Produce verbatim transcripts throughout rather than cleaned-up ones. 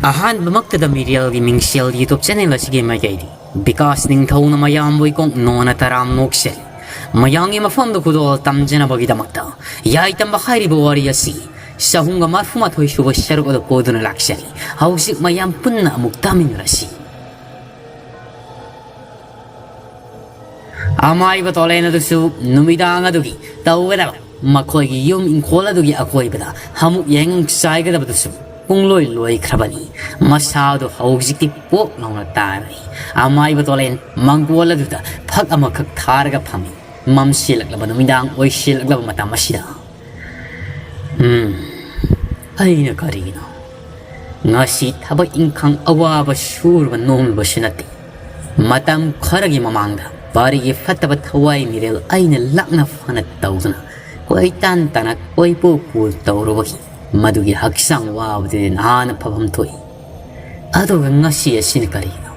ꯑꯍꯥꯟꯕꯃꯛꯇꯗ ꯃꯤꯔꯦꯜꯒꯤ ꯃꯤꯡꯁꯦꯜ YouTube channel ꯑꯁꯤꯒꯤ ꯃꯥꯏꯀꯩꯗꯤ ꯕꯤꯀꯥꯁ ꯅꯤꯡꯊꯧꯅ ꯃꯌꯥꯝꯕꯨ ꯏꯀꯣꯛ ꯅꯣꯟꯅ ꯇꯔꯥꯝ ꯅꯣꯛꯆꯔꯤ꯫ ꯃꯌꯥꯝꯒꯤ ꯃꯐꯝꯗ ꯈꯨꯗꯣꯜ ꯇꯝꯖꯅꯕꯒꯤꯗꯃꯛꯇ ꯌꯥꯏꯇꯝꯕ ꯍꯥꯏꯔꯤꯕ ꯋꯥꯔꯤ ꯑꯁꯤ ꯆꯍꯨꯝꯒ ꯃꯔꯐꯨ ꯃꯥꯊꯣꯏ ꯁꯨꯕ ꯁꯔꯨꯛ ꯑꯗꯨ ꯄꯨꯗꯨꯅ ꯂꯥꯛꯆꯔꯤ꯫ ꯍꯧꯖꯤꯛ ꯃꯌꯥꯝ ꯄꯨꯟꯅ ꯑꯃꯨꯛ ꯇꯥꯃꯤꯟꯅꯔꯁꯤ꯫ ꯑꯃꯥꯏꯕ ꯇꯣꯂꯦꯟ ꯑꯗꯨꯁꯨ ꯅꯨꯃꯤꯗꯥꯡ ꯑꯗꯨꯒꯤ ꯇꯧꯒꯗꯕ ꯃꯈꯣꯏꯒꯤ ꯌꯨꯝ ꯏꯪꯈꯣꯜ ꯑꯗꯨꯒꯤ ꯑꯀꯣꯏꯕꯗ ꯍꯥꯃꯨꯛ ꯌꯦꯡꯉꯪ ꯆꯥꯏꯒꯗꯕꯗꯨꯁꯨ ꯄꯨꯡꯂꯣꯏ ꯂꯣꯏꯈ꯭ꯔꯕꯅꯤ꯫ ꯃꯁꯥꯗꯨ ꯍꯧꯖꯤꯛꯇꯤ ꯄꯣꯛ ꯂꯥꯎꯅ ꯇꯥꯔꯤ꯫ ꯑꯃꯥꯏꯕ ꯇꯣꯂꯦꯟ ꯃꯪꯒꯣꯜ ꯑꯗꯨꯗ ꯐꯛ ꯑꯃꯈꯛ ꯊꯥꯔꯒ ꯐꯝꯃꯤ꯫ ꯃꯝꯁꯤꯜꯂꯛꯂꯕ ꯅꯨꯃꯤꯗꯥꯡ ꯑꯣꯏꯁꯤꯜꯂꯛꯂꯕ ꯃꯇꯝ ꯑꯁꯤꯗ, ꯎꯝ, ꯑꯩꯅ ꯀꯔꯤꯒꯤꯅꯣ? ꯉꯁꯤ ꯊꯕꯛ ꯏꯪꯈꯥꯡ ꯑꯋꯥꯕ ꯁꯨꯔꯕ ꯅꯣꯝꯂꯨꯕꯁꯨ ꯅꯠꯇꯦ꯫ ꯃꯇꯝ ꯈꯔꯒꯤ ꯃꯃꯥꯡꯗ ꯄꯥꯔꯤꯒꯤ ꯐꯠꯇꯕ ꯊꯋꯥꯏ ꯃꯤꯔꯦꯜ ꯑꯩꯅ ꯂꯥꯛꯅ ꯐꯅ ꯇꯧꯗꯨꯅ ꯀꯣꯏꯇꯥꯟ ꯇꯥꯅ ꯀꯣꯏꯄꯨ ꯄꯨ ꯇꯧꯔꯨꯕꯒꯤ ꯃꯗꯨꯒꯤ ꯍꯛꯆꯥꯡ ꯋꯥꯕꯗꯨꯗꯤ ꯅꯍꯥꯟꯅ ꯐꯐꯝ ꯊꯣꯛꯏ꯫ ꯑꯗꯨꯒ ꯉꯁꯤ ꯑꯁꯤꯅ ꯀꯔꯤꯅꯣ?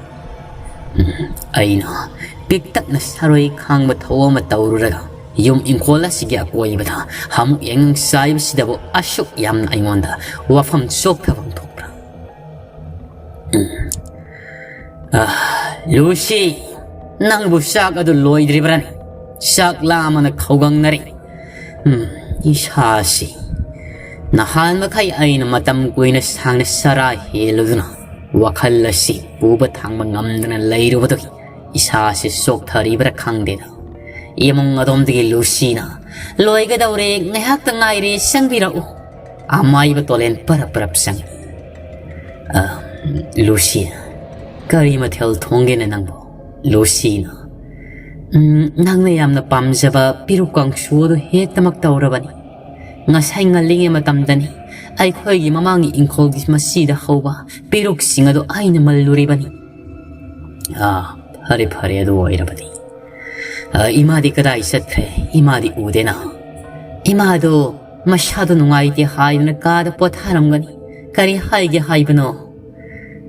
ꯎꯝ, ꯑꯩꯅ ꯄꯤꯛꯇꯛꯅ ꯁꯔꯣꯏ ꯈꯥꯡꯕ ꯊꯧ ꯑꯃ ꯇꯧꯔꯨꯔꯒ ꯌꯨꯝ ꯏꯪꯈꯣꯜ ꯑꯁꯤꯒꯤ ꯑꯀꯣꯏꯕꯗ ꯍꯥꯃꯨꯛ ꯌꯦꯡꯉꯪ ꯆꯥꯏꯕꯁꯤꯗꯕꯨ ꯑꯁꯨꯛ ꯌꯥꯝꯅ ꯑꯩꯉꯣꯟꯗ ꯋꯥꯐꯝ ꯆꯣꯛꯊꯐꯝ ꯊꯣꯛꯄ꯭ꯔꯥ? ꯎꯝ꯫ ꯑꯥ, ꯂꯨꯁꯤ, ꯅꯪꯕꯨ ꯆꯥꯛ ꯑꯗꯨ ꯂꯣꯏꯗ꯭ꯔꯤꯕ꯭ꯔꯥꯅꯦ? ꯆꯥꯛ ꯂꯥꯝꯃꯅ ꯈꯧꯒꯪꯅꯔꯤ꯫ ꯎꯝ, ꯏꯁꯥꯁꯤ ꯅꯍꯥꯟ ꯃꯈꯩ ꯑꯩꯅ ꯃꯇꯝ ꯀꯨꯏꯅ ꯁꯥꯡꯅ ꯆꯔꯥ ꯍꯦꯜꯂꯨꯗꯨꯅ ꯋꯥꯈꯜ ꯑꯁꯤ ꯄꯨꯕ ꯊꯥꯡꯕ ꯉꯝꯗꯅ ꯂꯩꯔꯨꯕꯗꯨꯒꯤ ꯏꯁꯥꯁꯤ ꯆꯣꯛꯊꯔꯤꯕ꯭ꯔꯥ ꯈꯪꯗꯦꯗ꯫ ꯏꯃꯨꯡ ꯑꯗꯣꯝꯗꯒꯤ ꯂꯨꯁꯤꯅ, "ꯂꯣꯏꯒꯗꯧꯔꯦ, ꯉꯥꯏꯍꯥꯛꯇ ꯉꯥꯏꯔꯦ, ꯆꯪꯕꯤꯔꯛꯎ"꯫ ꯑꯃꯥꯏꯕ ꯇꯣꯂꯦꯟ ꯄꯔꯞ ꯄꯔꯞ ꯆꯪꯏ꯫ "ꯑ, ꯂꯨꯁꯤ, ꯀꯔꯤ ꯃꯊꯦꯜ ꯊꯣꯡꯒꯦꯅꯦ ꯅꯪꯕꯣ?" ꯂꯨꯁꯤꯅ, "ꯎꯝ, ꯅꯪꯅ ꯌꯥꯝꯅ ꯄꯥꯝꯖꯕ ꯄꯤꯔꯨꯛ ꯀꯥꯡꯁꯨ ꯑꯗꯨ ꯍꯦꯛꯇꯃꯛ ꯇꯧꯔꯕꯅꯤ꯫ ꯉꯁꯥꯏ ꯉꯜꯂꯤꯉꯩ ꯃꯇꯝꯗꯅꯤ ꯑꯩꯈꯣꯏꯒꯤ ꯃꯃꯥꯡꯒꯤ ꯏꯪꯈꯣꯜꯒꯤ ꯃꯁꯤꯗ ꯍꯧꯕ ꯄꯤꯔꯨꯛꯁꯤꯡ ꯑꯗꯨ ꯑꯩꯅ ꯃꯜꯂꯨꯔꯤꯕꯅꯤ"꯫ "ꯑꯥ, ꯐꯔꯦ, ꯐꯔꯦ, ꯑꯗꯨ ꯑꯣꯏꯔꯕꯗꯤ꯫ ꯑ, ꯏꯃꯥꯗꯤ ꯀꯗꯥꯏ ꯆꯠꯈ꯭ꯔꯦ? ꯏꯃꯥꯗꯤ ꯎꯗꯦꯅ꯫ ꯏꯃꯥꯗꯣ ꯃꯁꯥꯗꯣ ꯅꯨꯡꯉꯥꯏꯇꯦ ꯍꯥꯏꯗꯨꯅ ꯀꯥꯗ ꯄꯣꯊꯥꯔꯝꯒꯅꯤ꯫ ꯀꯔꯤ ꯍꯥꯏꯒꯦ ꯍꯥꯏꯕꯅꯣ?"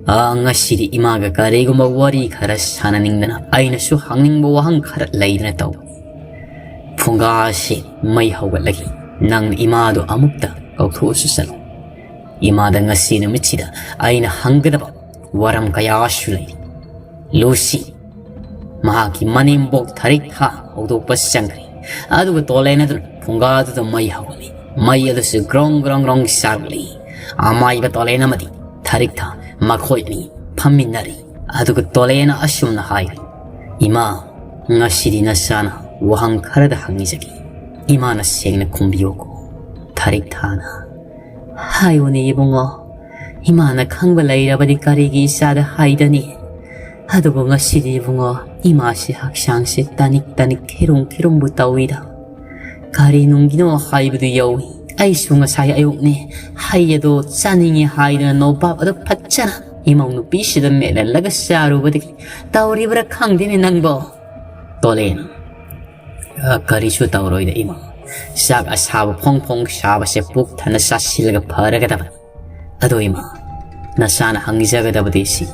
ꯑ, ꯉꯁꯤꯗꯤ ꯏꯃꯥꯒ ꯀꯔꯤꯒꯨꯝꯕ ꯋꯥꯔꯤ ꯈꯔ ꯁꯥꯟꯅꯅꯤꯡꯗꯅ ꯑꯩꯅꯁꯨ ꯍꯪꯅꯤꯡꯕ ꯋꯥꯍꯪ ꯈꯔ ꯂꯩꯗꯅ ꯇꯧꯕꯅꯤ꯫ ꯐꯨꯡꯒꯥꯁꯤ ꯃꯩ ꯍꯧꯒꯠꯂꯒꯦ꯫ ꯅꯪ ꯏꯃꯥꯗꯣ ꯑꯃꯨꯛꯇ ꯀꯧꯊꯣꯛꯑꯁꯨ ꯆꯠꯂꯣ꯫ ꯏꯃꯥꯗ ꯉꯁꯤ ꯅꯨꯃꯤꯠꯁꯤꯗ ꯑꯩꯅ ꯍꯪꯒꯗꯕ ꯋꯥꯔꯝ ꯀꯌꯥꯁꯨ ꯂꯩꯔꯤ꯫ ꯂꯨꯁꯤ, ꯃꯍꯥꯛꯀꯤ ꯃꯅꯦꯝꯕꯣꯛ ꯊꯔꯤꯛ ꯊꯥ ꯍꯧꯗꯣꯛꯄ ꯆꯪꯈ꯭ꯔꯦ꯫ ꯑꯗꯨꯒ ꯇꯣꯂꯦꯟ ꯑꯗꯨꯅ ꯐꯨꯡꯒꯥꯗꯨꯗ ꯃꯩ ꯍꯧꯒꯠꯂꯤ꯫ ꯃꯩ ꯑꯗꯨꯁꯨ ꯒ꯭ꯔꯣꯡ ꯒ꯭ꯔꯣꯡ ꯒ꯭ꯔꯣꯡ ꯁꯥꯒꯠꯂꯤ꯫ ꯑꯃꯥꯏꯕ ꯇꯣꯂꯦꯟ ꯑꯃꯗꯤ ꯊꯔꯤꯛ ꯊꯥ ꯃꯈꯣꯏ ꯑꯅꯤ ꯐꯝꯃꯤꯟꯅꯔꯤ꯫ ꯑꯗꯨꯒ ꯇꯣꯂꯦꯟꯅ ꯑꯁꯨꯝꯅ ꯍꯥꯏꯔꯤ, "ꯏꯃꯥ, ꯉꯁꯤꯗꯤ ꯅꯆꯥꯅ ꯋꯥꯍꯪ ꯈꯔꯗ ꯍꯪꯉꯤꯖꯒꯦ꯫ ꯏꯃꯥꯅ ꯁꯦꯡꯅ ꯈꯨꯝꯕꯤꯌꯨꯀꯣ꯫" ꯊꯔꯤꯛ ꯊꯥꯅ, "ꯍꯥꯏꯌꯨꯅꯦ ꯏꯕꯨꯡꯉꯣ, ꯏꯃꯥꯅ ꯈꯪꯕ ꯂꯩꯔꯕꯗꯤ ꯀꯔꯤꯒꯤ ꯏꯆꯥꯗ ꯍꯥꯏꯗꯅꯤ? ꯑꯗꯨꯕꯨ ꯉꯁꯤꯗꯤ ꯏꯕꯨꯡꯉꯣ, ꯏꯃꯥꯁꯤ ꯍꯛꯆꯥꯡꯁꯤ ꯇꯅꯤꯛ ꯇꯅꯤꯛ ꯈꯤꯔꯨꯝ ꯈꯤꯔꯨꯝꯕꯨ ꯇꯧꯏꯗ꯫ ꯀꯔꯤ ꯅꯨꯡꯒꯤꯅꯣ ꯍꯥꯏꯕꯗꯨ ꯌꯧꯏ꯫ ꯑꯩꯁꯨ ꯉꯁꯥꯏ ꯑꯌꯨꯛꯅꯦ ꯍꯩ ꯑꯗꯣ ꯆꯥꯅꯤꯡꯉꯤ ꯍꯥꯏꯗꯅ ꯅꯣꯕꯥꯞ ꯑꯗꯨ ꯐꯖꯅ ꯏꯃꯧ ꯅꯨꯄꯤꯁꯤꯗ ꯃꯦꯠꯍꯜꯂꯒ ꯆꯥꯔꯨꯕꯗꯒꯤ ꯇꯧꯔꯤꯕ꯭ꯔꯥ ꯈꯪꯗꯦꯅꯦ ꯅꯪꯕꯣ꯫" ꯇꯣꯂꯦꯟ, "ꯑ, ꯀꯔꯤꯁꯨ ꯇꯧꯔꯣꯏꯗ ꯏꯃꯥ꯫ ꯆꯥꯛ ꯑꯁꯥꯕ ꯐꯣꯡ ꯐꯣꯡ ꯁꯥꯕꯁꯦ ꯄꯨꯛ ꯊꯟꯅ ꯆꯥꯁꯤꯜꯂꯒ ꯐꯔꯒꯗꯕꯅꯤ꯫ ꯑꯗꯣ ꯏꯃꯥ, ꯅꯆꯥꯅ ꯍꯪꯖꯒꯗꯕꯗꯤ ꯁꯤ,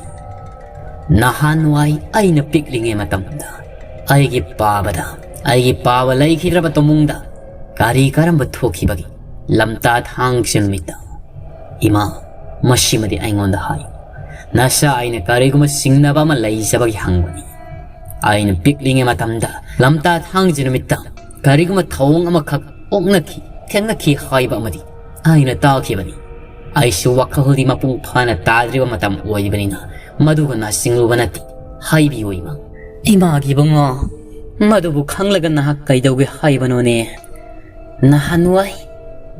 ꯅꯍꯥꯟꯋꯥꯏ ꯑꯩꯅ ꯄꯤꯛꯂꯤꯉꯩ ꯃꯇꯝꯗ ꯑꯩꯒꯤ ꯄꯥꯕꯗ, ꯑꯩꯒꯤ ꯄꯥꯕ ꯂꯩꯈꯤꯗ꯭ꯔꯕ ꯇꯣꯃꯨꯡꯗ ꯀꯔꯤ ꯀꯔꯝꯕ ꯊꯣꯛꯈꯤꯕꯒꯦ ꯂꯝꯇꯥ ꯊꯥꯡꯁꯤ ꯅꯨꯃꯤꯠꯇ? ꯏꯃꯥ, ꯃꯁꯤꯃꯗꯤ ꯑꯩꯉꯣꯟꯗ ꯍꯥꯏꯌꯨ꯫ ꯅꯆꯥ ꯑꯩꯅ ꯀꯔꯤꯒꯨꯝꯕ ꯆꯤꯡꯅꯕ ꯑꯃ ꯂꯩꯖꯕꯒꯤ ꯍꯪꯕꯅꯤ꯫ ꯑꯩꯅ ꯄꯤꯛꯂꯤꯉꯩ ꯃꯇꯝꯗ ꯂꯝꯇꯥ ꯊꯥꯡꯖ ꯅꯨꯃꯤꯠꯇ ꯀꯔꯤꯒꯨꯝꯕ ꯊꯧꯑꯣꯡ ꯑꯃꯈꯛ ꯑꯣꯛꯅꯈꯤ, ꯊꯦꯡꯅꯈꯤ ꯍꯥꯏꯕ ꯑꯃꯗꯤ ꯑꯩꯅ ꯇꯥꯈꯤꯕꯅꯤ꯫ ꯑꯩꯁꯨ ꯋꯥꯈꯜꯗꯤ ꯃꯄꯨꯡ ꯐꯥꯅ ꯇꯥꯗ꯭ꯔꯤꯕ ꯃꯇꯝ ꯑꯣꯏꯕꯅꯤꯅ ꯃꯗꯨꯒ ꯅꯥꯆꯤꯡꯂꯨꯕ ꯅꯠꯇꯦ꯫ ꯍꯥꯏꯕꯤꯌꯨ ꯏꯃꯥ꯫" "ꯏꯃꯥꯒꯤ ꯏꯕꯨꯡꯉꯣ, ꯃꯗꯨꯕꯨ ꯈꯪꯂꯒ ꯅꯍꯥꯛ ꯀꯩꯗꯧꯒꯦ ꯍꯥꯏꯕꯅꯣꯅꯦ? ꯅꯍꯥꯟꯋꯥꯏ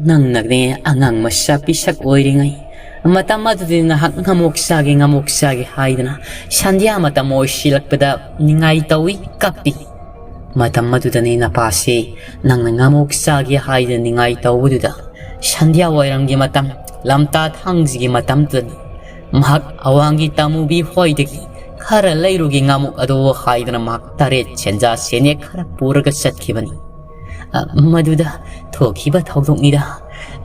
ꯅꯪꯅꯅꯦ ꯑꯉꯥꯡ ꯃꯆꯥ ꯄꯤꯁꯛ ꯑꯣꯏꯔꯤꯉꯩ ꯃꯇꯝ ꯑꯗꯨꯗꯤ ꯅꯍꯥꯛ ꯉꯥꯃꯣꯛ ꯆꯥꯒꯦ, ꯉꯥꯃꯣꯛ ꯆꯥꯒꯦ ꯍꯥꯏꯗꯅ ꯁꯟꯙ꯭ꯌꯥ ꯃꯇꯝ ꯑꯣꯏꯁꯤꯜꯂꯛꯄꯗ ꯅꯤꯡꯉꯥꯏ ꯇꯧꯏ, ꯀꯞꯄꯤ꯫ ꯃꯇꯝ ꯑꯗꯨꯗꯅꯤ ꯅꯄꯥꯁꯤ ꯅꯪꯅ ꯉꯥꯃꯣꯛ ꯆꯥꯒꯦ ꯍꯥꯏꯗꯅ ꯅꯤꯡꯉꯥꯏ ꯇꯧꯕꯗꯨꯗ ꯁꯟꯙ꯭ꯌꯥ ꯋꯥꯏꯔꯝꯒꯤ ꯃꯇꯝ ꯂꯝꯇꯥ ꯊꯥꯡꯖꯒꯤ ꯃꯇꯝꯗꯨꯗꯅꯤ ꯃꯍꯥꯛ ꯑꯋꯥꯡꯒꯤ ꯇꯥꯃꯨꯕꯤ ꯍꯣꯏꯗꯒꯤ ꯈꯔ ꯂꯩꯔꯨꯒꯦ ꯉꯥꯃꯣꯛ ꯑꯗꯨ ꯍꯥꯏꯗꯅ ꯃꯍꯥꯛ ꯇꯔꯦꯠ ꯁꯦꯟꯖꯥ ꯁꯦꯟꯌꯦꯛ ꯈꯔ ꯄꯨꯔꯒ ꯆꯠꯈꯤꯕꯅꯤ꯫ ꯑ, ꯃꯗꯨꯗ ꯊꯣꯛꯈꯤꯕ ꯊꯧꯗꯣꯛꯅꯤꯗ꯫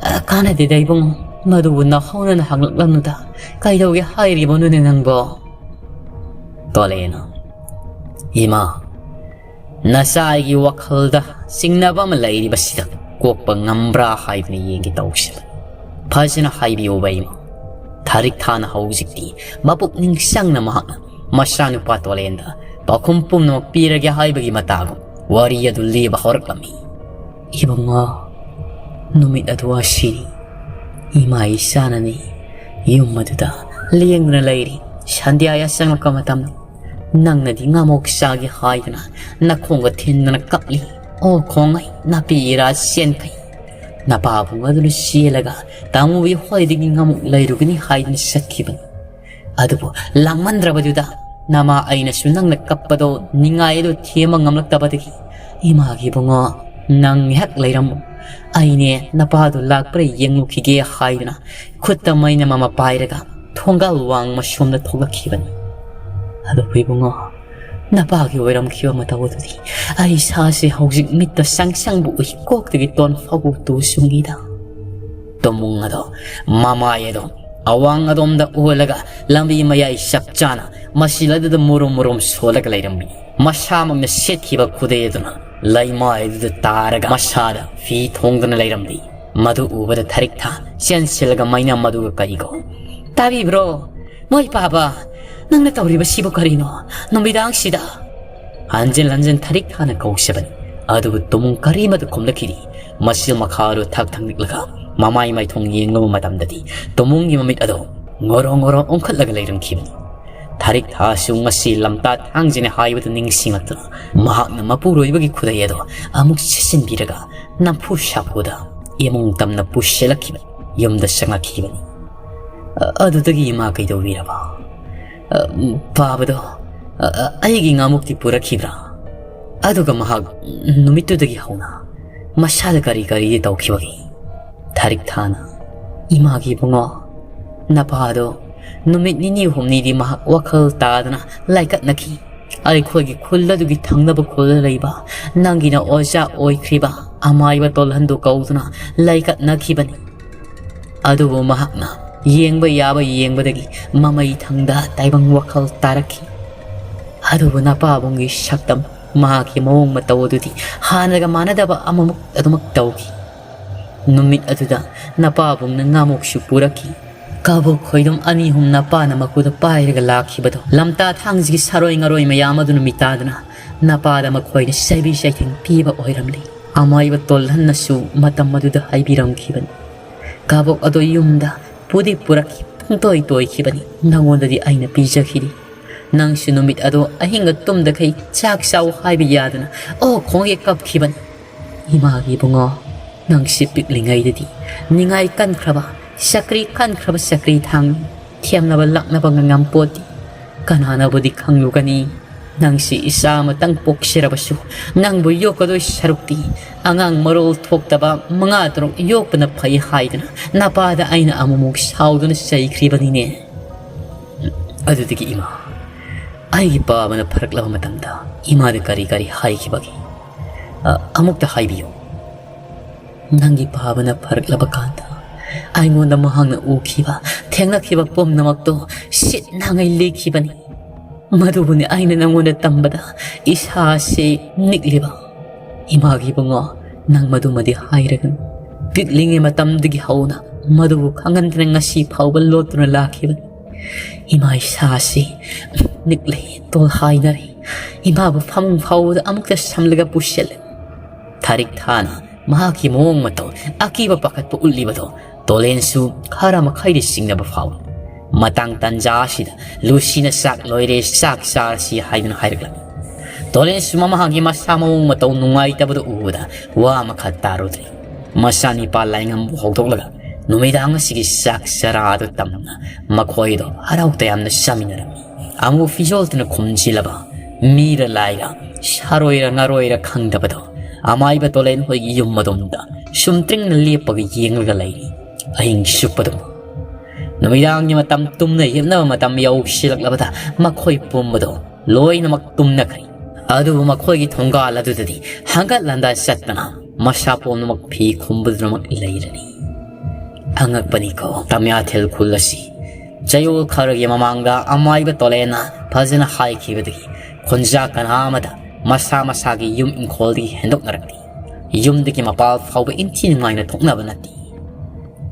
ꯑ, ꯀꯥꯟꯅꯗꯦꯗ ꯏꯕꯨꯡ, ꯃꯗꯨꯕꯨ ꯅꯍꯧꯅꯅ ꯍꯪꯂꯛꯂꯅꯨꯗ꯫ ꯀꯩꯗꯧꯒꯦ ꯍꯥꯏꯔꯤꯕꯅꯣꯅꯦ ꯅꯪꯕꯣ?" ꯇꯣꯂꯦꯅ, "ꯏꯃꯥ, ꯅꯆꯥ ꯑꯩꯒꯤ ꯋꯥꯈꯜꯗ ꯆꯤꯡꯅꯕ ꯑꯃ ꯂꯩꯔꯤꯕꯁꯤꯗ ꯀꯣꯛꯄ ꯉꯝꯕ꯭ꯔꯥ ꯍꯥꯏꯗꯨꯅ ꯌꯦꯡꯒꯦ ꯇꯧꯁꯤꯕ꯫" ꯐꯖꯅ ꯍꯥꯏꯕꯤꯌꯣ ꯕꯩꯃ꯫ ꯊꯥꯔꯤꯛ ꯊꯥꯅ ꯍꯧꯖꯤꯛꯇꯤ ꯃꯄꯨꯛꯅꯤꯡ ꯆꯪꯅ ꯃꯍꯥꯛꯅ ꯃꯆꯥꯅꯨꯄꯥ ꯇꯣꯂꯦꯟꯗ ꯄꯥꯎꯈꯨꯝ ꯄꯨꯝꯅꯃꯛ ꯄꯤꯔꯒꯦ ꯍꯥꯏꯕꯒꯤ ꯃꯇꯥꯒꯨꯝ ꯋꯥꯔꯤ ꯑꯗꯨ ꯂꯤꯕ ꯍꯧꯔꯛꯂꯝꯃꯤ꯫ "ꯏꯕꯨꯡꯉꯣ, ꯅꯨꯃꯤꯠ ꯑꯗꯨ ꯑꯁꯤꯅꯤ꯫ ꯏꯃꯥ ꯏꯆꯥꯅꯅꯤ ꯌꯨꯝ ꯑꯗꯨꯗ ꯂꯦꯡꯗꯅ ꯂꯩꯔꯤ꯫ ꯁꯟꯗ꯭ꯌꯥ ꯌꯥꯆꯪꯂꯛꯄ ꯃꯇꯝꯅꯤ꯫ ꯅꯪꯅꯗꯤ ꯉꯥꯃꯣꯛ ꯆꯥꯒꯦ ꯍꯥꯏꯗꯅ ꯅꯈꯣꯡꯒ ꯊꯤꯟꯗꯅ ꯀꯞꯂꯤ꯫ ꯑꯣ ꯈꯣꯡꯉꯩ, ꯅꯥꯄꯤ ꯏꯔꯥ ꯆꯦꯟꯈꯩ꯫ ꯅꯄꯥꯕꯨꯡ ꯑꯗꯨꯅ ꯆꯦꯜꯂꯒ ꯇꯥꯃꯨꯕꯤ ꯍꯣꯏꯗꯒꯤ ꯉꯥꯃꯨꯛ ꯂꯩꯔꯨꯒꯅꯤ ꯍꯥꯏꯗꯨꯅ ꯆꯠꯈꯤꯕꯅꯤ꯫ ꯑꯗꯨꯕꯨ ꯂꯥꯡꯃꯟꯗ꯭ꯔꯕꯗꯨꯗ ꯅꯃꯥ ꯑꯩꯅꯁꯨ ꯅꯪꯅ ꯀꯞꯄꯗꯣ ꯅꯤꯡꯉꯥꯏ ꯑꯗꯨ ꯊꯦꯝꯕ ꯉꯝꯂꯛꯇꯕꯗꯒꯤ ꯏꯃꯥꯒꯤ ꯏꯕꯨꯡꯉꯣ, ꯅꯪ ꯉꯥꯏꯍꯥꯛ ꯂꯩꯔꯝꯃꯨ, ꯑꯩꯅꯦ ꯅꯄꯥꯗꯨ ꯂꯥꯛꯄ꯭ꯔꯥ ꯌꯦꯡꯂꯨꯈꯤꯒꯦ" ꯍꯥꯏꯗꯨꯅ ꯈꯨꯠꯇ ꯃꯩꯅꯝ ꯑꯃ ꯄꯥꯏꯔꯒ ꯊꯣꯡꯒꯥꯜ ꯋꯥꯡꯃ ꯁꯣꯝꯗ ꯊꯣꯛꯂꯛꯈꯤꯕꯅꯤ꯫ ꯑꯗꯨꯕꯨ ꯏꯕꯨꯡꯉꯣ, ꯅꯄꯥꯒꯤ ꯑꯣꯏꯔꯝꯈꯤꯕ ꯃꯇꯧ ꯑꯗꯨꯗꯤ ꯑꯩ ꯏꯁꯥꯁꯦ ꯍꯧꯖꯤꯛ ꯃꯤꯠꯇ ꯁꯪ ꯁꯪꯕꯨ ꯎꯏ, ꯀꯣꯛꯇꯒꯤ ꯇꯣꯟ ꯐꯥꯎꯕ ꯎꯇꯨ ꯆꯨꯡꯉꯤꯗ꯫ ꯇꯣꯃꯨꯡ ꯑꯗꯣ ꯃꯃꯥꯏ ꯑꯗꯣ ꯑꯋꯥꯡ ꯑꯗꯣꯝꯗ ꯑꯣꯜꯂꯒ ꯂꯝꯕꯤ ꯃꯌꯥꯏ ꯆꯞ ꯆꯥꯅ ꯃꯁꯤꯜ ꯑꯗꯨꯗ ꯃꯨꯔꯨꯝ ꯃꯨꯔꯨꯝ ꯁꯣꯜꯂꯒ ꯂꯩꯔꯝꯃꯤ꯫ ꯃꯁꯥꯃꯛꯅ ꯁꯦꯠꯈꯤꯕ ꯈꯨꯗꯩ ꯑꯗꯨꯅ ꯂꯩꯃꯥꯏ ꯑꯗꯨꯗ ꯇꯥꯔꯒ ꯃꯁꯥꯗ ꯐꯤ ꯊꯣꯡꯗꯨꯅ ꯂꯩꯔꯝꯂꯤ꯫ ꯃꯗꯨ ꯎꯕꯗ ꯊꯥꯔꯤꯛ ꯊꯥ ꯆꯦꯟꯁꯤꯜꯂꯒ ꯃꯩꯅꯝ ꯑꯗꯨꯒ ꯀꯔꯤꯒꯣ, "ꯇꯥꯕꯤꯕ꯭ꯔꯣ? ꯃꯣꯏ ꯄꯥꯕ, ꯅꯪꯅ ꯇꯧꯔꯤꯕꯁꯤꯕꯨ ꯀꯔꯤꯅꯣ ꯅꯨꯃꯤꯗꯥꯡꯁꯤꯗ?" ꯍꯟꯖꯤꯟ ꯍꯟꯖꯤꯟ ꯊꯥꯔꯤꯛ ꯊꯥꯅ ꯀꯧꯖꯕꯅꯤ꯫ ꯑꯗꯨꯕꯨ ꯇꯨꯃꯨꯡ ꯀꯔꯤꯃꯠꯇ ꯈꯨꯝꯂꯛꯈꯤꯗꯦ꯫ ꯃꯁꯤꯜ ꯃꯈꯥꯗꯨ ꯊꯛ ꯊꯛ ꯅꯤꯛꯂꯒ ꯃꯃꯥꯏ ꯃꯥꯏꯊꯣꯡ ꯌꯦꯡꯂꯨꯕ ꯃꯇꯝꯗꯗꯤ ꯇꯨꯃꯨꯡꯒꯤ ꯃꯃꯤꯠ ꯑꯗꯨ ꯉꯣꯔꯣ ꯉꯣꯔꯣ ꯑꯣꯟꯈꯠꯂꯒ ꯂꯩꯔꯝꯈꯤꯕꯅꯤ꯫ ꯊꯥꯔꯤꯛ ꯊꯥꯁꯨ ꯉꯁꯤ ꯂꯝꯇꯥ ꯊꯥꯡꯖꯅꯤ ꯍꯥꯏꯕꯗꯨ ꯅꯤꯡꯁꯤꯡꯂꯛꯇꯨꯅ ꯃꯍꯥꯛꯅ ꯃꯄꯨꯔꯣꯏꯕꯒꯤ ꯈꯨꯗꯩ ꯑꯗꯨ ꯑꯃꯨꯛ ꯁꯦꯠꯆꯤꯟꯕꯤꯔꯒ ꯅꯝꯐꯨ ꯁꯥꯐꯨꯗ ꯏꯃꯨꯡ ꯇꯝꯅ ꯄꯨꯁꯤꯜꯂꯛꯈꯤꯕꯅꯤ꯫ ꯌꯨꯝꯗ ꯆꯪꯂꯛꯈꯤꯕꯅꯤ꯫ ꯑ-, ꯑꯗꯨꯗꯒꯤ ꯏꯃꯥ ꯀꯩꯗꯧꯕꯤꯔꯕ? ꯑ, ꯄꯥꯕꯗꯣ, ꯑ, ꯑ, ꯑꯩꯒꯤ ꯉꯥꯃꯨꯛꯇꯤ ꯄꯨꯔꯛꯈꯤꯕ꯭ꯔꯥ? ꯑꯗꯨꯒ ꯃꯍꯥꯛ ꯅꯨꯃꯤꯠꯇꯨꯗꯒꯤ ꯍꯧꯅ ꯃꯁꯥꯗ ꯀꯔꯤ ꯀꯔꯤꯗꯤ ꯇꯧꯈꯤꯕꯒꯦ? ꯊꯥꯔꯤꯛ ꯊꯥꯅ ꯏꯃꯥꯒꯤ ꯏꯕꯨꯡꯉꯣ, ꯅꯄꯥꯗꯣ ꯅꯨꯃꯤꯠ ꯅꯤꯅꯤ ꯍꯨꯝꯅꯤꯗꯤ ꯃꯍꯥꯛ ꯋꯥꯈꯜ ꯇꯥꯗꯅ ꯂꯥꯏꯀꯠꯅꯈꯤ꯫ ꯑꯩꯈꯣꯏꯒꯤ ꯈꯨꯜ ꯑꯗꯨꯒꯤ ꯊꯪꯅꯕ ꯈꯨꯜꯗ ꯂꯩꯕ ꯅꯪꯒꯤꯅ ꯑꯣꯖꯥ ꯑꯣꯏꯈ꯭ꯔꯤꯕ ꯑꯃꯥꯏꯕ ꯇꯣꯜꯍꯟꯗꯨ ꯀꯧꯗꯨꯅ ꯂꯥꯏꯀꯠꯅꯈꯤꯕꯅꯤ꯫ ꯑꯗꯨꯕꯨ ꯃꯍꯥꯛꯅ ꯌꯦꯡꯕ ꯌꯥꯕ ꯌꯦꯡꯕꯗꯒꯤ ꯃꯃꯩ ꯊꯪꯗ ꯇꯥꯏꯕꯪ ꯋꯥꯈꯜ ꯇꯥꯔꯛꯈꯤ꯫ ꯑꯗꯨꯕꯨ ꯅꯄꯥꯕꯨꯡꯒꯤ ꯁꯛꯇꯝ, ꯃꯍꯥꯛꯀꯤ ꯃꯑꯣꯡ ꯃꯇꯧ ꯑꯗꯨꯗꯤ ꯍꯥꯟꯅꯒ ꯃꯥꯟꯅꯗꯕ ꯑꯃꯃꯨꯛ ꯑꯗꯨꯃꯛ ꯇꯧꯈꯤ꯫ ꯅꯨꯃꯤꯠ ꯑꯗꯨꯗ ꯅꯄꯥꯕꯨꯡꯅ ꯉꯥꯃꯣꯛꯁꯨ ꯄꯨꯔꯛꯈꯤ꯫ ꯀꯕꯣꯛ ꯈꯣꯏꯗꯣꯝ ꯑꯅꯤ ꯑꯍꯨꯝ ꯅꯄꯥꯅ ꯃꯈꯨꯗ ꯄꯥꯏꯔꯒ ꯂꯥꯛꯈꯤꯕꯗꯣ ꯂꯝꯇꯥ ꯊꯥꯡꯖꯒꯤ ꯁꯥꯔꯣꯏ ꯉꯥꯔꯣꯏ ꯃꯌꯥꯝ ꯑꯗꯨꯅ ꯃꯤꯇꯥꯗꯅ ꯅꯄꯥꯗ ꯃꯈꯣꯏꯅ ꯆꯩꯕꯤ ꯆꯩꯊꯦꯡ ꯄꯤꯕ ꯑꯣꯏꯔꯝꯂꯦ꯫ ꯑꯃꯥꯏꯕ ꯇꯣꯜꯍꯟꯅꯁꯨ ꯃꯇꯝ ꯑꯗꯨꯗ ꯍꯥꯏꯕꯤꯔꯝꯈꯤꯕꯅꯤ, "ꯀꯕꯣꯛ ꯑꯗꯣ ꯌꯨꯝꯗ ꯄꯨꯗꯤ ꯄꯨꯔꯛꯈꯤ, ꯄꯨꯡꯇꯣꯏ ꯇꯣꯏꯈꯤꯕꯅꯤ꯫ ꯅꯉꯣꯟꯗꯗꯤ ꯑꯩꯅ ꯄꯤꯖꯈꯤꯗꯦ꯫ ꯅꯪꯁꯨ ꯅꯨꯃꯤꯠ ꯑꯗꯣ ꯑꯍꯤꯡꯒ ꯇꯨꯝꯗꯈꯩ ꯆꯥꯛ ꯆꯥꯎ ꯍꯥꯏꯕ ꯌꯥꯗꯅ ꯑꯣ ꯈꯣꯡꯒꯦ ꯀꯞꯈꯤꯕꯅꯤ꯫ ꯏꯃꯥꯒꯤ ꯏꯕꯨꯡꯉꯣ, ꯅꯪꯁꯤ ꯄꯤꯛꯂꯤꯉꯩꯗꯗꯤ ꯅꯤꯡꯉꯥꯏ ꯀꯟꯈ꯭ꯔꯕ, ꯆꯀ꯭ꯔꯤ ꯀꯟꯈ꯭ꯔꯕ ꯆꯀ꯭ꯔꯤ ꯊꯥꯡ ꯊꯦꯝꯅꯕ ꯂꯥꯛꯅꯕ ꯉꯉꯝ ꯄꯣꯠꯇꯤ꯫ ꯀꯅꯥꯅꯕꯨꯗꯤ ꯈꯪꯂꯨꯒꯅꯤ? ꯅꯪꯁꯤ ꯏꯆꯥ ꯑꯃꯇꯪ ꯄꯣꯛꯆꯔꯕꯁꯨ ꯅꯪꯕꯨ ꯌꯣꯛꯀꯗꯣꯏ ꯁꯔꯨꯛꯇꯤ ꯑꯉꯥꯡ ꯃꯔꯣꯜ ꯊꯣꯛꯇꯕ ꯃꯉꯥ ꯇꯔꯨꯛ ꯌꯣꯛꯄꯅ ꯐꯩ" ꯍꯥꯏꯗꯨꯅ ꯅꯄꯥꯗ ꯑꯩꯅ ꯑꯃꯨꯛꯃꯨꯛ ꯁꯥꯎꯗꯨꯅ ꯆꯩꯈ꯭ꯔꯤꯕꯅꯤꯅꯦ꯫ ꯑꯗꯨꯗꯒꯤ ꯏꯃꯥ, ꯑꯩꯒꯤ ꯄꯥꯕꯅ ꯐꯔꯛꯂꯕ ꯃꯇꯝꯗ ꯏꯃꯥꯗ ꯀꯔꯤ ꯀꯔꯤ ꯍꯥꯏꯈꯤꯕꯒꯦ? ꯑ, ꯑꯃꯨꯛꯇ ꯍꯥꯏꯕꯤꯌꯨ꯫ ꯅꯪꯒꯤ ꯄꯥꯕꯅ ꯐꯔꯛꯂꯕ ꯀꯥꯟꯗ ꯑꯩꯉꯣꯟꯗ ꯃꯍꯥꯛꯅ ꯎꯈꯤꯕ, ꯊꯦꯡꯅꯈꯤꯕ ꯄꯨꯝꯅꯃꯛꯇꯣ ꯁꯤꯠ ꯅꯥꯉꯩ ꯂꯤꯈꯤꯕꯅꯤ꯫ ꯃꯗꯨꯕꯨꯅꯤ ꯑꯩꯅ ꯅꯪꯉꯣꯟꯗ ꯇꯝꯕꯗ ꯏꯁꯥꯁꯤ ꯅꯤꯛꯂꯤꯕ꯫ ꯏꯃꯥꯒꯤ ꯏꯕꯨꯡꯉꯣ, ꯅꯪ ꯃꯗꯨꯃꯗꯤ ꯍꯥꯏꯔꯒꯅꯨ꯫ ꯄꯤꯛꯂꯤꯉꯩ ꯃꯇꯝꯗꯒꯤ ꯍꯧꯅ ꯃꯗꯨꯕꯨ ꯈꯪꯍꯟꯗꯅ ꯉꯁꯤ ꯐꯥꯎꯕ ꯂꯣꯠꯇꯨꯅ ꯂꯥꯛꯈꯤꯕꯅꯤ꯫ ꯏꯃꯥ ꯏꯁꯥꯁꯤ ꯅꯤꯛꯂꯤ, ꯇꯣꯜ ꯍꯥꯏꯅꯔꯤ꯫ ꯏꯃꯥꯕꯨ ꯐꯃꯨꯡ ꯐꯥꯎꯕꯗ ꯑꯃꯨꯛꯇ ꯁꯝꯂꯒ ꯄꯨꯁꯤꯜꯂꯦ꯫ ꯊꯥꯔꯤꯛ ꯊꯥꯅ ꯃꯍꯥꯛꯀꯤ ꯃꯑꯣꯡ ꯃꯇꯧ ꯑꯀꯤꯕ ꯄꯥꯈꯠꯄ ꯎꯠꯂꯤꯕꯗꯣ ꯇꯣꯂꯦꯟꯁꯨ ꯈꯔ ꯃꯈꯩꯗꯤ ꯆꯤꯡꯅꯕ ꯐꯥꯎꯏ꯫ ꯃꯇꯥꯡ ꯇꯟꯖꯥ ꯑꯁꯤꯗ ꯂꯨꯁꯤꯅ "ꯆꯥꯛ ꯂꯣꯏꯔꯦ, ꯆꯥꯛ ꯆꯥꯔꯁꯤ" ꯍꯥꯏꯗꯨꯅ ꯍꯥꯏꯔꯛꯂꯝꯃꯤ꯫ ꯇꯣꯂꯦꯟꯁꯨ ꯃꯃꯥꯒꯤ ꯃꯁꯥ ꯃꯑꯣꯡ ꯃꯇꯧ ꯅꯨꯡꯉꯥꯏꯇꯕꯗꯨ ꯎꯕꯗ ꯋꯥ ꯑꯃꯈꯛ ꯇꯥꯔꯨꯗ꯭ꯔꯦ꯫ ꯃꯆꯥꯅꯤꯄꯥ ꯂꯥꯏꯉꯝꯕꯨ ꯍꯧꯗꯣꯛꯂꯒ ꯅꯨꯃꯤꯗꯥꯡ ꯑꯁꯤꯒꯤ ꯆꯥꯛ ꯆꯔꯥ ꯑꯗꯨ ꯇꯝꯅ ꯃꯈꯣꯏꯗꯣ ꯍꯔꯥꯎ ꯇꯌꯥꯝꯅ ꯆꯥꯃꯤꯟꯅꯔꯝꯃꯤ꯫ ꯑꯃꯨꯛ ꯐꯤꯖꯣꯜꯗꯨꯅ ꯈꯨꯝꯖꯤꯜꯂꯕ ꯃꯤꯔ ꯂꯥꯏꯔ, ꯁꯥꯔꯣꯏꯔ ꯉꯥꯔꯣꯏꯔ ꯈꯪꯗꯕꯗꯣ ꯑꯃꯥꯏꯕ ꯇꯣꯂꯦꯟ ꯍꯣꯏꯒꯤ ꯌꯨꯝ ꯑꯗꯣꯝꯗ ꯁꯨꯝꯇ꯭ꯔꯤꯡꯅ ꯂꯦꯞꯄꯒ ꯌꯦꯡꯂꯒ ꯂꯩꯔꯤ꯫ ꯑꯍꯤꯡ ꯆꯨꯞꯄꯗꯨꯃ꯫ ꯅꯨꯃꯤꯗꯥꯡꯒꯤ ꯃꯇꯝ, ꯇꯨꯝꯅ ꯍꯤꯞꯅꯕ ꯃꯇꯝ ꯌꯧꯁꯤꯜꯂꯛꯂꯕꯗ ꯃꯈꯣꯏ ꯄꯨꯝꯕꯗꯣ ꯂꯣꯏꯅꯃꯛ ꯇꯨꯝꯅꯈ꯭ꯔꯦ꯫ ꯑꯗꯨꯕꯨ ꯃꯈꯣꯏꯒꯤ ꯊꯣꯡꯒꯥꯜ ꯑꯗꯨꯗꯗꯤ ꯍꯪꯒꯠ ꯍꯟꯗ ꯆꯠꯇꯅ ꯃꯁꯥ ꯄꯨꯝꯅꯃꯛ ꯐꯤ ꯈꯨꯝꯕꯗꯨꯅꯃꯛ ꯂꯩꯔꯅꯤ꯫ ꯑꯉꯛꯄꯅꯤꯀꯣ, ꯇꯝꯌꯥꯊꯦꯜ ꯈꯨꯜ ꯑꯁꯤ ꯆꯌꯣꯜ ꯈꯔꯒꯤ ꯃꯃꯥꯡꯗ ꯑꯃꯥꯏꯕ ꯇꯣꯂꯦꯟꯅ ꯐꯖꯅ ꯍꯥꯏꯈꯤꯕꯗꯒꯤ ꯈꯨꯟꯖꯥ ꯀꯅꯥ ꯑꯃꯗ ꯃꯁꯥ ꯃꯁꯥꯒꯤ ꯌꯨꯝ ꯏꯪꯈꯣꯜꯗꯒꯤ ꯍꯦꯟꯗꯣꯛꯅꯔꯛꯇꯦ꯫ ꯌꯨꯝꯗꯒꯤ ꯃꯄꯥꯜ ꯐꯥꯎꯕ ꯏꯟꯊꯤ ꯅꯨꯡꯉꯥꯏꯅ ꯊꯣꯛꯅꯕ ꯅꯠꯇꯦ꯫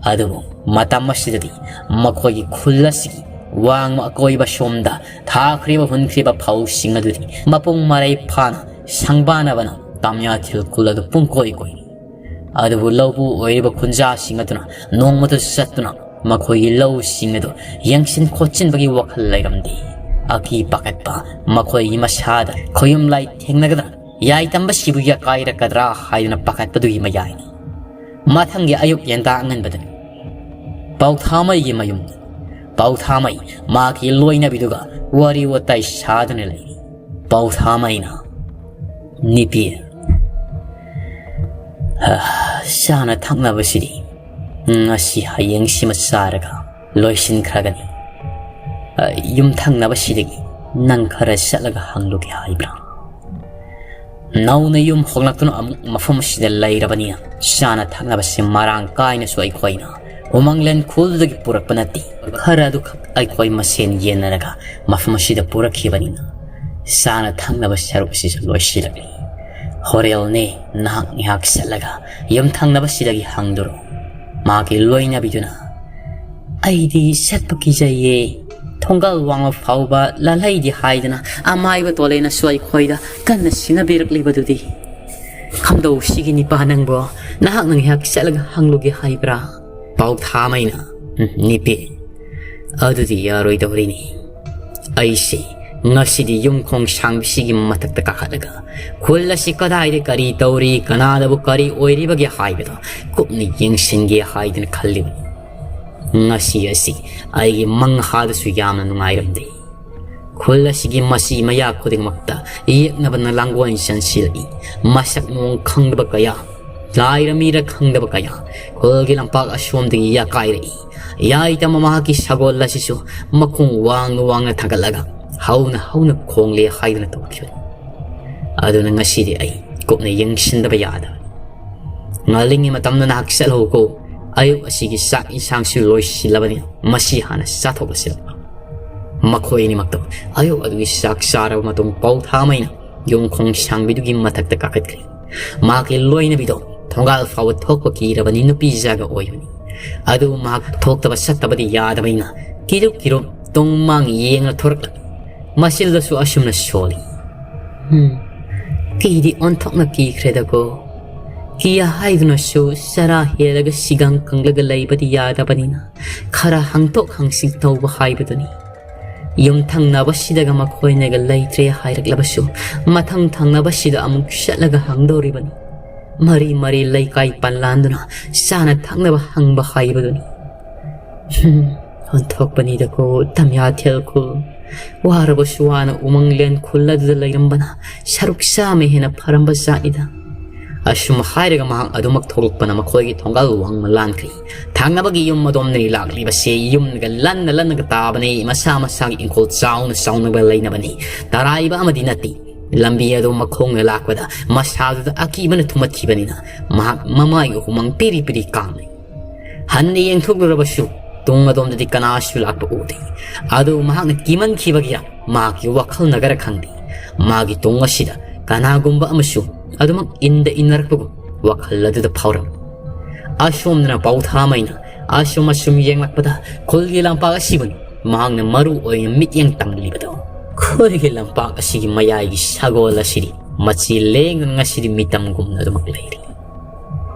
ꯑꯗꯨꯕꯨ ꯃꯇꯝ ꯑꯁꯤꯗꯗꯤ ꯃꯈꯣꯏꯒꯤ ꯈꯨꯜ ꯑꯁꯤꯒꯤ ꯋꯥꯡꯃ ꯑꯀꯣꯏꯕ ꯁꯣꯝꯗ ꯊꯥꯈ꯭ꯔꯤꯕ ꯍꯨꯟꯈ꯭ꯔꯤꯕ ꯐꯧꯁꯤꯡ ꯑꯗꯨꯗꯤ ꯃꯄꯨꯡ ꯃꯔꯩ ꯐꯥꯅ ꯁꯪꯕꯥꯅꯕꯅ ꯇꯥꯃꯤꯌꯥꯊꯤꯜ ꯈꯨꯜ ꯑꯗꯨ ꯄꯨꯡꯀꯣꯏ ꯀꯣꯏꯔꯤ꯫ ꯑꯗꯨꯕꯨ ꯂꯧꯕꯨ ꯑꯣꯏꯔꯤꯕ ꯈꯨꯟꯖꯥꯁꯤꯡ ꯑꯗꯨꯅ ꯅꯣꯡꯃꯇ ꯆꯠꯇꯨꯅ ꯃꯈꯣꯏꯒꯤ ꯂꯧꯁꯤꯡ ꯑꯗꯨ ꯌꯦꯡꯁꯤꯟ ꯈꯣꯠꯆꯤꯟꯕꯒꯤ ꯋꯥꯈꯜ ꯂꯩꯔꯝꯗꯦ꯫ ꯑꯀꯤ ꯄꯥꯈꯠꯄ ꯃꯈꯣꯏꯒꯤ ꯃꯁꯥꯗ ꯈꯣꯌꯨꯝ ꯂꯥꯏ ꯊꯦꯡꯅꯒꯗ꯭ꯔꯥ, ꯌꯥꯏꯇꯝꯕ ꯁꯤꯕꯨ ꯌꯥꯀꯥꯏꯔꯛꯀꯗ꯭ꯔꯥ ꯍꯥꯏꯗꯨꯅ ꯄꯥꯈꯠꯄꯗꯨꯒꯤ ꯃꯌꯥꯏꯅꯤ꯫ ꯃꯊꯪꯒꯤ ꯑꯌꯨꯛ ꯌꯦꯟꯗꯥ ꯑꯉꯟꯕꯗꯅꯤ꯫ ꯄꯥꯎꯊꯥꯃꯩꯒꯤ ꯃꯌꯨꯝꯗ ꯄꯥꯎꯊꯥꯃꯩ ꯃꯍꯥꯛꯀꯤ ꯂꯣꯏꯅꯕꯤꯗꯨꯒ ꯋꯥꯔꯤ ꯋꯥꯇꯥꯏ ꯁꯥꯗꯨꯅ ꯂꯩꯔꯤ꯫ ꯄꯥꯎꯊꯥꯃꯩꯅ, "ꯅꯤꯄꯤ, ꯍ, ꯆꯥꯅ ꯊꯛꯅꯕꯁꯤꯗꯤ ꯉꯁꯤ ꯍꯌꯦꯡꯁꯤꯃ ꯆꯥꯔꯒ ꯂꯣꯏꯁꯤꯟꯈ꯭ꯔꯒꯅꯤ꯫ ꯑ, ꯌꯨꯝ ꯊꯪꯅꯕꯁꯤꯗꯒꯤ ꯅꯪ ꯈꯔ ꯆꯠꯂꯒ ꯍꯪꯂꯨꯒꯦ ꯍꯥꯏꯕ꯭ꯔꯥ?" ꯅꯧꯅ ꯌꯨꯝ ꯍꯣꯡꯂꯛꯇꯨꯅ ꯑꯃꯨꯛ ꯃꯐꯝ ꯑꯁꯤꯗ ꯂꯩꯔꯕꯅꯤꯅ ꯆꯥꯅ ꯊꯛꯅꯕꯁꯤ ꯃꯔꯥꯡ ꯀꯥꯏꯅꯁꯨ ꯑꯩꯈꯣꯏꯅ ꯎꯃꯪꯂꯦꯟ ꯈꯨꯜꯗꯒꯤ ꯄꯨꯔꯛꯄ ꯅꯠꯇꯦ꯫ ꯈꯔ ꯑꯗꯨꯈꯛ ꯑꯩꯈꯣꯏ ꯃꯁꯦꯟ ꯌꯦꯟꯅꯔꯒ ꯃꯐꯝ ꯑꯁꯤꯗ ꯄꯨꯔꯛꯈꯤꯕꯅꯤꯅ ꯆꯥꯅ ꯊꯛꯅꯕ ꯁꯔꯨꯛ ꯑꯁꯤꯁꯨ ꯂꯣꯏꯁꯤꯜꯂꯛꯂꯤ꯫ ꯍꯣꯔꯦꯜꯅꯦ ꯅꯍꯥꯛ ꯉꯥꯏꯍꯥꯛ ꯆꯠꯂꯒ ꯌꯨꯝ ꯊꯪꯅꯕꯁꯤꯗꯒꯤ ꯍꯪꯗꯨꯔꯣ꯫ ꯃꯍꯥꯛꯀꯤ ꯂꯣꯏꯅꯕꯤꯗꯨꯅ, "ꯑꯩꯗꯤ ꯆꯠꯄ ꯀꯤꯖꯩꯌꯦ꯫ ꯊꯣꯡꯒꯥꯜ ꯋꯥꯡꯃ ꯐꯥꯎꯕ ꯂꯥꯜꯍꯩꯗꯤ ꯍꯥꯏꯗꯅ ꯑꯃꯥꯏꯕ ꯇꯣꯂꯦꯅꯁꯨ ꯑꯩꯈꯣꯏꯗ ꯀꯟꯅ ꯁꯤꯟꯅꯕꯤꯔꯛꯂꯤꯕꯗꯨꯗꯤ꯫ ꯈꯝꯗꯧꯁꯤꯒꯤ ꯅꯤꯄꯥ ꯅꯪꯕꯣ, ꯅꯍꯥꯛꯅ ꯉꯥꯏꯍꯥꯛ ꯆꯠꯂꯒ ꯍꯪꯂꯨꯒꯦ ꯍꯥꯏꯕ꯭ꯔꯥ?" ꯄꯥꯎꯊꯥꯃꯩꯅ, "ꯎꯝ, ꯅꯤꯄꯤ, ꯑꯗꯨꯗꯤ ꯌꯥꯔꯣꯏꯗꯧꯔꯤꯅꯤ꯫ ꯑꯩꯁꯦ ꯉꯁꯤꯗꯤ ꯌꯨꯝꯈꯣꯡ ꯁꯥꯡꯕꯤꯁꯤꯒꯤ ꯃꯊꯛꯇ ꯀꯥꯈꯠꯂꯒ ꯈꯨꯜ ꯑꯁꯤ ꯀꯗꯥꯏꯗ ꯀꯔꯤ ꯇꯧꯔꯤ, ꯀꯅꯥꯗꯕꯨ ꯀꯔꯤ ꯑꯣꯏꯔꯤꯕꯒꯦ ꯍꯥꯏꯕꯗꯣ ꯀꯨꯞꯅ ꯌꯦꯡꯁꯤꯟꯒꯦ ꯍꯥꯏꯗꯨꯅ ꯈꯜꯂꯤꯕꯅꯤ꯫ ꯉꯁꯤ ꯑꯁꯤ ꯑꯩꯒꯤ ꯃꯪꯍꯥꯗꯁꯨ ꯌꯥꯝꯅ ꯅꯨꯡꯉꯥꯏꯔꯝꯗꯦ꯫ ꯈꯨꯜ ꯑꯁꯤꯒꯤ ꯃꯆꯤ ꯃꯌꯥ ꯈꯨꯗꯤꯡꯃꯛꯇ ꯌꯦꯛꯅꯕꯅ ꯂꯥꯡꯒꯣꯜ ꯆꯟꯁꯤꯜꯂꯛꯏ꯫ ꯃꯁꯛ ꯃꯑꯣꯡ ꯈꯪꯗꯕ ꯀꯌꯥ, ꯂꯥꯏꯔ ꯃꯤꯔ ꯈꯪꯗꯕ ꯀꯌꯥ ꯈꯨꯜꯒꯤ ꯂꯝꯄꯥꯛ ꯑꯁꯣꯝꯗꯒꯤ ꯌꯥꯀꯥꯏꯔꯛꯏ꯫ ꯌꯥꯏꯇꯝꯕ ꯃꯍꯥꯛꯀꯤ ꯁꯒꯣꯜ ꯑꯁꯤꯁꯨ ꯃꯈꯣꯡ ꯋꯥꯡꯅ ꯋꯥꯡꯅ ꯊꯥꯡꯒꯠꯂꯒ ꯍꯧꯅ ꯍꯧꯅ ꯈꯣꯡꯂꯦ ꯍꯥꯏꯗꯨꯅ ꯇꯧꯈꯤꯕꯅꯤ꯫ ꯑꯗꯨꯅ ꯉꯁꯤꯗꯤ ꯑꯩ ꯀꯨꯞꯅ ꯌꯦꯡꯁꯤꯟꯗꯕ ꯌꯥꯗꯕꯅꯤ꯫ ꯉꯜꯂꯤꯉꯩ ꯃꯇꯝꯗ ꯅꯍꯥꯛ ꯆꯠꯍꯧꯀꯣ꯫ ꯑꯌꯨꯛ ꯑꯁꯤꯒꯤ ꯆꯥꯛ ꯏꯟꯁꯥꯡꯁꯨ ꯂꯣꯏꯁꯤꯜꯂꯕꯅꯤꯅ ꯃꯁꯤ ꯍꯥꯟꯅ ꯆꯥꯊꯣꯛꯂꯁꯤ꯫" ꯃꯈꯣꯏ ꯑꯅꯤꯃꯛꯇꯣ ꯑꯌꯨꯛ ꯑꯗꯨꯒꯤ ꯆꯥꯛ ꯆꯥꯔꯕ ꯃꯇꯨꯡ ꯄꯥꯎꯊꯥꯃꯩꯅ ꯌꯨꯝꯈꯣꯡ ꯁꯥꯡꯕꯤꯗꯨꯒꯤ ꯃꯊꯛꯇ ꯀꯥꯈꯠꯈ꯭ꯔꯦ꯫ ꯃꯍꯥꯛꯀꯤ ꯂꯣꯏꯅꯕꯤꯗꯣ ꯊꯣꯡꯒꯥꯜ ꯐꯥꯎꯕ ꯊꯣꯛꯄ ꯀꯤꯔꯕꯅꯤ꯫ ꯅꯨꯄꯤ ꯖꯥꯒ ꯑꯣꯏꯕꯅꯤ꯫ ꯑꯗꯨ ꯃꯍꯥꯛ ꯊꯣꯛꯇꯕ ꯆꯠꯇꯕꯗꯤ ꯌꯥꯗꯕꯅꯤꯅ ꯀꯤꯔꯨꯞ ꯀꯤꯔꯨꯞ ꯇꯨꯡ ꯃꯥꯡ ꯌꯦꯡꯂ ꯊꯣꯔꯛꯂꯝꯃꯤ꯫ ꯃꯆꯤꯜꯗꯁꯨ ꯑꯁꯨꯝꯅ ꯁꯣꯜꯂꯤ, "ꯎꯝ, ꯀꯤꯗꯤ ꯑꯣꯟꯊꯣꯛꯅ ꯀꯤꯈ꯭ꯔꯦꯗꯀꯣ꯫ ꯀꯤ ꯍꯥꯏꯗꯨꯅꯁꯨ ꯆꯔꯥ ꯍꯦꯜꯂꯒ ꯁꯤꯒꯪ ꯀꯪꯂꯒ ꯂꯩꯕꯗꯤ ꯌꯥꯗꯕꯅꯤꯅ ꯈꯔ ꯍꯪꯇꯣꯛ ꯍꯪꯁꯤꯡ ꯇꯧꯕ ꯍꯥꯏꯕꯗꯨꯅꯤ꯫ ꯌꯨꯝ ꯊꯪꯅꯕꯁꯤꯗꯒ ꯃꯈꯣꯏꯅꯒ ꯂꯩꯇ꯭ꯔꯦ ꯍꯥꯏꯔꯛꯂꯕꯁꯨ ꯃꯊꯪ ꯊꯪꯅꯕꯁꯤꯗ ꯑꯃꯨꯛ ꯆꯠꯂꯒ ꯍꯪꯗꯧꯔꯤꯕꯅꯤ꯫ ꯃꯔꯤ ꯃꯔꯤ ꯂꯩꯀꯥꯏ ꯄꯜꯂꯥꯟꯗꯨꯅ ꯆꯥꯅ ꯊꯛꯅꯕ ꯍꯪꯕ ꯍꯥꯏꯕꯗꯨꯅꯤ꯫ ꯍꯨꯝ, ꯑꯣꯟꯊꯣꯛꯄꯅꯤꯗꯀꯣ ꯇꯝꯌꯥꯊꯦꯜ ꯈꯨꯜ꯫ ꯋꯥꯔꯕꯁꯨ ꯋꯥꯅ ꯎꯃꯪꯂꯦꯟ ꯈꯨꯜ ꯑꯗꯨꯗ ꯂꯩꯔꯝꯕꯅ ꯁꯔꯨꯛ ꯆꯥꯝꯃ ꯍꯦꯟꯅ ꯐꯔꯝꯕ ꯖꯥꯠꯅꯤꯗ꯫" ꯑꯁꯨꯝ ꯍꯥꯏꯔꯒ ꯃꯍꯥꯛ ꯑꯗꯨꯃꯛ ꯊꯣꯛꯂꯛꯄꯅ ꯃꯈꯣꯏꯒꯤ ꯊꯣꯡꯒꯥꯜ ꯋꯥꯡꯃ ꯂꯥꯟꯈ꯭ꯔꯦ꯫ ꯊꯪꯅꯕꯒꯤ ꯌꯨꯝ ꯑꯗꯣꯝꯗꯅꯤ ꯂꯥꯛꯂꯤꯕꯁꯦ꯫ ꯌꯨꯝꯒ ꯂꯟꯅ ꯂꯟꯅꯒ ꯇꯥꯕꯅꯤ꯫ ꯃꯁꯥ ꯃꯁꯥꯒꯤ ꯏꯪꯈꯣꯜ ꯆꯥꯎꯅ ꯆꯥꯎꯅꯒ ꯂꯩꯅꯕꯅꯤ꯫ ꯇꯔꯥꯏꯕ ꯑꯃꯗꯤ ꯅꯠꯇꯦ꯫ ꯂꯝꯕꯤ ꯑꯗꯨ ꯃꯈꯣꯡꯅ ꯂꯥꯛꯄꯗ ꯃꯁꯥꯗꯨꯗ ꯑꯀꯤꯕꯅ ꯊꯨꯝꯃꯠꯈꯤꯕꯅꯤꯅ ꯃꯍꯥꯛ ꯃꯃꯥꯏꯒ ꯍꯨꯃꯥꯡ ꯄꯤꯔꯤ ꯄꯤꯔꯤ ꯀꯥꯡꯂꯤ꯫ ꯍꯟꯅ ꯌꯦꯡꯊꯣꯛꯂꯨꯔꯕꯁꯨ ꯇꯨꯡ ꯑꯗꯣꯝꯗꯗꯤ ꯀꯅꯥꯁꯨ ꯂꯥꯛꯄ ꯎꯗꯦ꯫ ꯑꯗꯨ ꯃꯍꯥꯛꯅ ꯀꯤꯃꯟꯈꯤꯕꯒꯤꯔ ꯃꯍꯥꯛꯀꯤ ꯋꯥꯈꯜꯅꯒꯔ ꯈꯪꯗꯦ, ꯃꯥꯒꯤ ꯇꯨꯡ ꯑꯁꯤꯗ ꯀꯅꯥꯒꯨꯝꯕ ꯑꯃꯁꯨ ꯑꯗꯨꯃꯛ ꯏꯟꯗ ꯏꯟꯅꯔꯛꯄꯒꯨꯝ ꯋꯥꯈꯜ ꯑꯗꯨꯗ ꯐꯥꯎꯔꯝꯃꯤ꯫ ꯑꯁꯣꯝꯗꯅ ꯄꯥꯎꯊꯥꯃꯩꯅ, ꯑꯁꯨꯝ ꯑꯁꯨꯝ ꯌꯦꯡꯂꯛꯄꯗ ꯈꯨꯜꯒꯤ ꯂꯝꯄꯥꯛ ꯑꯁꯤꯕꯨꯅꯤ ꯃꯍꯥꯛꯅ ꯃꯔꯨ ꯑꯣꯏꯅ ꯃꯤꯠꯌꯦꯡ ꯇꯝꯂꯤꯕꯗꯣ꯫ ꯈꯨꯜꯒꯤ ꯂꯝꯄꯥꯛ ꯑꯁꯤꯒꯤ ꯃꯌꯥꯏꯒꯤ ꯁꯒꯣꯜ ꯑꯁꯤꯗꯤ ꯃꯆꯤ ꯂꯦꯡꯗꯅ ꯉꯁꯤꯗꯤ ꯃꯤꯇꯝꯒꯨꯝꯅ ꯑꯗꯨꯃꯛ ꯂꯩꯔꯤ꯫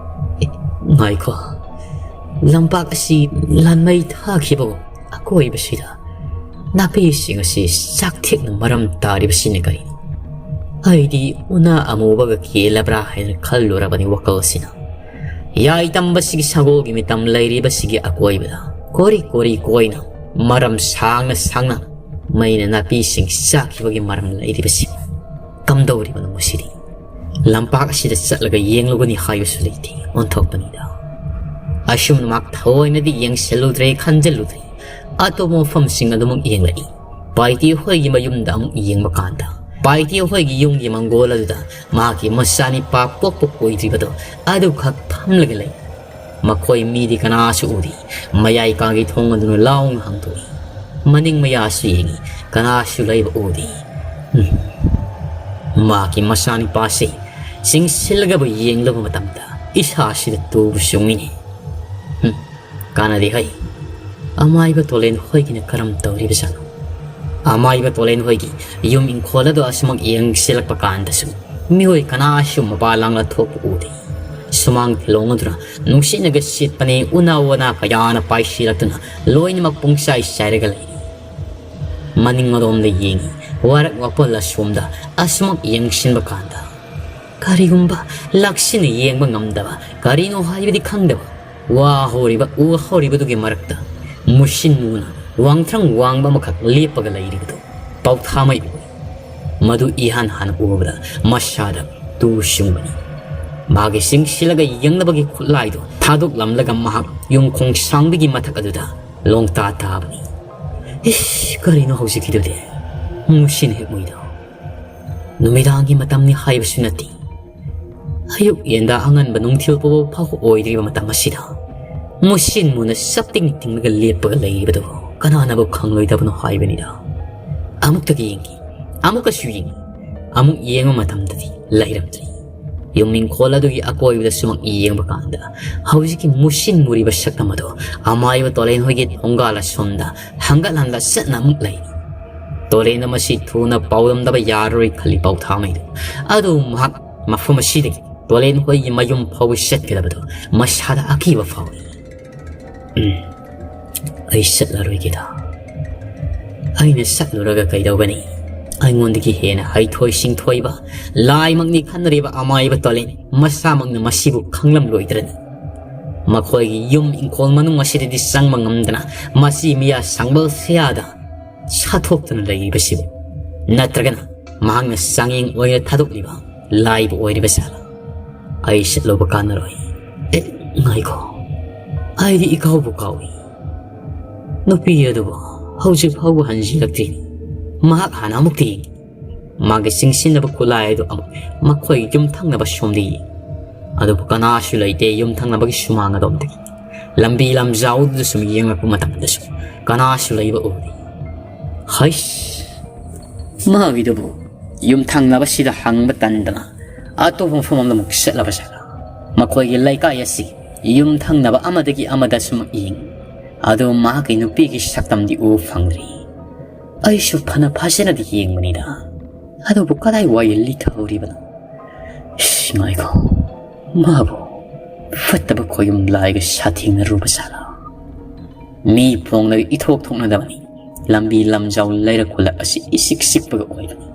ꯉꯥꯏꯈꯣ, ꯂꯝꯄꯥꯛ ꯑꯁꯤ ꯂꯥꯟꯃꯩ ꯊꯥꯈꯤꯕꯒꯨꯝ ꯑꯀꯣꯏꯕꯁꯤꯗ ꯅꯥꯄꯤꯁꯤꯡ ꯑꯁꯤ ꯆꯥꯛꯊꯦꯛꯅ ꯃꯔꯝ ꯇꯥꯔꯤꯕꯁꯤꯅ ꯀꯔꯤꯅꯣ? ꯑꯩꯗꯤ ꯎꯅꯥ ꯑꯃꯨꯕꯒ ꯀꯦꯜꯂꯕ꯭ꯔꯥ ꯍꯥꯏꯅ ꯈꯜꯂꯨꯔꯕꯅꯤ ꯋꯥꯈꯜ ꯑꯁꯤꯅ꯫ ꯌꯥꯏ ꯇꯝꯕꯁꯤꯒꯤ ꯁꯒꯣꯜꯒꯤ ꯃꯤꯇꯝ ꯂꯩꯔꯤꯕꯁꯤꯒꯤ ꯑꯀꯣꯏꯕꯗ ꯀꯣꯔꯤ ꯀꯣꯔꯤ ꯀꯣꯏꯅ ꯃꯔꯝ ꯁꯥꯡꯅ ꯁꯥꯡꯅ ꯃꯩꯅ ꯅꯥꯄꯤꯁꯤꯡ ꯆꯥꯛꯈꯤꯕꯒꯤ ꯃꯔꯝ ꯂꯩꯔꯤꯕꯁꯤ ꯀꯝꯗꯧꯔꯤꯕꯅꯣ ꯃꯁꯤꯗꯤ? ꯂꯝꯄꯥꯛ ꯑꯁꯤꯗ ꯆꯠꯂꯒ ꯌꯦꯡꯂꯨꯒꯅꯤ ꯍꯥꯏꯕꯁꯨ ꯂꯩꯇꯦ꯫ ꯑꯣꯟꯊꯣꯛꯄꯅꯤꯗ꯫ ꯑꯁꯨꯝꯅ ꯃꯍꯥꯛ ꯊꯑꯣꯏꯅꯗꯤ ꯌꯦꯡꯁꯤꯜꯂꯨꯗ꯭ꯔꯦ, ꯈꯟꯖꯤꯜꯂꯨꯗ꯭ꯔꯦ꯫ ꯑꯇꯣꯞꯄ ꯃꯐꯝꯁꯤꯡ ꯑꯗꯨꯃꯛ ꯌꯦꯡꯂꯛꯏ꯫ ꯄꯥꯏꯇꯤ ꯍꯣꯏꯒꯤ ꯃꯌꯨꯝꯗ ꯑꯃꯨꯛ ꯌꯦꯡꯕ ꯀꯥꯟꯗ ꯄꯥꯏꯇꯤ ꯍꯣꯏꯒꯤ ꯌꯨꯝꯒꯤ ꯃꯪꯒꯣꯜ ꯑꯗꯨꯗ ꯃꯍꯥꯛꯀꯤ ꯃꯆꯥꯅꯤꯄꯥ ꯄꯣꯛꯄ ꯀꯨꯏꯗ꯭ꯔꯤꯕꯗꯣ ꯑꯗꯨꯈꯛ ꯐꯝꯂꯒ ꯂꯩ꯫ ꯃꯈꯣꯏ ꯃꯤꯗꯤ ꯀꯅꯥꯁꯨ ꯎꯗꯦ꯫ ꯃꯌꯥꯏ ꯀꯥꯒꯤ ꯊꯣꯡ ꯑꯗꯨꯅ ꯂꯥꯎꯅ ꯍꯥꯡꯗꯣꯛꯏ꯫ ꯃꯅꯤꯡ ꯃꯌꯥꯁꯨ ꯌꯦꯡꯏ, ꯀꯅꯥꯁꯨ ꯂꯩꯕ ꯎꯗꯦ꯫ ꯎꯝ꯫ ꯃꯍꯥꯛꯀꯤ ꯃꯆꯥꯅꯤꯄꯥꯁꯤ ꯆꯤꯡꯁꯤꯜꯂꯒꯕꯨ ꯌꯦꯡꯂꯨꯕ ꯃꯇꯝꯗ ꯏꯁꯥꯁꯤꯗ ꯇꯨꯕ ꯆꯨꯡꯉꯤꯅꯤ꯫ ꯍꯨꯝ, ꯀꯥꯟꯅꯗꯦ ꯍꯩ꯫ ꯑꯃꯥꯏꯕ ꯇꯣꯂꯦꯟ ꯍꯣꯏꯒꯤꯅ ꯀꯔꯝ ꯇꯧꯔꯤꯕꯖꯥꯠꯅꯣ? ꯑꯃꯥꯏꯕ ꯇꯣꯂꯦꯟ ꯍꯣꯏꯒꯤ ꯌꯨꯝ ꯏꯪꯈꯣꯜ ꯑꯗꯨ ꯑꯁꯨꯃꯛ ꯌꯦꯡꯁꯤꯜꯂꯛꯄ ꯀꯥꯟꯗꯁꯨ ꯃꯤꯑꯣꯏ ꯀꯅꯥꯁꯨ ꯃꯄꯥ ꯂꯥꯡꯂ ꯊꯣꯛꯄ ꯎꯗꯦ꯫ ꯁꯨꯃꯥꯡ ꯊꯤꯜꯂꯣꯡ ꯑꯗꯨꯅ ꯅꯨꯡꯁꯤꯠꯅꯒ ꯁꯤꯠꯄꯅꯦ, ꯎꯅꯥ ꯋꯥꯅꯥ ꯀꯌꯥꯅ ꯄꯥꯏꯁꯤꯜꯂꯛꯇꯨꯅ ꯂꯣꯏꯅꯃꯛ ꯄꯨꯡꯆꯥꯏ ꯆꯥꯏꯔꯒ ꯂꯩꯔꯤ꯫ ꯃꯅꯤꯡ ꯑꯗꯣꯝꯗ ꯌꯦꯡꯉꯤ, ꯋꯥꯔꯛ ꯋꯥꯄꯜ ꯑꯁꯣꯝꯗ ꯑꯁꯨꯃꯛ ꯌꯦꯡꯁꯤꯟꯕ ꯀꯥꯟꯗ ꯀꯔꯤꯒꯨꯝꯕ ꯂꯛꯁꯤꯟꯅ ꯌꯦꯡꯕ ꯉꯝꯗꯕ, ꯀꯔꯤꯅꯣ ꯍꯥꯏꯕꯗꯤ ꯈꯪꯗꯕ, ꯋꯥ ꯍꯧꯔꯤꯕ, ꯎ ꯍꯧꯔꯤꯕꯗꯨꯒꯤ ꯃꯔꯛꯇ ꯃꯨꯁꯤꯟ ꯃꯨꯅ ꯋꯥꯡꯊ꯭ꯔꯪ ꯋꯥꯡꯕ ꯑꯃꯈꯛ ꯂꯦꯞꯄꯒ ꯂꯩꯔꯤꯕꯗꯨ ꯄꯥꯎꯊꯥꯃꯩ ꯎꯏ꯫ ꯃꯗꯨ ꯏꯍꯥꯟ ꯍꯥꯟꯅ ꯎꯕꯗ ꯃꯁꯥꯗ ꯇꯨ ꯁꯨꯡꯕꯅꯤ꯫ ꯃꯥꯒꯤ ꯆꯤꯡꯁꯤꯜꯂꯒ ꯌꯦꯡꯅꯕꯒꯤ ꯈꯨꯠꯂꯥꯏꯗꯨ ꯊꯥꯗꯣꯛꯂꯝꯂꯒ ꯃꯍꯥꯛ ꯌꯨꯝ ꯈꯣꯡꯁꯥꯡꯕꯒꯤ ꯃꯊꯛ ꯑꯗꯨꯗ ꯂꯣꯡꯇꯥ ꯇꯥꯕꯅꯤ꯫ ꯏꯁ, ꯀꯔꯤꯅꯣ ꯍꯧꯖꯤꯛꯀꯤꯗꯨꯗꯤ? ꯃꯨꯁꯤꯟ ꯍꯦꯛ ꯃꯨꯏꯗꯣ꯫ ꯅꯨꯃꯤꯗꯥꯡꯒꯤ ꯃꯇꯝꯅꯤ ꯍꯥꯏꯕꯁꯨ ꯅꯠꯇꯦ꯫ ꯑꯌꯨꯛ ꯌꯦꯟꯗ ꯑꯉꯟꯕ ꯅꯨꯡꯊꯤꯜ ꯄꯨꯕ ꯐꯥꯎꯕ ꯑꯣꯏꯗ꯭ꯔꯤꯕ ꯃꯇꯝ ꯑꯁꯤꯗ ꯃꯨꯁꯤꯟ ꯃꯨꯅ ꯆꯞꯇꯤꯡ ꯇꯤꯡꯂꯒ ꯂꯦꯞꯄꯒ ꯂꯩꯔꯤꯕꯗꯨ ꯀꯅꯥꯅꯕꯨ ꯈꯪꯂꯣꯏꯗꯕꯅꯣ ꯍꯥꯏꯕꯅꯤꯗ꯫ ꯑꯃꯨꯛꯇꯒ ꯌꯦꯡꯈꯤ, ꯑꯃꯨꯛꯀꯁꯨ ꯌꯦꯡꯉꯤ, ꯑꯃꯨꯛ ꯌꯦꯡꯕ ꯃꯇꯝꯗꯗꯤ ꯂꯩꯔꯝꯗ꯭ꯔꯦ꯫ ꯌꯨꯝ ꯏꯪꯈꯣꯜ ꯑꯗꯨꯒꯤ ꯑꯀꯣꯏꯕꯗ ꯁꯨꯃꯛ ꯌꯦꯡꯕ ꯀꯥꯟꯗ ꯍꯧꯖꯤꯛꯀꯤ ꯃꯨꯁꯤꯟ ꯃꯨꯔꯤꯕ ꯁꯛꯇꯝ ꯑꯗꯨ ꯑꯃꯥꯏꯕ ꯇꯣꯂꯦꯟ ꯍꯣꯏꯒꯤ ꯊꯣꯡꯒꯥꯜ ꯑꯁꯣꯝꯗ ꯍꯪꯒꯠ ꯍꯟꯗ ꯆꯠꯅ ꯑꯃꯨꯛ ꯂꯩꯔꯤ꯫ ꯇꯣꯔꯦꯟꯗ ꯃꯁꯤ ꯊꯨꯅ ꯄꯥꯎꯗꯝꯗꯕ ꯌꯥꯔꯔꯣꯏ ꯈꯜꯂꯤ ꯄꯥꯎꯊꯥꯃꯩꯗꯨ꯫ ꯑꯗꯨ ꯃꯍꯥꯛ ꯃꯐꯝ ꯑꯁꯤꯗꯒꯤ ꯇꯣꯔꯦꯟ ꯍꯣꯏꯒꯤ ꯃꯌꯨꯝ ꯐꯥꯎꯕ ꯆꯠꯀꯗꯕꯗꯨ ꯃꯁꯥꯗ ꯑꯀꯤꯕ ꯐꯥꯎꯏ꯫ ꯎꯝ, ꯑꯩ ꯆꯠꯂꯔꯣꯏꯒꯦꯗ꯫ ꯑꯩꯅ ꯆꯠꯂꯨꯔꯒ ꯀꯩꯗꯧꯒꯅꯤ? ꯑꯩꯉꯣꯟꯗꯒꯤ ꯍꯦꯟꯅ ꯍꯩꯊꯣꯏ ꯁꯤꯡꯊꯣꯏꯕ, ꯂꯥꯏꯃꯛꯅꯤ ꯈꯟꯅꯔꯤꯕ ꯑꯃꯥꯏꯕ ꯇꯣꯔꯦꯟ ꯃꯁꯥꯃꯛꯅ ꯃꯁꯤꯕꯨ ꯈꯪꯂꯝꯂꯣꯏꯗ꯭ꯔꯅꯤ? ꯃꯈꯣꯏꯒꯤ ꯌꯨꯝ ꯏꯪꯈꯣꯜ ꯃꯅꯨꯡ ꯑꯁꯤꯗꯗꯤ ꯆꯪꯕ ꯉꯝꯗꯅ ꯃꯁꯤ ꯃꯤꯌꯥ ꯁꯪꯕꯜ ꯁꯌꯥꯗ ꯁꯥꯊꯣꯛꯇꯨꯅ ꯂꯩꯔꯤꯕꯁꯤꯕꯨ? ꯅꯠꯇ꯭ꯔꯒꯅ ꯃꯍꯥꯛꯅ ꯆꯥꯡꯌꯦꯡ ꯑꯣꯏꯅ ꯊꯥꯗꯣꯛꯂꯤꯕ ꯂꯥꯏꯕꯨ ꯑꯣꯏꯔꯤꯕ ꯖꯥꯠꯂ? ꯑꯩ ꯆꯠꯂꯨꯕ ꯀꯥꯟꯅꯔꯣꯏ꯫ ꯑꯦ, ꯉꯥꯏꯈꯣ, ꯑꯩꯗꯤ ꯏꯀꯥꯎꯕꯨ ꯀꯥꯎꯏ꯫ ꯅꯨꯄꯤ ꯑꯗꯨꯕꯨ ꯍꯧꯖꯤꯛ ꯐꯥꯎꯕ ꯍꯟꯖꯤꯜꯂꯛꯇ꯭ꯔꯤ꯫ ꯃꯍꯥꯛ ꯍꯥꯟꯅ ꯑꯃꯨꯛꯇ ꯌꯦꯡ-, ꯃꯥꯒꯤ ꯆꯤꯡꯁꯤꯟꯅꯕ ꯈꯨꯠꯂꯥꯏ ꯑꯗꯨ ꯑꯃꯨꯛ ꯃꯈꯣꯏ ꯌꯨꯝꯊꯪꯅꯕ ꯁꯣꯝꯗ ꯌꯦꯡ-, ꯑꯗꯨꯕꯨ ꯀꯅꯥꯁꯨ ꯂꯩꯇꯦ꯫ ꯌꯨꯝꯊꯪꯅꯕꯒꯤ ꯁꯨꯃꯥꯡ ꯑꯗꯣꯝꯗꯒꯤ ꯂꯝꯕꯤ ꯂꯝꯖꯥꯎꯗꯨꯗ ꯁꯨꯝ ꯌꯦꯡꯂꯛꯄ ꯃꯇꯝꯗꯁꯨ ꯀꯅꯥꯁꯨ ꯂꯩꯕ ꯎꯗꯦ꯫ ꯍꯩꯁ! ꯃꯥꯒꯤꯗꯨꯕꯨ ꯌꯨꯝꯊꯪꯅꯕꯁꯤꯗ ꯍꯪꯕ ꯇꯟꯗꯅ ꯑꯇꯣꯞꯄ ꯃꯐꯝ ꯑꯃꯗ ꯑꯃꯨꯛ ꯆꯠꯂꯕ ꯖꯥꯠꯂꯥ? ꯃꯈꯣꯏꯒꯤ ꯂꯩꯀꯥꯏ ꯑꯁꯤ ꯌꯨꯝ ꯊꯪꯅꯕ ꯑꯃꯗꯒꯤ ꯑꯃꯗ ꯁꯨꯝ ꯌꯦꯡꯉꯤ꯫ ꯑꯗꯨ ꯃꯍꯥꯛꯀꯤ ꯅꯨꯄꯤꯒꯤ ꯁꯛꯇꯝꯗꯤ ꯎꯕ ꯐꯪꯗ꯭ꯔꯤ꯫ ꯑꯩꯁꯨ ꯐꯅ ꯐꯖꯅꯗꯤ ꯌꯦꯡꯕꯅꯤꯗ, ꯑꯗꯨꯕꯨ ꯀꯗꯥꯏ ꯋꯥꯏ ꯂꯤꯊꯍꯧꯔꯤꯕꯅꯣ? ꯏꯁ, ꯉꯥꯏꯈꯣ, ꯃꯥꯕꯨ ꯐꯠꯇꯕ ꯈꯣꯌꯨꯝ ꯂꯥꯏꯒ ꯁꯥꯊꯦꯡꯅꯔꯨꯕ ꯖꯥꯠꯂꯥ? ꯃꯤ ꯐꯣꯡꯂꯒ ꯏꯊꯣꯛ ꯊꯣꯛꯅꯗꯕꯅꯤ꯫ ꯂꯝꯕꯤ ꯂꯝꯖꯥꯎ ꯂꯩꯔꯛ ꯈꯨꯜꯂꯛ ꯑꯁꯤ ꯏꯆꯤꯛ ꯆꯤꯛꯄꯒ ꯑꯣꯏꯕꯅꯤ꯫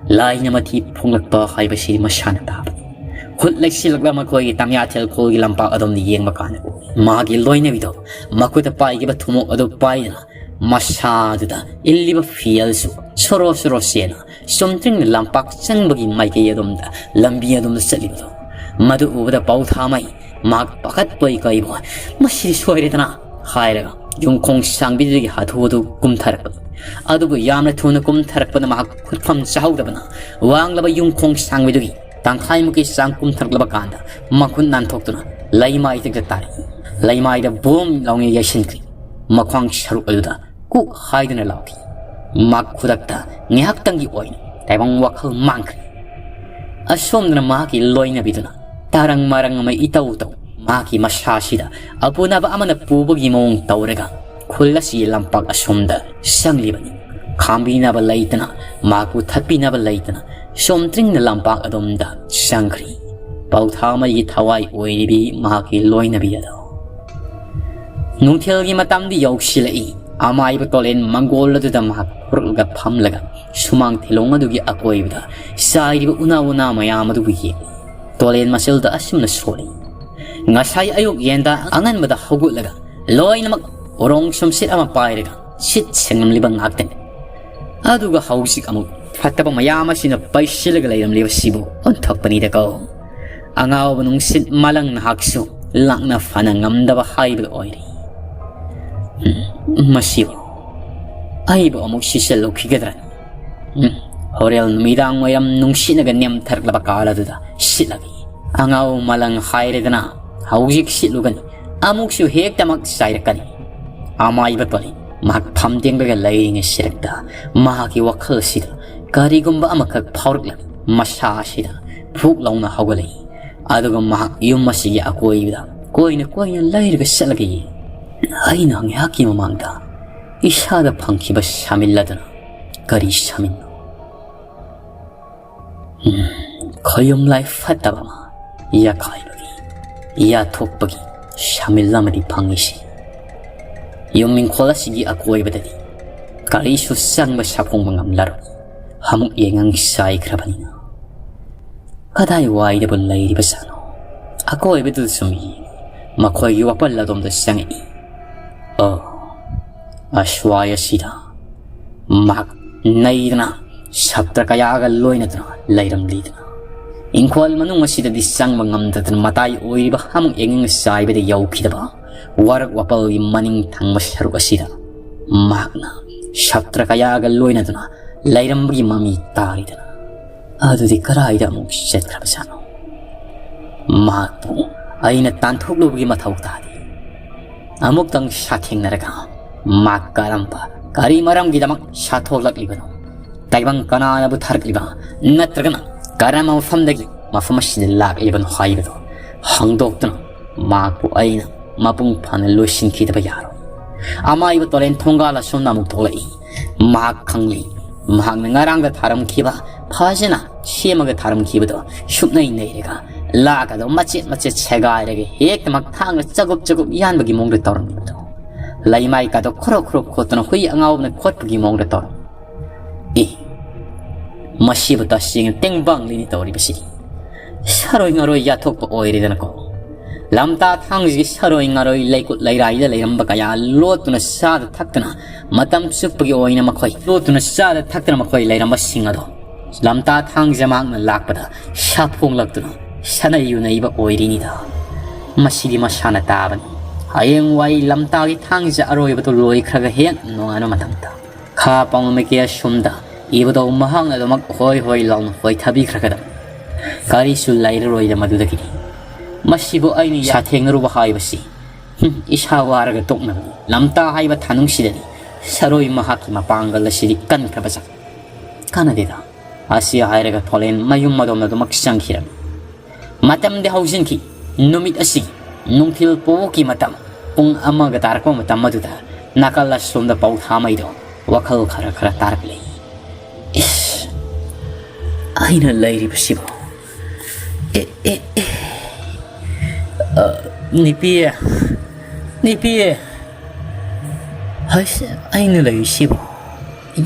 ꯂꯥꯏꯅ ꯃꯊꯤ ꯐꯣꯡꯂꯛꯄ ꯍꯥꯏꯕꯁꯤ ꯃꯁꯥꯅ ꯇꯥꯕꯅꯤ꯫ ꯈꯨꯠ ꯂꯩꯁꯤꯜꯂꯛꯂ ꯃꯈꯣꯏꯒꯤ ꯇꯝꯌꯥꯊꯦꯜ ꯈꯣꯜꯒꯤ ꯂꯝꯄꯥꯛ ꯑꯗꯣꯝꯗ ꯌꯦꯡꯕ ꯀꯥꯟꯗ ꯎꯏ꯫ ꯃꯥꯒꯤ ꯂꯣꯏꯅꯕꯤꯗꯣ ꯃꯈꯨꯠꯇ ꯄꯥꯏꯈꯤꯕ ꯊꯨꯝꯃꯣꯛ ꯑꯗꯨ ꯄꯥꯏꯗꯨꯅ ꯃꯁꯥꯗꯨꯗ ꯏꯜꯂꯤꯕ ꯐꯤꯌꯦꯜꯁꯨ ꯁꯣꯔꯣ ꯁꯣꯔꯣ ꯆꯦꯅ ꯆꯨꯝꯗ꯭ꯔꯤꯡꯅ ꯂꯝꯄꯥꯛ ꯆꯪꯕꯒꯤ ꯃꯥꯏꯀꯩ ꯑꯗꯣꯝꯗ, ꯂꯝꯕꯤ ꯑꯗꯣꯝꯗ ꯆꯠꯂꯤꯕꯗꯣ꯫ ꯃꯗꯨ ꯎꯕꯗ ꯄꯥꯎꯊꯥꯃꯩ ꯃꯍꯥꯛ ꯄꯥꯈꯠꯄꯣꯏ ꯀꯩꯕꯣꯏ, "ꯃꯁꯤꯗꯤ ꯁꯣꯏꯔꯦꯗꯅ" ꯍꯥꯏꯔꯒ ꯌꯨꯝꯈꯣꯡ ꯁꯥꯡꯕꯤꯗꯨꯗꯒꯤ ꯍꯥꯊꯨ ꯍꯥꯊꯨ ꯀꯨꯝꯊꯔꯛꯄ꯫ ꯑꯗꯨꯕꯨ ꯌꯥꯝꯅ ꯊꯨꯅ ꯀꯨꯝꯊꯔꯛꯄꯗ ꯃꯍꯥꯛ ꯈꯨꯠꯐꯝ ꯆꯥꯍꯧꯗꯕꯅ ꯋꯥꯡꯂꯕ ꯌꯨꯝꯈꯣꯡ ꯁꯥꯡꯕꯤꯗꯨꯒꯤ ꯇꯪꯈꯥꯏꯃꯨꯛꯀꯤ ꯆꯥꯡ ꯀꯨꯝꯊꯔꯛꯂꯕ ꯀꯥꯟꯗ ꯃꯈꯨꯠ ꯅꯥꯟꯊꯣꯛꯇꯨꯅ ꯂꯩꯃꯥꯏ ꯇꯦꯛꯇ ꯇꯥꯔꯛꯏ꯫ ꯂꯩꯃꯥꯏꯗ ꯕꯣꯝ ꯂꯥꯎꯅ ꯌꯩꯁꯤꯟꯈ꯭ꯔꯤ꯫ ꯃꯈ꯭ꯋꯥꯡ ꯁꯔꯨꯛ ꯑꯗꯨꯗ ꯀꯨꯛ ꯍꯥꯏꯗꯨꯅ ꯂꯥꯎꯈꯤ꯫ ꯃꯍꯥꯛ ꯈꯨꯗꯛꯇ ꯉꯥꯏꯍꯥꯛꯇꯪꯒꯤ ꯑꯣꯏꯅ ꯇꯥꯏꯕꯪ ꯋꯥꯈꯜ ꯃꯥꯡꯈ꯭ꯔꯦ꯫ ꯑꯁꯣꯝꯗꯅ ꯃꯍꯥꯛꯀꯤ ꯂꯣꯏꯅꯕꯤꯗꯨꯅ ꯇꯥꯔꯪ ꯃꯥꯔꯪ ꯑꯃ ꯏꯇꯧ ꯇꯧ ꯃꯍꯥꯛꯀꯤ ꯃꯁꯥꯁꯤꯗ ꯑꯄꯨꯅꯕ ꯑꯃꯅ ꯄꯨꯕꯒꯤ ꯃꯑꯣꯡ ꯇꯧꯔꯒ ꯈꯨꯜ ꯑꯁꯤꯒꯤ ꯂꯝꯄꯥꯛ ꯑꯁꯣꯝꯗ ꯆꯪꯂꯤꯕꯅꯤ꯫ ꯈꯥꯝꯕꯤꯅꯕ ꯂꯩꯇꯅ, ꯃꯍꯥꯛꯄꯨ ꯊꯠꯄꯤꯅꯕ ꯂꯩꯇꯅ ꯆꯣꯝꯇ꯭ꯔꯤꯡꯅ ꯂꯝꯄꯥꯛ ꯑꯗꯣꯝꯗ ꯆꯪꯈ꯭ꯔꯤ꯫ ꯄꯥꯎꯊꯥꯃꯩꯒꯤ ꯊꯋꯥꯏ ꯑꯣꯏꯔꯤꯕꯤ ꯃꯍꯥꯛꯀꯤ ꯂꯣꯏꯅꯕꯤ ꯑꯗꯣ꯫ ꯅꯨꯡꯊꯤꯜꯒꯤ ꯃꯇꯝꯗꯤ ꯌꯧꯁꯤꯜꯂꯛꯏ꯫ ꯑꯃꯥꯏꯕ ꯇꯣꯂꯦꯟ ꯃꯪꯒꯣꯜ ꯑꯗꯨꯗ ꯃꯍꯥꯛ ꯍꯨꯔꯛꯂꯒ ꯐꯝꯂꯒ ꯁꯨꯃꯥꯡ ꯊꯤꯂꯣꯡ ꯑꯗꯨꯒꯤ ꯑꯀꯣꯏꯕꯗ ꯆꯥꯏꯔꯤꯕ ꯎꯅꯥ ꯎꯅꯥ ꯃꯌꯥꯝ ꯑꯗꯨꯕꯨ ꯌꯦꯡꯂꯤ꯫ ꯇꯣꯂꯦꯟ ꯃꯆꯜꯗ ꯑꯁꯨꯝꯅ ꯁꯣꯜꯂꯤ꯫ ꯉꯁꯥꯏ ꯑꯌꯨꯛ ꯌꯦꯟꯗꯥ ꯑꯉꯟꯕꯗ ꯍꯧꯒꯠꯂꯒ ꯂꯣꯏꯅꯃꯛ ꯎꯔꯣꯡ ꯁꯨꯝꯁꯤꯠ ꯑꯃ ꯄꯥꯏꯔꯒ ꯁꯤꯠ ꯁꯦꯡꯂꯝꯂꯤꯕ ꯉꯥꯛꯇꯅꯤ꯫ ꯑꯗꯨꯒ ꯍꯧꯖꯤꯛ ꯑꯃꯨꯛ ꯐꯠꯇꯕ ꯃꯌꯥꯝ ꯑꯁꯤꯅ ꯄꯩꯁꯤꯜꯂꯒ ꯂꯩꯔꯝꯂꯤꯕꯁꯤꯕꯨ ꯑꯣꯟꯊꯣꯛꯄꯅꯤꯗꯀꯣ꯫ ꯑꯉꯥꯎꯕ ꯅꯨꯡꯁꯤꯠ ꯃꯥꯂꯪ ꯅꯍꯥꯛꯁꯨ ꯂꯥꯛꯅ ꯐꯅ ꯉꯝꯗꯕ ꯍꯥꯏꯕꯗꯨ ꯑꯣꯏꯔꯦ꯫ ꯎꯝ, ꯃꯁꯤꯕꯨ ꯑꯩꯕꯨ ꯑꯃꯨꯛ ꯁꯤꯠꯆꯜꯂꯨꯈꯤꯒꯗ꯭ꯔꯥ? ꯎꯝ, ꯍꯣꯔꯦꯟ ꯅꯨꯃꯤꯗꯥꯡ ꯋꯥꯏꯔꯝ ꯅꯨꯡꯁꯤꯠꯅꯒ ꯅꯦꯝꯊꯔꯛꯂꯕ ꯀꯥꯟ ꯑꯗꯨꯗ ꯁꯤꯠꯂꯒꯦ꯫ ꯑꯉꯥꯎ ꯃꯥꯂꯪ ꯍꯥꯏꯔꯦꯗꯅ, ꯍꯧꯖꯤꯛ ꯁꯤꯠꯂꯨꯒꯅꯤ꯫ ꯑꯃꯨꯛꯁꯨ ꯍꯦꯛꯇꯃꯛ ꯆꯥꯏꯔꯛꯀꯅꯤ꯫ ꯑꯃꯥꯏꯕ ꯇꯣꯂꯤ ꯃꯍꯥꯛ ꯐꯝꯇꯦꯡꯂꯒ ꯂꯩꯔꯤꯉꯩ ꯁꯤꯔꯛꯇ ꯃꯍꯥꯛꯀꯤ ꯋꯥꯈꯜ ꯑꯁꯤꯗ ꯀꯔꯤꯒꯨꯝꯕ ꯑꯃꯈꯛ ꯐꯥꯎꯔꯛꯂꯝꯃꯤ꯫ ꯃꯁꯥ ꯑꯁꯤꯗ ꯐꯨꯛ ꯂꯥꯎꯅ ꯍꯧꯒꯠꯂꯛꯏ꯫ ꯑꯗꯨꯒ ꯃꯍꯥꯛ ꯌꯨꯝ ꯑꯁꯤꯒꯤ ꯑꯀꯣꯏꯕꯗ ꯀꯣꯏꯅ ꯀꯣꯏꯅ ꯂꯩꯔꯒ ꯆꯠꯂꯒ ꯌꯦꯡꯏ꯫ ꯑꯩꯅ ꯉꯥꯏꯍꯥꯛꯀꯤ ꯃꯃꯥꯡꯗ ꯏꯁꯥꯗ ꯐꯪꯈꯤꯕ ꯁꯥꯃꯤꯜ ꯑꯗꯨꯅ ꯀꯔꯤ ꯁꯥꯃꯤꯜꯅꯣ? ꯎꯝ, ꯈꯣꯌꯨꯝ ꯂꯥꯏ ꯐꯠꯇꯕ ꯑꯃ ꯌꯥꯈꯥꯏꯕꯒꯤ, ꯌꯥꯊꯣꯛꯄꯒꯤ ꯁꯥꯃꯤꯜ ꯑꯃꯗꯤ ꯐꯪꯏꯁꯤ꯫ ꯌꯨꯝ ꯏꯪꯈꯣꯜ ꯑꯁꯤꯒꯤ ꯑꯀꯣꯏꯕꯗꯗꯤ ꯀꯔꯤꯁꯨ ꯆꯪꯕ ꯁꯥꯐꯣꯡꯕ ꯉꯝꯂꯔꯣꯏ꯫ ꯑꯃꯨꯛ ꯌꯦꯡꯉꯪ ꯆꯥꯏꯈ꯭ꯔꯕꯅꯤꯅ꯫ ꯀꯗꯥꯏ ꯋꯥꯏꯗꯕꯨ ꯂꯩꯔꯤꯕꯖꯥꯠꯅꯣ? ꯑꯀꯣꯏꯕꯗꯨꯗ ꯁꯨꯝ ꯌꯦꯡꯏ꯫ ꯃꯈꯣꯏꯒꯤ ꯋꯥꯄꯜ ꯑꯗꯣꯝꯗ ꯆꯪꯉꯛꯏ꯫ ꯑꯣ, ꯑꯁ꯭ꯋꯥꯏ ꯑꯁꯤꯗ ꯃꯍꯥꯛ ꯅꯩꯗꯅ ꯁꯥꯇ꯭ꯔ ꯀꯌꯥꯒ ꯂꯣꯏꯅꯗꯨꯅ ꯂꯩꯔꯝꯂꯤꯗꯅ꯫ ꯏꯪꯈꯣꯜ ꯃꯅꯨꯡ ꯑꯁꯤꯗꯗꯤ ꯆꯪꯕ ꯉꯝꯗꯗꯅ ꯃꯇꯥꯏ ꯑꯣꯏꯔꯤꯕ ꯑꯃꯨꯛ ꯌꯦꯡꯉꯪ ꯆꯥꯏꯕꯗ ꯌꯧꯈꯤꯗꯕ ꯋꯥꯔꯛ ꯋꯥꯄꯜꯒꯤ ꯃꯅꯤꯡ ꯊꯪꯕ ꯁꯔꯨꯛ ꯑꯁꯤꯗ ꯃꯍꯥꯛꯅ ꯁꯥꯇ꯭ꯔ ꯀꯌꯥꯒ ꯂꯣꯏꯅꯗꯨꯅ ꯂꯩꯔꯝꯕꯒꯤ ꯃꯃꯤ ꯇꯥꯔꯤꯗꯅ꯫ ꯑꯗꯨꯗꯤ ꯀꯗꯥꯏꯗ ꯑꯃꯨꯛ ꯆꯠꯈ꯭ꯔꯕꯖꯥꯠꯅꯣ? ꯃꯍꯥꯛꯄꯨ ꯑꯩꯅ ꯇꯥꯟꯊꯣꯛꯂꯨꯕꯒꯤ ꯃꯊꯧ ꯇꯥꯗꯦ꯫ ꯑꯃꯨꯛꯇꯪ ꯁꯥꯊꯦꯡꯅꯔꯒ ꯃꯍꯥꯛ ꯀꯔꯝꯕ, ꯀꯔꯤ ꯃꯔꯝꯒꯤꯗꯃꯛ ꯁꯥꯊꯣꯛꯂꯛꯂꯤꯕꯅꯣ? ꯇꯥꯏꯕꯪ ꯀꯅꯥꯅꯕꯨ ꯊꯥꯔꯛꯂꯤꯕ, ꯅꯠꯇ꯭ꯔꯒꯅ ꯀꯔꯝꯕ ꯃꯐꯝꯗꯒꯤ ꯃꯐꯝ ꯑꯁꯤꯗ ꯂꯥꯛꯂꯤꯕꯅꯣ ꯍꯥꯏꯕꯗꯨ ꯍꯪꯗꯣꯛꯇꯨꯅ ꯃꯍꯥꯛꯄꯨ ꯑꯩꯅ ꯃꯄꯨꯡ ꯐꯥꯅ ꯂꯣꯏꯁꯤꯟꯈꯤꯗꯕ ꯌꯥꯔꯣꯏ꯫ ꯑꯃꯥꯏꯕ ꯇꯣꯔꯦꯟ ꯊꯣꯡꯒꯥꯜ ꯑꯁꯣꯝꯅ ꯑꯃꯨꯛ ꯊꯣꯛꯂꯛꯏ꯫ ꯃꯍꯥꯛ ꯈꯪꯂꯤ, ꯃꯍꯥꯛꯅ ꯉꯔꯥꯡꯗ ꯊꯥꯔꯝꯈꯤꯕ, ꯐꯖꯅ ꯁꯦꯝꯃꯒ ꯊꯥꯔꯝꯈꯤꯕꯗꯣ ꯁꯨꯞꯅꯩ ꯅꯩꯔꯒ ꯂꯥꯛꯀꯗꯣ ꯃꯆꯦꯠ ꯃꯆꯦꯠ ꯁꯦꯒꯥꯏꯔꯒ ꯍꯦꯛꯇ ꯃꯛ ꯊꯥꯡꯅ ꯆꯒꯨꯞ ꯆꯒꯨꯞ ꯌꯥꯟꯕꯒꯤ ꯃꯑꯣꯡꯗ ꯇꯧꯔꯝꯃꯤꯕꯗꯣ, ꯂꯩꯃꯥꯏ ꯀꯥꯗꯣ ꯈꯣꯔꯣꯛ ꯈꯣꯔꯣꯛ ꯈꯣꯠꯇꯅ ꯍꯨꯏ ꯑꯉꯥꯎꯕꯅ ꯈꯣꯠꯄꯒꯤ ꯃꯑꯣꯡꯗ ꯇꯧꯔꯝꯃꯤ꯫ ꯑꯦ, ꯃꯁꯤꯕꯨ ꯇꯁꯦꯡꯅ ꯇꯦꯡꯕꯥꯡꯂꯤꯅꯤ ꯇꯧꯔꯤꯕꯁꯤꯗꯤ꯫ ꯁꯥꯔꯣꯏ ꯉꯥꯔꯣꯏ ꯌꯥꯊꯣꯛꯄ ꯑꯣꯏꯔꯦꯗꯅꯀꯣ꯫ ꯂꯝꯇꯥ ꯊꯥꯡꯖꯒꯤ ꯁꯥꯔꯣꯏ ꯉꯥꯔꯣꯏ ꯂꯩꯀꯨꯠ ꯂꯩꯔꯥꯏꯗ ꯂꯩꯔꯝꯕ ꯀꯌꯥ ꯂꯣꯠꯇꯨꯅ ꯆꯥꯗ ꯊꯛꯇꯅ ꯃꯇꯝ ꯆꯨꯞꯄꯒꯤ ꯑꯣꯏꯅ ꯃꯈꯣꯏ ꯂꯣꯠꯇꯨꯅ ꯆꯥꯗ ꯊꯛꯇꯅ ꯃꯈꯣꯏ ꯂꯩꯔꯝꯕꯁꯤꯡ ꯑꯗꯣ ꯂꯝꯇꯥ ꯊꯥꯡꯖ ꯃꯍꯥꯛꯅ ꯂꯥꯛꯄꯗ ꯁꯥꯐꯣꯡꯂꯛꯇꯨꯅ ꯁꯥꯅꯩ ꯌꯨꯅꯩꯕ ꯑꯣꯏꯔꯤꯅꯤꯗ꯫ ꯃꯁꯤꯗꯤ ꯃꯁꯥꯅ ꯇꯥꯕꯅꯤ꯫ ꯍꯌꯦꯡꯋꯥꯏ ꯂꯝꯇꯥꯒꯤ ꯊꯥꯡꯖ ꯑꯔꯣꯏꯕꯗꯨ ꯂꯣꯏꯈ꯭ꯔꯒ ꯍꯦꯛ ꯅꯣꯡꯉꯥꯟꯕ ꯃꯇꯝꯗ ꯈꯥ ꯄꯥꯎꯃꯤ ꯀꯌꯥ ꯁꯣꯝꯗ ꯏꯕꯗꯧ ꯃꯍꯥꯛꯅ ꯑꯗꯨꯃꯛ ꯍꯣꯏ ꯍꯣꯏ ꯂꯥꯎꯅ ꯍꯣꯏ ꯊꯥꯕꯤꯈ꯭ꯔꯒꯗꯕꯅꯤ꯫ ꯀꯔꯤꯁꯨ ꯂꯩꯔꯔꯣꯏꯗ ꯃꯗꯨꯗꯒꯤꯗꯤ꯫ ꯃꯁꯤꯕꯨ ꯑꯩꯅ ꯁꯥꯊꯦꯡꯅꯔꯨꯕ ꯍꯥꯏꯕꯁꯤ, ꯍꯨꯝ, ꯏꯁꯥ ꯋꯥꯔꯒ ꯇꯣꯛꯅꯕꯅꯤ꯫ ꯂꯝꯇꯥ ꯍꯥꯏꯕ ꯊꯥꯅꯨꯡꯁꯤꯗꯗꯤ ꯁꯔꯣꯏ ꯃꯍꯥꯛꯀꯤ ꯃꯄꯥꯡꯒꯜ ꯑꯁꯤꯗꯤ ꯀꯟꯈ꯭ꯔꯕ ꯆꯥꯛ ꯀꯥꯟꯅꯗꯦꯗ꯫ ꯑꯁꯤ ꯍꯥꯏꯔꯒ ꯊꯣꯂꯦꯟ ꯃꯌꯨꯝ ꯑꯗꯣꯝꯗ ꯑꯗꯨꯃꯛ ꯆꯪꯈꯤꯔꯝꯃꯤ꯫ ꯃꯇꯝꯗꯤ ꯍꯧꯖꯤꯟꯈꯤ꯫ ꯅꯨꯃꯤꯠ ꯑꯁꯤꯒꯤ ꯅꯨꯡꯊꯤꯜ ꯄꯣꯛꯀꯤ ꯃꯇꯝ, ꯄꯨꯡ ꯑꯃꯒ ꯇꯥꯔꯛꯄ ꯃꯇꯝ ꯑꯗꯨꯗ ꯅꯥꯀꯜ ꯑꯁꯣꯝꯗ ꯄꯧꯊꯥꯃꯩꯗꯣ ꯋꯥꯈꯜ ꯈꯔ ꯈꯔ ꯇꯥꯔꯛꯂꯤ꯫ "ꯏꯁ, ꯑꯩꯅ ꯂꯩꯔꯤꯕꯁꯤꯕꯨ? ꯑꯦ, ꯑꯦ, ꯑꯦ꯫ ꯑ, ꯅꯨꯄꯤ, ꯅꯨꯄꯤ꯫ ꯍꯩꯁ, ꯑꯩꯅ ꯂꯩꯔꯤꯁꯤꯕꯨ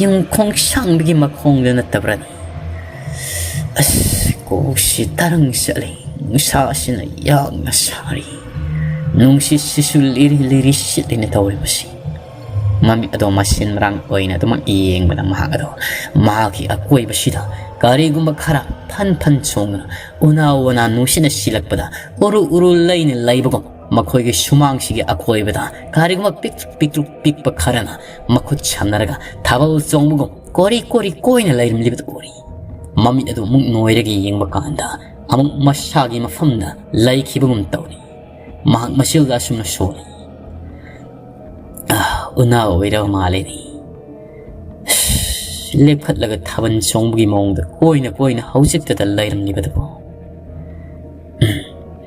ꯌꯨꯝ ꯈꯣꯡꯁꯥꯡꯕꯒꯤ ꯃꯈꯣꯡꯗ ꯅꯠꯇꯕ꯭ꯔꯅꯤ? ꯑꯁ, ꯀꯣꯛꯁꯤ ꯇꯔꯪ ꯆꯠꯂꯤ꯫ ꯅꯨꯡꯁꯥꯁꯤꯅ ꯌꯥꯡꯅ ꯁꯥꯔꯤ꯫ ꯅꯨꯡꯁꯤꯠꯁꯤꯁꯨ ꯂꯤꯔꯤ ꯂꯤꯔꯤ ꯁꯤꯠꯂꯤꯅ ꯇꯧꯔꯤꯕꯁꯤ꯫" ꯃꯃꯤꯠ ꯑꯗꯣ ꯃꯁꯤꯟ ꯃꯔꯥꯡ ꯑꯣꯏꯅ ꯑꯗꯨꯃꯛ ꯌꯦꯡꯕꯗ ꯃꯍꯥꯛ ꯑꯗꯣ ꯃꯍꯥꯛꯀꯤ ꯑꯀꯣꯏꯕꯁꯤꯗ ꯀꯔꯤꯒꯨꯝꯕ ꯈꯔ ꯐꯟ ꯐꯟ ꯆꯣꯡꯗꯨꯅ ꯎꯅꯥ ꯋꯥꯅꯥ ꯅꯨꯡꯁꯤꯠꯅ ꯁꯤꯜꯂꯛꯄꯗ ꯎꯔꯨ ꯎꯔꯨ ꯂꯩꯅ ꯂꯩꯕꯒꯨꯝ, ꯃꯈꯣꯏꯒꯤ ꯁꯨꯃꯥꯡꯁꯤꯒꯤ ꯑꯀꯣꯏꯕꯗ ꯀꯔꯤꯒꯨꯝꯕ ꯄꯤꯛꯇ꯭ꯔꯨ ꯄꯤꯛꯇ꯭ꯔꯨ ꯄꯤꯛꯄ ꯈꯔꯅ ꯃꯈꯨꯠ ꯁꯝꯅꯔꯒ ꯊꯥꯕꯜ ꯆꯣꯡꯕꯒꯨꯝ ꯀꯣꯔꯤ ꯀꯣꯔꯤ ꯀꯣꯏꯅ ꯂꯩꯔꯝꯂꯤꯕꯗꯨ ꯎꯔꯤ꯫ ꯃꯃꯤꯠ ꯑꯗꯨ ꯑꯃꯨꯛ ꯅꯣꯏꯔꯒ ꯌꯦꯡꯕ ꯀꯥꯟꯗ ꯑꯃꯨꯛ ꯃꯁꯥꯒꯤ ꯃꯐꯝꯗ ꯂꯩꯈꯤꯕꯒꯨꯝ ꯇꯧꯔꯤ꯫ ꯃꯍꯥꯛ ꯃꯆꯤꯜꯗ ꯑꯁꯨꯝꯅ ꯁꯣꯜꯂꯤ, "ꯑ, ꯎꯅꯥ ꯑꯣꯏꯔꯕ ꯃꯥꯜꯂꯦꯅꯦ꯫ ꯑꯁ, ꯂꯦꯞꯈꯠꯂꯒ ꯊꯥꯕꯜ ꯆꯣꯡꯕꯒꯤ ꯃꯑꯣꯡꯗ ꯀꯣꯏꯅ ꯀꯣꯏꯅ ꯍꯧꯖꯤꯛꯇꯗ ꯂꯩꯔꯝꯂꯤꯕꯗꯨꯕꯨ꯫ ꯎꯝ,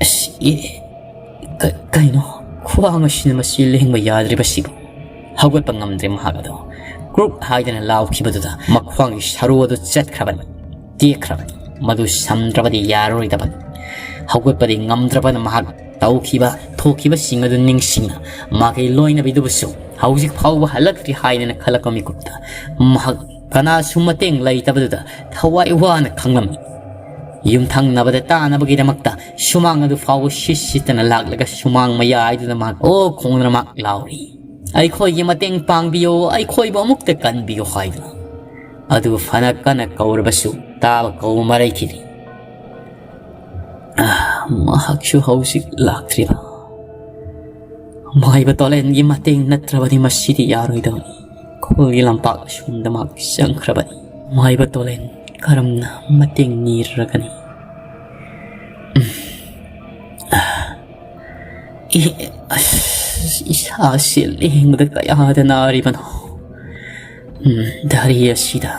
ꯑꯁ, ꯑꯦ, ꯀ-, ꯀꯩꯅꯣ? ꯈ꯭ꯋꯥꯡ ꯑꯁꯤꯅ ꯃꯁꯤ ꯂꯦꯡꯕ ꯌꯥꯗ꯭ꯔꯤꯕꯁꯤꯕꯨ?" ꯍꯧꯒꯠꯄ ꯉꯝꯗ꯭ꯔꯦ ꯃꯍꯥꯛ ꯑꯗꯣ꯫ ꯀ꯭ꯔꯨꯛ ꯍꯥꯏꯗꯅ ꯂꯥꯎꯈꯤꯕꯗꯨꯗ ꯃꯈ꯭ꯋꯥꯡꯒꯤ ꯁꯔꯨ ꯑꯗꯨ ꯆꯠꯈ꯭ꯔꯕꯅꯤ, ꯇꯦꯛꯈ꯭ꯔꯕꯅꯤ꯫ ꯃꯗꯨ ꯁꯝꯗ꯭ꯔꯕꯗꯤ ꯌꯥꯔꯔꯣꯏꯗꯕꯅꯤ꯫ ꯍꯧꯒꯠꯄꯗꯤ ꯉꯝꯗ꯭ꯔꯕꯅ ꯃꯍꯥꯛ ꯇꯧꯈꯤꯕ, ꯊꯣꯛꯈꯤꯕꯁꯤꯡ ꯑꯗꯨ ꯅꯤꯡꯁꯤꯡꯅ ꯃꯥꯒꯤ ꯂꯣꯏꯅꯕꯤꯗꯨꯕꯨꯁꯨ ꯍꯧꯖꯤꯛ ꯐꯥꯎꯕ ꯍꯜꯂꯛꯇ꯭ꯔꯤ ꯍꯥꯏꯗꯅ ꯈꯜꯂꯛꯄ ꯃꯤꯀꯨꯞꯇ ꯃꯍꯥꯛ ꯀꯅꯥꯁꯨ ꯃꯇꯦꯡ ꯂꯩꯇꯕꯗꯨꯗ ꯊꯋꯥꯏ ꯋꯥꯅ ꯈꯪꯂꯝꯃꯤ꯫ ꯌꯨꯝꯊꯪꯅꯕꯗ ꯇꯥꯅꯕꯒꯤꯗꯃꯛꯇ ꯁꯨꯃꯥꯡ ꯑꯗꯨ ꯐꯥꯎꯕ ꯁꯤꯠ ꯁꯤꯠꯇꯅ ꯂꯥꯛꯂꯒ ꯁꯨꯃꯥꯡ ꯃꯌꯥꯏꯗꯨꯗ ꯃꯍꯥꯛ ꯑꯣ ꯈꯣꯡꯗꯨꯅ ꯃꯍꯥꯛ ꯂꯥꯎꯔꯤ, "ꯑꯩꯈꯣꯏꯒꯤ ꯃꯇꯦꯡ ꯄꯥꯡꯕꯤꯌꯣ, ꯑꯩꯈꯣꯏꯕꯨ ꯑꯃꯨꯛꯇ ꯀꯟꯕꯤꯌꯣ" ꯍꯥꯏꯗꯨꯅ꯫ ꯑꯗꯨ ꯐꯅ ꯀꯟꯅ ꯀꯧꯔꯕꯁꯨ ꯇꯥꯕ ꯀꯧꯕ ꯃꯔꯩꯈꯤꯗꯦ꯫ ꯑꯥ, ꯃꯍꯥꯛꯁꯨ ꯍꯧꯖꯤꯛ ꯂꯥꯛꯇ꯭ꯔꯤꯕ꯫ ꯃꯥꯏꯕ ꯇꯣꯂꯦꯟꯒꯤ ꯃꯇꯦꯡ ꯅꯠꯇ꯭ꯔꯕꯗꯤ ꯃꯁꯤꯗꯤ ꯌꯥꯔꯣꯏꯗꯕꯅꯤ꯫ ꯈꯨꯜꯒꯤ ꯂꯝꯄꯥꯛ ꯑꯁꯣꯝꯗ ꯃꯍꯥꯛ ꯆꯪꯈ꯭ꯔꯕꯅꯤ꯫ ꯃꯥꯏꯕ ꯇꯣꯂꯦꯟ ꯀꯔꯝꯅ ꯃꯇꯦꯡ ꯅꯤꯔꯒꯅꯤ? ꯎꯝ꯫ ꯑꯥ꯫ ꯏ-, ꯑꯁ, ꯏꯁꯥꯁꯤ ꯂꯦꯡꯕꯗ ꯀꯌꯥꯗ ꯅꯥꯔꯤꯕꯅꯣ? ꯎꯝ, ꯙꯔꯤ ꯑꯁꯤꯗ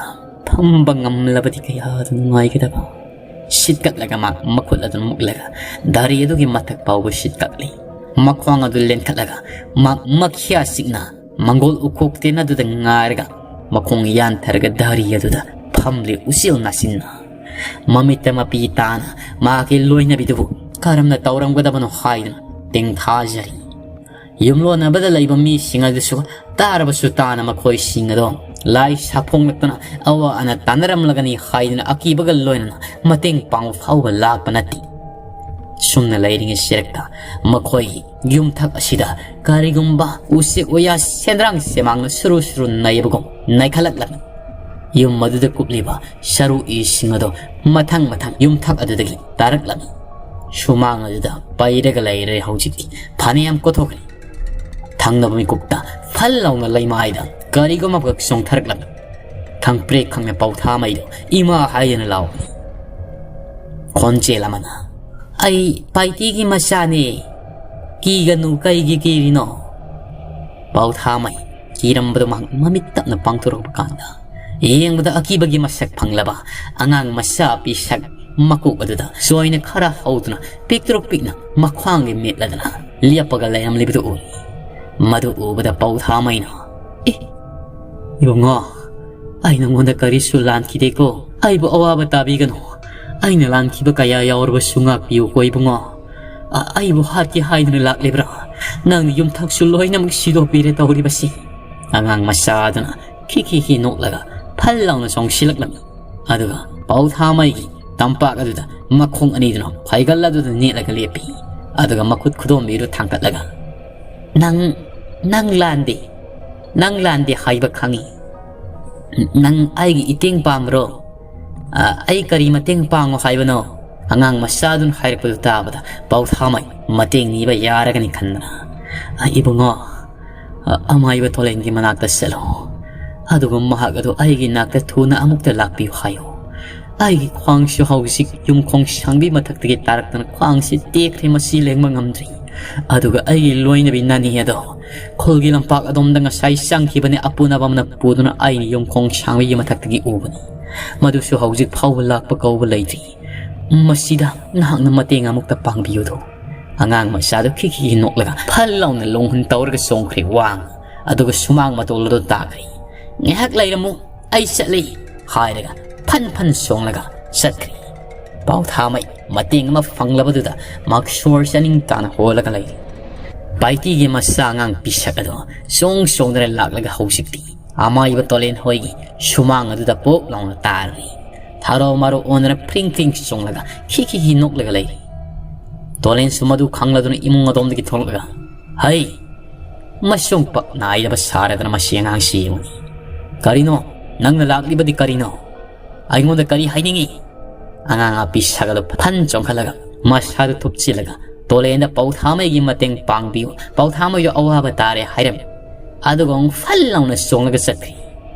ꯐꯝꯕ ꯉꯝꯂꯕꯗꯤ ꯀꯌꯥꯗ ꯅꯨꯡꯉꯥꯏꯒꯗꯕ꯫ ꯁꯤꯠꯀꯠꯂꯒ ꯃꯥ ꯃꯈꯨꯠ ꯑꯗꯨ ꯃꯨꯛꯂꯒ ꯗꯥꯔꯤ ꯑꯗꯨꯒꯤ ꯃꯊꯛ ꯐꯥꯎꯕ ꯁꯤꯠꯀꯠꯂꯤ꯫ ꯃꯈ꯭ꯋꯥꯡ ꯑꯗꯨ ꯂꯦꯟꯈꯠꯂꯒ ꯃꯥ ꯃꯈ꯭ꯌꯥ ꯆꯤꯛꯅ ꯃꯪꯒꯣꯜ ꯎꯈꯣꯛ ꯇꯦꯟ ꯑꯗꯨꯗ ꯉꯥꯏꯔꯒ ꯃꯈꯣꯡ ꯌꯥꯟꯊꯔꯒ ꯗꯥꯔꯤ ꯑꯗꯨꯗ ꯐꯝꯂꯤ ꯎꯆꯦꯜ ꯅꯥꯆꯤꯟꯅ꯫ ꯃꯃꯤꯠꯇ ꯃꯄꯤ ꯇꯥꯅ ꯃꯍꯥꯛꯀꯤ ꯂꯣꯏꯅꯕꯤꯗꯨꯕꯨ ꯀꯔꯝꯅ ꯇꯧꯔꯝꯒꯗꯕꯅꯣ ꯍꯥꯏꯗꯨꯅ ꯇꯦꯡꯊꯥꯖꯔꯤ꯫ ꯌꯨꯝꯂꯣꯟꯅꯕꯗ ꯂꯩꯕ ꯃꯤꯁꯤꯡ ꯑꯗꯨꯁꯨ ꯇꯥꯔꯕꯁꯨ ꯇꯥꯅ ꯃꯈꯣꯏꯁꯤꯡ ꯑꯗꯣ ꯂꯥꯏ ꯁꯥꯐꯣꯡꯂꯛꯇꯨꯅ ꯑꯋꯥ ꯑꯅꯥ ꯇꯥꯟꯅꯔꯝꯂꯒꯅꯤ ꯍꯥꯏꯗꯨꯅ ꯑꯀꯤꯕꯒ ꯂꯣꯏꯅꯅ ꯃꯇꯦꯡ ꯄꯥꯡꯕ ꯐꯥꯎꯕ ꯂꯥꯛꯄ ꯅꯠꯇꯦ꯫ ꯁꯨꯝꯅ ꯂꯩꯔꯤꯉꯩ ꯁꯤꯔꯛꯇ ꯃꯈꯣꯏꯒꯤ ꯌꯨꯝꯊꯛ ꯑꯁꯤꯗ ꯀꯔꯤꯒꯨꯝꯕ ꯎꯆꯦꯛ ꯋꯥꯌꯥ ꯁꯦꯟꯗ꯭ꯔꯥꯡ ꯁꯦꯃꯥꯡꯅ ꯁꯨꯔꯨ ꯁꯨꯔꯨ ꯅꯩꯕꯒꯨꯝ ꯅꯩꯈꯠꯂꯛꯂꯝꯃꯤ꯫ ꯌꯨꯝ ꯑꯗꯨꯗ ꯀꯨꯞꯂꯤꯕ ꯁꯔꯨ ꯏꯁꯤꯡ ꯑꯗꯣ ꯃꯊꯪ ꯃꯊꯪ ꯌꯨꯝꯊꯛ ꯑꯗꯨꯗꯒꯤ ꯇꯥꯔꯛꯂꯝꯃꯤ꯫ ꯁꯨꯃꯥꯡ ꯑꯗꯨꯗ ꯄꯩꯔꯒ ꯂꯩꯔꯦ ꯍꯧꯖꯤꯛꯇꯤ꯫ ꯐꯅꯌꯥꯝ ꯀꯣꯊꯣꯛꯈ꯭ꯔꯦ꯫ ꯊꯪꯅꯕ ꯃꯤꯀꯨꯞꯇ ꯐꯜ ꯂꯥꯎꯅ ꯂꯩꯃꯥꯏꯗ ꯀꯔꯤꯒꯨꯝꯕ ꯑꯃꯈꯛ ꯆꯣꯡꯊꯔꯛꯂꯝꯃꯤ꯫ ꯈꯪꯄ꯭ꯔꯦꯛ ꯈꯪꯅ ꯄꯥꯎꯊꯥꯃꯩꯗꯣ ꯏꯃꯥ ꯍꯥꯏꯗꯅ ꯂꯥꯎꯏ꯫ ꯈꯣꯟꯖꯦꯜ ꯑꯃꯅ, "ꯑꯩ ꯄꯥꯏꯇꯤꯒꯤ ꯃꯆꯥꯅꯦ, ꯀꯤꯒꯅꯨ, ꯀꯩꯒꯤ ꯀꯤꯔꯤꯅꯣ?" ꯄꯥꯎꯊꯥꯃꯩ ꯀꯤꯔꯝꯕꯗꯨ ꯃꯍꯥꯛ ꯃꯃꯤꯠ ꯇꯞꯅ ꯄꯥꯡꯊꯣꯔꯛꯄ ꯀꯥꯟꯗ, ꯌꯦꯡꯕꯗ ꯑꯀꯤꯕꯒꯤ ꯃꯁꯛ ꯐꯪꯂꯕ ꯑꯉꯥꯡ ꯃꯆꯥ ꯄꯤꯁꯛ ꯃꯀꯣꯛ ꯑꯗꯨꯗ ꯆꯣꯏꯅ ꯈꯔ ꯍꯧꯗꯨꯅ ꯄꯤꯛꯇ꯭ꯔꯨ ꯄꯤꯛꯅ ꯃꯈ꯭ꯋꯥꯡꯒꯤ ꯃꯦꯠꯂꯗꯅ ꯂꯦꯞꯄꯒ ꯂꯩꯔꯝꯂꯤꯕꯗꯨ ꯎꯔꯦ꯫ ꯃꯗꯨ ꯎꯕꯗ ꯄꯥꯎꯊꯥꯃꯩꯅ, "ꯑꯦ, ꯏꯕꯨꯡꯉꯣ, ꯑꯩ ꯅꯉꯣꯟꯗ ꯀꯔꯤꯁꯨ ꯂꯥꯟꯈꯤꯗꯦꯀꯣ꯫ ꯑꯩꯕꯨ ꯑꯋꯥꯕ ꯇꯥꯕꯤꯒꯅꯨ꯫ ꯑꯩꯅ ꯂꯥꯟꯈꯤꯕ ꯀꯌꯥ ꯌꯥꯎꯔꯕꯁꯨ ꯉꯥꯛꯄꯤꯌꯨꯀꯣ ꯏꯕꯨꯡꯉꯣ꯫ ꯑ-, ꯑꯩꯕꯨ ꯍꯥꯠꯀꯦ ꯍꯥꯏꯗꯨꯅ ꯂꯥꯛꯂꯤꯕ꯭ꯔꯥ? ꯅꯪꯅ ꯌꯨꯝꯊꯛꯁꯨ ꯂꯣꯏꯅꯃꯛ ꯁꯤꯗꯣꯛꯄꯤꯔꯦ ꯇꯧꯔꯤꯕꯁꯤ?" ꯑꯉꯥꯡ ꯃꯆꯥ ꯑꯗꯨꯅ ꯈꯤ ꯈꯤ ꯈꯤ ꯅꯣꯛꯂꯒ ꯐꯜ ꯂꯥꯎꯅ ꯆꯣꯡꯁꯤꯜꯂꯛꯂꯝꯃꯤ꯫ ꯑꯗꯨꯒ ꯄꯥꯎꯊꯥꯃꯩꯒꯤ ꯇꯝꯄꯥꯛ ꯑꯗꯨꯗ ꯃꯈꯣꯡ ꯑꯅꯤꯗꯨꯅ ꯐꯩꯒꯜ ꯑꯗꯨꯗ ꯅꯦꯠꯂꯒ ꯂꯦꯞꯄꯤ꯫ ꯑꯗꯨꯒ ꯃꯈꯨꯠ ꯈꯨꯗꯣꯝꯕꯤꯗꯨ ꯊꯥꯡꯒꯠꯂꯒ, "ꯅꯪ, ꯅꯪ ꯂꯥꯟꯗꯦ꯫ ꯅꯪ ꯂꯥꯟꯗꯦ ꯍꯥꯏꯕ ꯈꯪꯏ꯫ ꯅꯪ ꯑꯩꯒꯤ ꯏꯇꯦꯡ ꯄꯥꯝꯕ꯭ꯔꯣ? ꯑ, ꯑꯩ ꯀꯔꯤ ꯃꯇꯦꯡ ꯄꯥꯡꯉꯣ ꯍꯥꯏꯕꯅꯣ?" ꯑꯉꯥꯡ ꯃꯆꯥꯗꯨꯅ ꯍꯥꯏꯔꯛꯄꯗꯨ ꯇꯥꯕꯗ ꯄꯥꯎꯊꯥꯃꯩ ꯃꯇꯦꯡ ꯅꯤꯕ ꯌꯥꯔꯒꯅꯤ ꯈꯟꯗꯅ, "ꯑ, ꯏꯕꯨꯡꯉꯣ, ꯑ, ꯑꯃꯥꯏꯕ ꯊꯣꯂꯦꯟꯒꯤ ꯃꯅꯥꯛꯇ ꯆꯠꯂꯣ꯫ ꯑꯗꯨꯒ ꯃꯍꯥꯛ ꯑꯗꯨ ꯑꯩꯒꯤ ꯅꯥꯛꯇ ꯊꯨꯅ ꯑꯃꯨꯛꯇ ꯂꯥꯛꯄꯤꯌꯨ ꯍꯥꯏꯌꯨ꯫ ꯑꯩꯒꯤ ꯈ꯭ꯋꯥꯡꯁꯨ ꯍꯧꯖꯤꯛ ꯌꯨꯝꯈꯣꯡ ꯁꯥꯡꯕꯤ ꯃꯊꯛꯇꯒꯤ ꯇꯥꯔꯛꯇꯅ ꯈ꯭ꯋꯥꯡꯁꯤ ꯇꯦꯛꯈ꯭ꯔꯦ, ꯃꯁꯤ ꯂꯦꯡꯕ ꯉꯝꯗ꯭ꯔꯤ꯫ ꯑꯗꯨꯒ ꯑꯩꯒꯤ ꯂꯣꯏꯅꯕꯤ ꯅꯥꯅꯤ ꯑꯗꯣ ꯈꯨꯜꯒꯤ ꯂꯝꯄꯥꯛ ꯑꯗꯣꯝꯗ ꯉꯁꯥꯏ ꯆꯪꯈꯤꯕꯅꯤ꯫ ꯑꯄꯨꯅꯕ ꯑꯃꯅ ꯄꯨꯗꯨꯅ ꯑꯩꯅ ꯌꯨꯝꯈꯣꯡ ꯁꯥꯡꯕꯒꯤ ꯃꯊꯛꯇꯒꯤ ꯎꯕꯅꯤ꯫ ꯃꯗꯨꯁꯨ ꯍꯧꯖꯤꯛ ꯐꯥꯎꯕ ꯂꯥꯛꯄ ꯀꯧꯕ ꯂꯩꯇ꯭ꯔꯤ꯫ ꯃꯁꯤꯗ ꯅꯍꯥꯛꯅ ꯃꯇꯦꯡ ꯑꯃꯨꯛꯇ ꯄꯥꯡꯕꯤꯌꯨꯗꯣ꯫ ꯑꯉꯥꯡ ꯃꯆꯥꯗꯨ ꯈꯤꯈꯤ ꯅꯣꯛꯂꯒ ꯐꯜ ꯂꯥꯎꯅ ꯂꯣꯡꯍꯨꯟ ꯇꯧꯔꯒ ꯆꯣꯡꯈ꯭ꯔꯦ ꯋꯥꯡꯅ꯫ ꯑꯗꯨꯒ ꯁꯨꯃꯥꯡ ꯃꯇꯣꯜ ꯑꯗꯨ ꯇꯥꯈ꯭ꯔꯦ꯫ "ꯉꯥꯏꯍꯥꯛ ꯂꯩꯔꯝꯃꯨ, ꯑꯩ ꯆꯠꯂꯤ" ꯍꯥꯏꯔꯒ ꯐꯟ ꯐꯟ ꯆꯣꯡꯂꯒ ꯆꯠꯈ꯭ꯔꯦ꯫ ꯄꯥꯎꯊꯥꯃꯩ ꯃꯇꯦꯡ ꯑꯃ ꯐꯪꯂꯕꯗꯨꯗ ꯃꯥꯛꯁꯣꯔ ꯆꯥꯅꯤꯡ ꯇꯥꯅ ꯍꯣꯜꯂꯒ ꯂꯩꯔꯤ꯫ ꯄꯥꯏꯇꯤꯒꯤ ꯃꯆꯥ ꯑꯉꯥꯡ ꯄꯤꯁꯛ ꯑꯗꯣ ꯆꯣꯡ ꯆꯣꯡꯗꯅ ꯂꯥꯛꯂꯒ ꯍꯧꯖꯤꯛꯇꯤ ꯑꯃꯥꯏꯕ ꯇꯣꯂꯦꯟ ꯍꯣꯏꯒꯤ ꯁꯨꯃꯥꯡ ꯑꯗꯨꯗ ꯄꯣꯛ ꯂꯥꯎꯅ ꯇꯥꯔꯤ꯫ ꯊꯔꯣ ꯃꯔꯣ ꯑꯣꯟꯗꯅ ꯐ꯭ꯔꯤꯡ ꯐ꯭ꯔꯤꯡ ꯆꯣꯡꯂꯒ ꯈꯤ ꯈꯤ ꯈꯤ ꯅꯣꯛꯂꯒ ꯂꯩꯔꯤ꯫ ꯇꯣꯂꯦꯟꯁꯨ ꯃꯗꯨ ꯈꯪꯂꯗꯨꯅ ꯏꯃꯨꯡ ꯑꯗꯣꯝꯗꯒꯤ ꯊꯣꯛꯂꯛꯂꯒ, "ꯍꯩ! ꯃꯁꯨꯡ ꯄꯛ ꯅꯥꯏꯗꯕ ꯁꯥꯔꯗꯅ ꯃꯁꯤ ꯑꯉꯥꯡꯁꯤ ꯌꯦꯡꯉꯨ꯫ ꯀꯔꯤꯅꯣ? ꯅꯪꯅ ꯂꯥꯛꯂꯤꯕꯗꯤ ꯀꯔꯤꯅꯣ? ꯑꯩꯉꯣꯟꯗ ꯀꯔꯤ ꯍꯥꯏꯅꯤꯡꯉꯤ?" ꯑꯉꯥꯡ ꯑꯄꯤ ꯁꯥꯒꯠꯂ ꯐꯟ ꯆꯣꯡꯈꯠꯂꯒ ꯃꯁꯥꯗꯨ ꯊꯨꯞꯆꯤꯜꯂꯒ ꯇꯣꯂꯦꯟꯗ ꯄꯥꯎꯊꯥꯃꯩꯒꯤ ꯃꯇꯦꯡ ꯄꯥꯡꯕꯤꯌꯨ, ꯄꯥꯎꯊꯥꯃꯩꯗꯨ ꯑꯋꯥꯕ ꯇꯥꯔꯦ ꯍꯥꯏꯔꯝꯃꯤ꯫ ꯑꯗꯨꯒ ꯑꯃꯨꯛ ꯐꯜ ꯂꯥꯎꯅ ꯆꯣꯡꯂꯒ ꯆꯠꯈ꯭ꯔꯤ꯫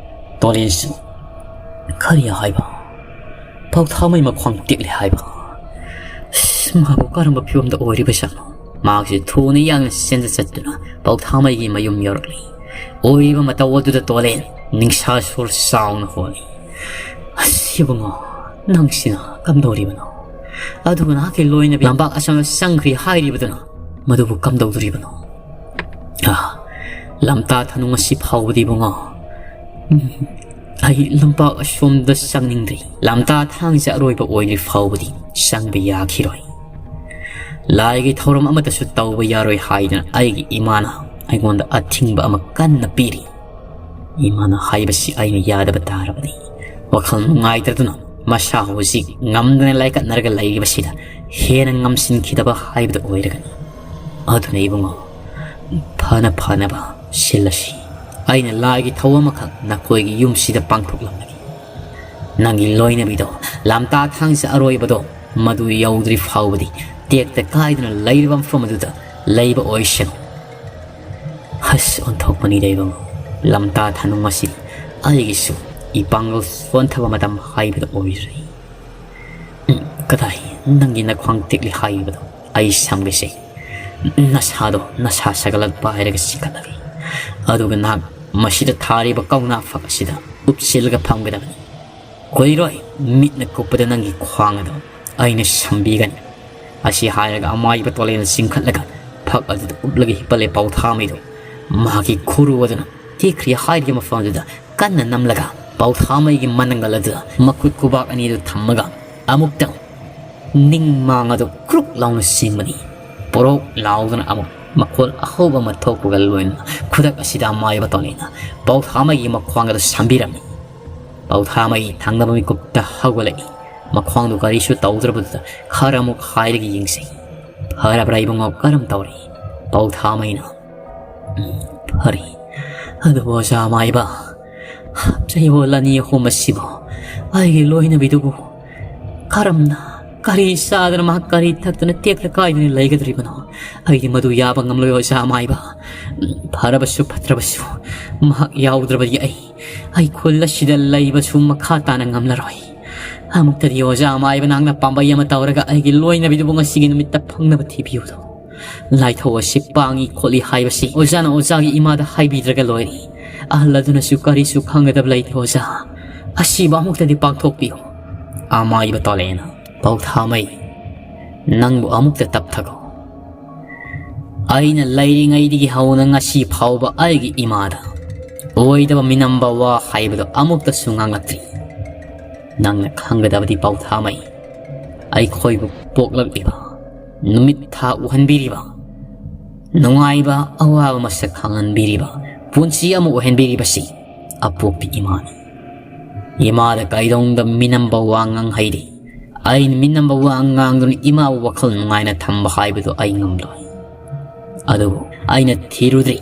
ꯇꯣꯂꯦꯟꯁꯨ, "ꯀꯔꯤ ꯍꯥꯏꯕ? ꯄꯥꯎꯊꯥꯃꯩ ꯃꯈ꯭ꯋꯥꯡ ꯇꯦꯛꯂꯦ ꯍꯥꯏꯕ? ꯑꯁ, ꯃꯥꯕꯨ ꯀꯔꯝꯕ ꯐꯤꯕꯝꯗ ꯑꯣꯏꯔꯤꯕꯖꯥꯠꯅꯣ?" ꯃꯍꯥꯛꯁꯦ ꯊꯨꯅ ꯌꯥꯡꯅ ꯆꯦꯟꯖ ꯆꯠꯇꯨꯅ ꯄꯥꯎꯊꯥꯃꯩꯒꯤ ꯃꯌꯨꯝ ꯌꯧꯔꯛꯂꯤ꯫ ꯑꯣꯏꯔꯤꯕ ꯃꯇꯧ ꯑꯗꯨꯗ ꯇꯣꯂꯦꯟ ꯅꯤꯡꯁꯥ ꯁꯣꯔ ꯆꯥꯎꯅ ꯍꯣꯜꯂꯤ꯫ "ꯑꯁ, ꯏꯕꯨꯡꯉꯣ, ꯅꯪꯁꯤꯅ ꯀꯝꯗꯧꯔꯤꯕꯅꯣ? ꯑꯗꯨꯒ ꯅꯍꯥꯛꯀꯤ ꯂꯣꯏꯅꯕꯤ ꯂꯝꯄꯥꯛ ꯑꯁꯣꯝꯗ ꯆꯪꯈ꯭ꯔꯤ ꯍꯥꯏꯔꯤꯕꯗꯨꯅ ꯃꯗꯨꯕꯨ ꯀꯝꯗꯧꯗꯣꯔꯤꯕꯅꯣ?" "ꯑꯥ, ꯂꯝꯇꯥ ꯊꯅꯨ ꯉꯁꯤ ꯐꯥꯎꯕꯗꯤ ꯏꯕꯨꯡꯉꯣ, ꯎꯝ, ꯑꯩ ꯂꯝꯄꯥꯛ ꯑꯁꯣꯝꯗ ꯆꯪꯅꯤꯡꯗ꯭ꯔꯤ꯫ ꯂꯝꯇꯥ ꯊꯥꯡꯖ ꯑꯔꯣꯏꯕ ꯑꯣꯏꯗ꯭ꯔꯤ ꯐꯥꯎꯕꯗꯤ ꯆꯪꯕ ꯌꯥꯈꯤꯔꯣꯏ꯫ ꯂꯥꯏꯒꯤ ꯊꯧꯔꯝ ꯑꯃꯠꯇꯁꯨ ꯇꯧꯕ ꯌꯥꯔꯣꯏ ꯍꯥꯏꯗꯅ ꯑꯩꯒꯤ ꯏꯃꯥꯅ ꯑꯩꯉꯣꯟꯗ ꯑꯊꯤꯡꯕ ꯑꯃ ꯀꯟꯅ ꯄꯤꯔꯤ꯫ ꯏꯃꯥꯅ ꯍꯥꯏꯕꯁꯤ ꯑꯩꯅ ꯌꯥꯗꯕ ꯇꯥꯔꯕꯗꯤ ꯋꯥꯈꯜ ꯅꯨꯡꯉꯥꯏꯇꯗꯨꯅ ꯃꯁꯥ ꯍꯧꯖꯤꯛ ꯉꯝꯗꯅ ꯂꯥꯏꯀꯠꯅꯔꯒ ꯂꯩꯔꯤꯕꯁꯤꯗ ꯍꯦꯟꯅ ꯉꯝꯁꯤꯟꯈꯤꯗꯕ ꯍꯥꯏꯕꯗꯨ ꯑꯣꯏꯔꯒꯅꯤ꯫ ꯑꯗꯨꯅ ꯏꯕꯨꯡꯉꯣ, ꯐꯅ ꯐꯅꯕ ꯁꯤꯜꯂꯁꯤ꯫ ꯑꯩꯅ ꯂꯥꯏꯒꯤ ꯊꯧ ꯑꯃꯈꯛ ꯅꯈꯣꯏꯒꯤ ꯌꯨꯝꯁꯤꯗ ꯄꯥꯡꯊꯣꯛꯂꯝꯂꯒꯦ꯫ ꯅꯪꯒꯤ ꯂꯣꯏꯅꯕꯤꯗꯣ ꯂꯝꯇꯥ ꯊꯥꯡꯖ ꯑꯔꯣꯏꯕꯗꯣ ꯃꯗꯨ ꯌꯧꯗ꯭ꯔꯤ ꯐꯥꯎꯕꯗꯤ ꯇꯦꯛꯇ ꯀꯥꯏꯗꯅ ꯂꯩꯔꯤꯕ ꯃꯐꯝ ꯑꯗꯨꯗ ꯂꯩꯕ ꯑꯣꯏꯁꯅꯨ꯫ ꯍꯁ, ꯑꯣꯟꯊꯣꯛꯄꯅꯤꯗ ꯏꯕꯨꯡꯉꯣ꯫ ꯂꯝꯇꯥ ꯊꯅꯨ ꯑꯁꯤ ꯑꯩꯒꯤꯁꯨ ꯏꯄꯥꯡꯒꯜ ꯁꯣꯟꯊꯕ ꯃꯇꯝ ꯍꯥꯏꯕꯗꯨ ꯑꯣꯏꯔꯦ꯫ ꯎꯝ, ꯀꯗꯥꯏ? ꯅꯪꯒꯤ ꯅꯈ꯭ꯋꯥꯡ ꯇꯦꯛꯂꯤ ꯍꯥꯏꯕꯗꯣ ꯑꯩ ꯁꯝꯒꯦꯁꯦ꯫ ꯅꯁꯥꯗꯣ ꯅꯁꯥ ꯁꯥꯒꯠꯂꯛꯄ ꯍꯥꯏꯔꯒ ꯆꯤꯡꯈꯠꯂꯒꯦ꯫ ꯑꯗꯨꯒ ꯅꯍꯥꯛ ꯃꯁꯤꯗ ꯊꯥꯔꯤꯕ ꯀꯧꯅꯥ ꯐꯛ ꯑꯁꯤꯗ ꯎꯞꯁꯤꯜꯂꯒ ꯐꯝꯒꯗꯕꯅꯤ꯫ ꯀꯨꯏꯔꯣꯏ, ꯃꯤꯠꯅ ꯀꯨꯞꯄꯗ ꯅꯪꯒꯤ ꯈ꯭ꯋꯥꯡ ꯑꯗꯣ ꯑꯩꯅ ꯁꯝꯕꯤꯒꯅꯤ꯫ ꯑꯁꯤ ꯍꯥꯏꯔꯒ ꯑꯃꯥꯏꯕ ꯇꯣꯂꯦꯅ ꯆꯤꯡꯈꯠꯂꯒ ꯐꯛ ꯑꯗꯨꯗ ꯎꯞꯂꯒ ꯍꯤꯞꯄꯜꯂꯦ ꯄꯥꯎꯊꯥꯃꯩꯗꯣ꯫ ꯃꯍꯥꯛꯀꯤ ꯈꯨꯔꯨ ꯑꯗꯨꯅ ꯇꯦꯛꯈ꯭ꯔꯤ ꯍꯥꯏꯔꯤꯕ ꯃꯐꯝ ꯑꯗꯨꯗ ꯀꯟꯅ ꯅꯝꯂꯒ ꯄꯥꯎꯊꯥꯃꯩꯒꯤ ꯃꯅꯪꯒꯜ ꯑꯗꯨꯗ ꯃꯈꯨꯠ ꯈꯨꯕꯥꯛ ꯑꯅꯤꯗꯨ ꯊꯝꯃꯒ ꯑꯃꯨꯛꯇꯪ ꯅꯤꯡ ꯃꯥꯡ ꯑꯗꯨ ꯀ꯭ꯔꯨꯛ ꯂꯥꯎꯅ ꯆꯤꯡꯕꯅꯤ꯫ ꯄꯣꯔꯣꯛ ꯂꯥꯎꯗꯨꯅ ꯑꯃꯨꯛ ꯃꯈꯣꯜ ꯑꯍꯧꯕ ꯑꯃ ꯊꯣꯛꯄꯒ ꯂꯣꯏꯅꯅ ꯈꯨꯗꯛ ꯑꯁꯤꯗ ꯑꯃꯥꯏꯕ ꯇꯣꯂꯦꯅ ꯄꯥꯎꯊꯥꯃꯩꯒꯤ ꯃꯈ꯭ꯋꯥꯡ ꯑꯗꯨ ꯁꯝꯕꯤꯔꯝꯃꯤ꯫ ꯄꯥꯎꯊꯥꯃꯩ ꯊꯪꯅꯕ ꯃꯤꯀꯨꯞꯇ ꯍꯧꯒꯠꯂꯛꯏ꯫ ꯃꯈ꯭ꯋꯥꯡꯗꯨ ꯀꯔꯤꯁꯨ ꯇꯧꯗ꯭ꯔꯕꯗꯨꯗ ꯈꯔ ꯑꯃꯨꯛ ꯍꯥꯏꯔꯒ ꯌꯦꯡꯁꯤ꯫ ꯐꯔꯕ꯭ꯔꯥ ꯏꯕꯨꯡꯉꯣ, ꯀꯔꯝ ꯇꯧꯔꯤ? ꯄꯥꯎꯊꯥꯃꯩꯅ, "ꯎꯝ, ꯐꯔꯤ꯫ ꯑꯗꯨꯕꯨ ꯑꯣꯖꯥ ꯃꯥꯏꯕ, ꯆꯌꯣꯜ ꯑꯅꯤ ꯑꯍꯨꯝ ꯑꯁꯤꯕꯨ ꯑꯩꯒꯤ ꯂꯣꯏꯅꯕꯤꯗꯨꯕꯨ ꯀꯔꯝꯅ, ꯀꯔꯤ ꯆꯥꯗꯅ, ꯃꯍꯥꯛ ꯀꯔꯤ ꯊꯛꯇꯅ ꯇꯦꯛꯇ ꯀꯥꯏꯗꯅ ꯂꯩꯒꯗꯧꯔꯤꯕꯅꯣ? ꯑꯩꯗꯤ ꯃꯗꯨ ꯌꯥꯕ ꯉꯝꯂꯣꯏ ꯑꯣꯖꯥ ꯃꯥꯏꯕ꯫ ꯎꯝ, ꯐꯔꯕꯁꯨ ꯐꯠꯇ꯭ꯔꯕꯁꯨ ꯃꯍꯥꯛ ꯌꯥꯎꯗ꯭ꯔꯕꯗꯤ ꯑꯩ, ꯑꯩ ꯈꯨꯜ ꯑꯁꯤꯗ ꯂꯩꯕꯁꯨ ꯃꯈꯥ ꯇꯥꯅ ꯉꯝꯂꯔꯣꯏ꯫ ꯑꯃꯨꯛꯇꯗꯤ ꯑꯣꯖꯥ ꯃꯥꯏꯕ ꯅꯍꯥꯛꯅ ꯄꯥꯝꯕꯩ ꯑꯃ ꯇꯧꯔꯒ ꯑꯩꯒꯤ ꯂꯣꯏꯅꯕꯤꯗꯨꯕꯨ ꯉꯁꯤꯒꯤ ꯅꯨꯃꯤꯠꯇ ꯐꯪꯅꯕ ꯊꯤꯕꯤꯌꯨꯗꯣ꯫ ꯂꯥꯏꯊꯧ ꯑꯁꯤ ꯄꯥꯡꯏ ꯈꯣꯠꯂꯤ ꯍꯥꯏꯕꯁꯤ ꯑꯣꯖꯥꯅ ꯑꯣꯖꯥꯒꯤ ꯏꯃꯥꯗ ꯍꯥꯏꯕꯤꯗ꯭ꯔꯒ ꯂꯣꯏꯔꯦ꯫ ꯑꯍꯜ ꯑꯗꯨꯅꯁꯨ ꯀꯔꯤꯁꯨ ꯈꯪꯒꯗꯕ ꯂꯩꯇꯦ ꯑꯣꯖꯥ꯫ ꯑꯁꯤꯕ ꯑꯃꯨꯛꯇꯗꯤ ꯄꯥꯡꯊꯣꯛꯄꯤꯌꯨ"꯫ ꯑꯃꯥꯏꯕ ꯇꯣꯂꯦꯅ, "ꯄꯥꯎꯊꯥꯃꯩ, ꯅꯪꯕꯨ ꯑꯃꯨꯛꯇ ꯇꯞꯊꯈꯣ꯫ ꯑꯩꯅ ꯂꯩꯔꯤꯉꯩꯗꯒꯤ ꯍꯧꯅ ꯉꯁꯤ ꯐꯥꯎꯕ ꯑꯩꯒꯤ ꯏꯃꯥꯗ ꯑꯣꯏꯗꯕ ꯃꯤꯅꯝꯕ ꯋꯥ ꯍꯥꯏꯕꯗꯨ ꯑꯃꯨꯛꯇꯁꯨ ꯉꯥꯡꯂꯛꯇ꯭ꯔꯤ꯫ ꯅꯪꯅ ꯈꯪꯒꯗꯕꯗꯤ ꯄꯥꯎꯊꯥꯃꯩ, ꯑꯩꯈꯣꯏꯕꯨ ꯄꯣꯛꯂꯛꯂꯤꯕ, ꯅꯨꯃꯤꯠ ꯊꯥ ꯎꯍꯟꯕꯤꯔꯤꯕ, ꯅꯨꯡꯉꯥꯏꯕ ꯑꯋꯥꯕ ꯃꯁꯛ ꯈꯪꯍꯟꯕꯤꯔꯤꯕ, ꯄꯨꯟꯁꯤ ꯑꯃ ꯑꯣꯏꯍꯟꯕꯤꯔꯤꯕꯁꯤ ꯑꯄꯣꯛꯄꯤ ꯏꯃꯥꯅꯤ꯫ ꯏꯃꯥꯗ ꯀꯩꯗꯧꯅꯨꯡꯗ ꯃꯤꯅꯝꯕ ꯋꯥ ꯉꯥꯡꯍꯩꯗꯦ꯫ ꯑꯩꯅ ꯃꯤꯅꯝꯕ ꯋꯥ ꯉꯥꯡꯗꯨꯅ ꯏꯃꯥꯕꯨ ꯋꯥꯈꯜ ꯅꯨꯡꯉꯥꯏꯅ ꯊꯝꯕ ꯍꯥꯏꯕꯗꯨ ꯑꯩ ꯉꯝꯂꯣꯏ꯫ ꯑꯗꯨꯕꯨ ꯑꯩꯅ ꯊꯤꯔꯨꯗ꯭ꯔꯤ꯫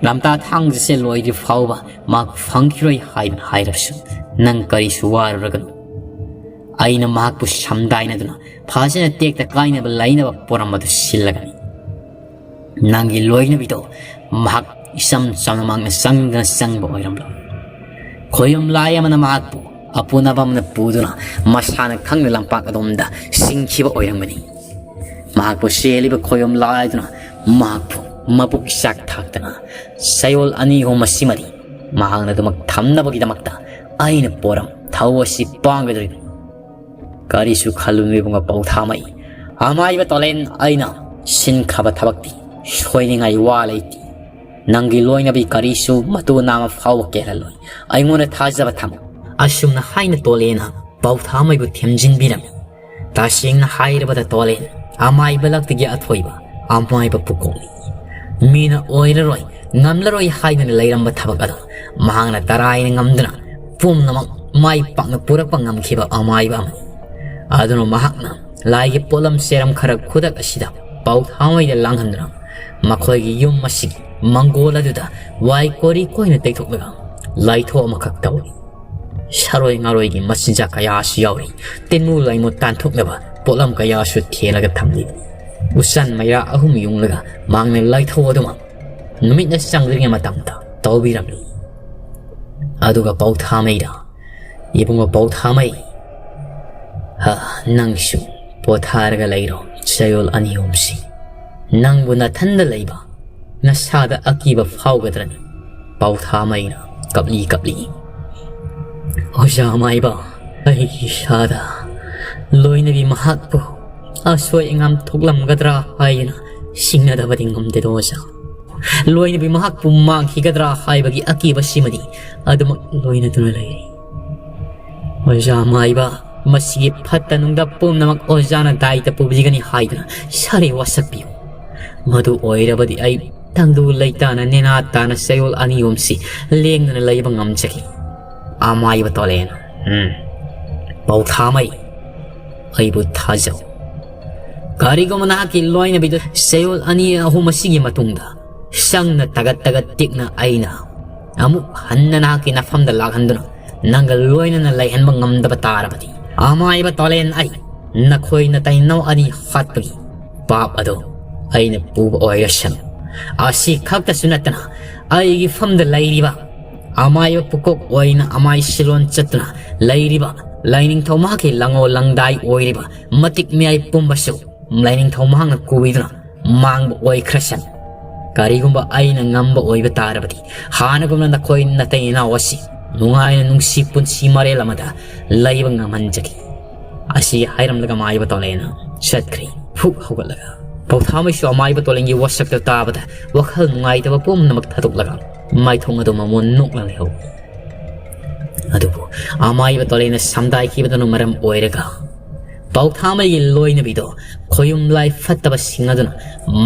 ꯂꯝꯇꯥ ꯊꯥꯡꯖꯁꯦ ꯂꯣꯏꯗ꯭ꯔꯤ ꯐꯥꯎꯕ ꯃꯍꯥꯛ ꯐꯪꯈꯤꯔꯣꯏ ꯍꯥꯏꯗꯨꯅ ꯍꯥꯏꯔꯕꯁꯨ ꯅꯪ ꯀꯔꯤꯁꯨ ꯋꯥꯔꯨꯔꯒꯅꯨ꯫ ꯑꯩꯅ ꯃꯍꯥꯛꯄꯨ ꯁꯝꯗꯥꯏꯅꯗꯨꯅ ꯐꯖꯅ ꯇꯦꯛꯇ ꯀꯥꯏꯅꯕ ꯂꯩꯅꯕ ꯄꯣꯔꯝ ꯑꯗꯨ ꯁꯤꯜꯂꯒꯅꯤ꯫ ꯅꯪꯒꯤ ꯂꯣꯏꯅꯕꯤꯗꯣ ꯃꯍꯥꯛ ꯏꯆꯝ ꯆꯝꯅ ꯃꯍꯥꯛꯅ ꯆꯪꯗꯅ ꯆꯪꯕ ꯑꯣꯏꯔꯝꯂꯣꯏ꯫ ꯈꯣꯏꯔꯝ ꯂꯥꯏ ꯑꯃꯅ ꯃꯍꯥꯛꯄꯨ ꯑꯄꯨꯅꯕ ꯑꯃꯅ ꯄꯨꯗꯨꯅ ꯃꯁꯥꯅ ꯈꯪꯅ ꯂꯝꯄꯥꯛ ꯑꯗꯣꯝꯗ ꯁꯤꯡꯈꯤꯕ ꯑꯣꯏꯔꯝꯒꯅꯤ꯫ ꯃꯍꯥꯛꯄꯨ ꯆꯦꯜꯂꯤꯕ ꯈꯣꯏꯕꯨꯝ ꯂꯥꯏꯗꯨꯅ ꯃꯍꯥꯛꯄꯨ ꯃꯕꯨꯛ ꯆꯥꯛ ꯊꯥꯛꯇꯅ ꯆꯌꯣꯜ ꯑꯅꯤ ꯑꯍꯨꯝ ꯑꯁꯤꯃꯗꯤ ꯃꯍꯥꯛꯅ ꯑꯗꯨꯃꯛ ꯊꯝꯅꯕꯒꯤꯗꯃꯛꯇ ꯑꯩꯅ ꯄꯣꯔꯝ ꯊꯧ ꯑꯁꯤ ꯄꯥꯡꯒꯗꯧꯔꯤꯕꯅꯤ꯫ ꯀꯔꯤꯁꯨ ꯈꯜꯂꯨꯅꯨ ꯏꯕꯨꯡꯉꯣ ꯄꯧꯊꯥꯃꯩ, ꯑꯃꯥꯏꯕ ꯇꯣꯂꯦꯟ, ꯑꯩꯅ ꯁꯤꯟꯈ꯭ꯔꯕ ꯊꯕꯛꯇꯤ ꯁꯣꯏꯅꯤꯡꯉꯥꯏ ꯋꯥ ꯂꯩꯇꯦ꯫ ꯅꯪꯒꯤ ꯂꯣꯏꯅꯕꯤ ꯀꯔꯤꯁꯨ ꯃꯇꯨ ꯅꯥꯝꯃ ꯐꯥꯎꯕ ꯀꯦꯜꯍꯜꯂꯣꯏ꯫ ꯑꯩꯉꯣꯟꯗ ꯊꯥꯖꯕ ꯊꯝꯃꯨ꯫ ꯑꯁꯨꯝꯅ ꯍꯥꯏꯅ ꯇꯣꯂꯦꯟꯅ ꯄꯧꯊꯥꯃꯩꯕꯨ ꯊꯦꯝꯖꯤꯟꯕꯤꯔꯝꯃꯤ꯫ ꯇꯁꯦꯡꯅ ꯍꯥꯏꯔꯕꯗ ꯇꯣꯂꯦꯟ, ꯑꯃꯥꯏꯕ ꯂꯛꯇꯒꯤ ꯑꯊꯣꯏꯕ ꯑꯃꯥꯏꯕ ꯄꯨꯀꯣꯛꯅꯤ꯫ ꯃꯤꯅ ꯑꯣꯏꯔꯔꯣꯏ, ꯉꯝꯂꯔꯣꯏ ꯍꯥꯏꯗꯨꯅ ꯂꯩꯔꯝꯕ ꯊꯕꯛ ꯑꯗꯨ ꯃꯍꯥꯛꯅ ꯇꯔꯥꯏꯅ ꯉꯝꯗꯨꯅ ꯄꯨꯝꯅꯃꯛ ꯃꯥꯏ ꯄꯥꯛꯅ ꯄꯨꯔꯛꯄ ꯉꯝꯈꯤꯕ ꯑꯃꯥꯏꯕ ꯑꯃꯅꯤ꯫ ꯑꯗꯨꯅ ꯃꯍꯥꯛꯅ ꯂꯥꯏꯒꯤ ꯄꯣꯠꯂꯝ ꯆꯦꯔꯝ ꯈꯔ ꯈꯨꯗꯛ ꯑꯁꯤꯗ ꯄꯧꯊꯥꯃꯩꯗ ꯂꯥꯡꯍꯟꯗꯨꯅ ꯃꯈꯣꯏꯒꯤ ꯌꯨꯝ ꯑꯁꯤꯒꯤ ꯃꯪꯒꯣꯜ ꯑꯗꯨꯗ ꯋꯥꯏ ꯀꯣꯔꯤ ꯀꯣꯏꯅ ꯇꯩꯊꯣꯛꯂꯒ ꯂꯥꯏꯊꯣꯛ ꯑꯃꯈꯛ ꯇꯧꯔꯤ꯫ ꯁꯥꯔꯣꯏ ꯉꯥꯔꯣꯏꯒꯤ ꯃꯆꯤꯟꯖꯥꯛ ꯀꯌꯥꯁꯨ ꯌꯥꯎꯔꯤ꯫ ꯇꯤꯟꯃꯨ ꯂꯥꯏꯃꯨ ꯇꯥꯟꯊꯣꯛꯅꯕ ꯄꯣꯠꯂꯝ ꯀꯌꯥꯁꯨ ꯊꯦꯜꯂꯒ ꯊꯝꯂꯤ꯫ ꯎꯆꯥꯟ ꯃꯩꯔꯥ ꯑꯍꯨꯝ ꯌꯨꯡꯂꯒ ꯃꯍꯥꯛꯅ ꯂꯥꯏꯊꯧ ꯑꯗꯨꯃꯛ ꯅꯨꯃꯤꯠꯅ ꯆꯪꯗ꯭ꯔꯤꯉꯩ ꯃꯇꯝꯗ ꯇꯧꯕꯤꯔꯝꯃꯤ꯫ ꯑꯗꯨꯒ ꯄꯧꯊꯥꯃꯩꯗ, "ꯏꯕꯨꯡꯉꯣ ꯄꯧꯊꯥꯃꯩ, ꯍ, ꯅꯪꯁꯨ ꯄꯣꯊꯥꯔꯒ ꯂꯩꯔꯣ ꯆꯌꯣꯜ ꯑꯅꯤ ꯑꯍꯨꯝꯁꯤ꯫ ꯅꯪꯕꯨ ꯅꯊꯟꯗ ꯂꯩꯕ ꯅꯁꯥꯗ ꯑꯀꯤꯕ ꯐꯥꯎꯒꯗ꯭ꯔꯅꯤ?" ꯄꯧꯊꯥꯃꯩꯅ ꯀꯞꯂꯤ ꯀꯞꯂꯤ, "ꯑꯣꯖꯥ ꯃꯥꯏꯕ, ꯑꯩꯒꯤ ꯏꯁꯥꯗ ꯂꯣꯏꯅꯕꯤ ꯃꯍꯥꯛꯄꯨ ꯑꯁꯣꯏ ꯑꯉꯥꯝ ꯊꯣꯛꯂꯝꯒꯗ꯭ꯔꯥ ꯍꯥꯏꯅ ꯆꯤꯡꯅꯗꯕꯗꯤ ꯉꯝꯗꯦꯗꯣ ꯑꯣꯖꯥ꯫ ꯂꯣꯏꯅꯕꯤ ꯃꯍꯥꯛꯄꯨ ꯃꯥꯡꯈꯤꯒꯗ꯭ꯔꯥ ꯍꯥꯏꯕꯒꯤ ꯑꯀꯤꯕꯁꯤꯃꯗꯤ ꯑꯗꯨꯃꯛ ꯂꯣꯏꯅꯗꯨꯅ ꯂꯩꯔꯤ꯫ ꯑꯣꯖꯥ ꯃꯥꯏꯕ, ꯃꯁꯤꯒꯤ ꯐꯠꯇ ꯅꯨꯡꯗ ꯄꯨꯝꯅꯃꯛ ꯑꯣꯖꯥꯅ ꯗꯥꯏꯇ ꯄꯨꯕꯤꯒꯅꯤ ꯍꯥꯏꯗꯨꯅ ꯁꯥꯔꯤ ꯋꯥꯁꯛꯄꯤꯌꯨ꯫ ꯃꯗꯨ ꯑꯣꯏꯔꯕꯗꯤ ꯑꯩ ꯇꯪꯗꯨ ꯂꯩꯇꯥꯅ ꯅꯦꯅꯥ ꯇꯥꯅ ꯆꯌꯣꯜ ꯑꯅꯤ ꯑꯍꯨꯝꯁꯤ ꯂꯦꯡꯗꯅ ꯂꯩꯕ ꯉꯝꯖꯒꯦ꯫" ꯑꯃꯥꯏꯕ ꯇꯣꯂꯦꯟ, ꯎꯝ, ꯄꯧꯊꯥꯃꯩ, ꯑꯩꯕꯨ ꯊꯥꯖꯧ꯫ ꯀꯔꯤꯒꯨꯝꯕ ꯅꯍꯥꯛꯀꯤ ꯂꯣꯏꯅꯕꯤꯗꯨ ꯆꯌꯣꯜ ꯑꯅꯤ ꯑꯍꯨꯝ ꯑꯁꯤꯒꯤ ꯃꯇꯨꯡꯗ ꯁꯪꯅ ꯇꯒꯠ ꯇꯒꯠ ꯇꯤꯛꯅ ꯑꯩꯅ ꯑꯃꯨꯛ ꯍꯟꯅ ꯅꯍꯥꯛꯀꯤ ꯅꯐꯝꯗ ꯂꯥꯛꯍꯟꯗꯨꯅ ꯅꯪꯒ ꯂꯣꯏꯅꯅ ꯂꯩꯍꯟꯕ ꯉꯝꯗꯕ ꯇꯥꯔꯕꯗꯤ, ꯑꯃꯥꯏꯕ ꯇꯣꯂꯦꯟ, ꯑꯩ ꯅꯈꯣꯏ ꯅꯇꯩꯅꯧ ꯑꯅꯤ ꯍꯥꯠꯄꯒꯤ ꯄꯥꯞ ꯑꯗꯨ ꯑꯩꯅ ꯄꯨꯕ ꯑꯣꯏꯔꯁꯅꯨ꯫ ꯑꯁꯤ ꯈꯛꯇꯁꯨ ꯅꯠꯇꯅ ꯑꯩꯒꯤ ꯐꯝꯗ ꯂꯩꯔꯤꯕ ꯑꯃꯥꯏꯕ ꯄꯨꯀꯣꯛ ꯑꯣꯏꯅ ꯑꯃꯥꯏ ꯁꯤꯂꯣꯟ ꯆꯠꯇꯨꯅ ꯂꯩꯔꯤꯕ ꯂꯥꯏꯅꯤꯡꯊꯧ ꯃꯍꯥꯛꯀꯤ ꯂꯪꯉꯣ ꯂꯪꯗꯥꯏ ꯑꯣꯏꯔꯤꯕ ꯃꯇꯤꯛ ꯃꯌꯥꯏ ꯄꯨꯝꯕꯁꯨ ꯂꯥꯏꯅꯤꯡꯊꯧ ꯃꯍꯥꯛꯅ ꯀꯨꯏꯗꯨꯅ ꯃꯥꯡꯕ ꯑꯣꯏꯈ꯭ꯔꯁꯅꯨ꯫ ꯀꯔꯤꯒꯨꯝꯕ ꯑꯩꯅ ꯉꯝꯕ ꯑꯣꯏꯕ ꯇꯥꯔꯕꯗꯤ, ꯍꯥꯟꯅꯒꯨꯝꯅ ꯅꯈꯣꯏ ꯅꯇꯩ ꯏꯅꯥꯎ ꯑꯁꯤ ꯅꯨꯡꯉꯥꯏꯅ ꯅꯨꯡꯁꯤ ꯄꯨꯟꯁꯤ ꯃꯔꯦꯜ ꯑꯃꯗ ꯂꯩꯕ ꯉꯝꯍꯟꯖꯒꯦ꯫ ꯑꯁꯤ ꯍꯥꯏꯔꯝꯂꯒ ꯑꯃꯥꯏꯕ ꯇꯣꯂꯦꯅ ꯆꯠꯈ꯭ꯔꯦ꯫ ꯐꯨꯛ ꯍꯧꯒꯠꯂꯒ ꯄꯧꯊꯥꯃꯩꯁꯨ ꯑꯃꯥꯏꯕ ꯇꯣꯂꯦꯟꯒꯤ ꯋꯥꯁꯛꯇ ꯇꯥꯕꯗ ꯋꯥꯈꯜ ꯅꯨꯡꯉꯥꯏꯇꯕ ꯄꯨꯝꯅꯃꯛ ꯊꯥꯗꯣꯛꯂꯒ ꯃꯥꯏꯊꯣꯡ ꯑꯗꯨ ꯃꯃꯣꯟ ꯅꯣꯛꯂꯒ ꯂꯩꯍꯧꯏ꯫ ꯑꯗꯨꯕꯨ ꯑꯃꯥꯏꯕ ꯇꯣꯂꯦꯟꯅ ꯁꯝꯗꯥꯏꯈꯤꯕꯗꯨꯅ ꯃꯔꯝ ꯑꯣꯏꯔꯒ ꯄꯧꯊꯥꯃꯩꯒꯤ ꯂꯣꯏꯅꯕꯤꯗꯣ ꯈꯣꯌꯨꯝ ꯂꯥꯏ ꯐꯠꯇꯕꯁꯤꯡ ꯑꯗꯨꯅ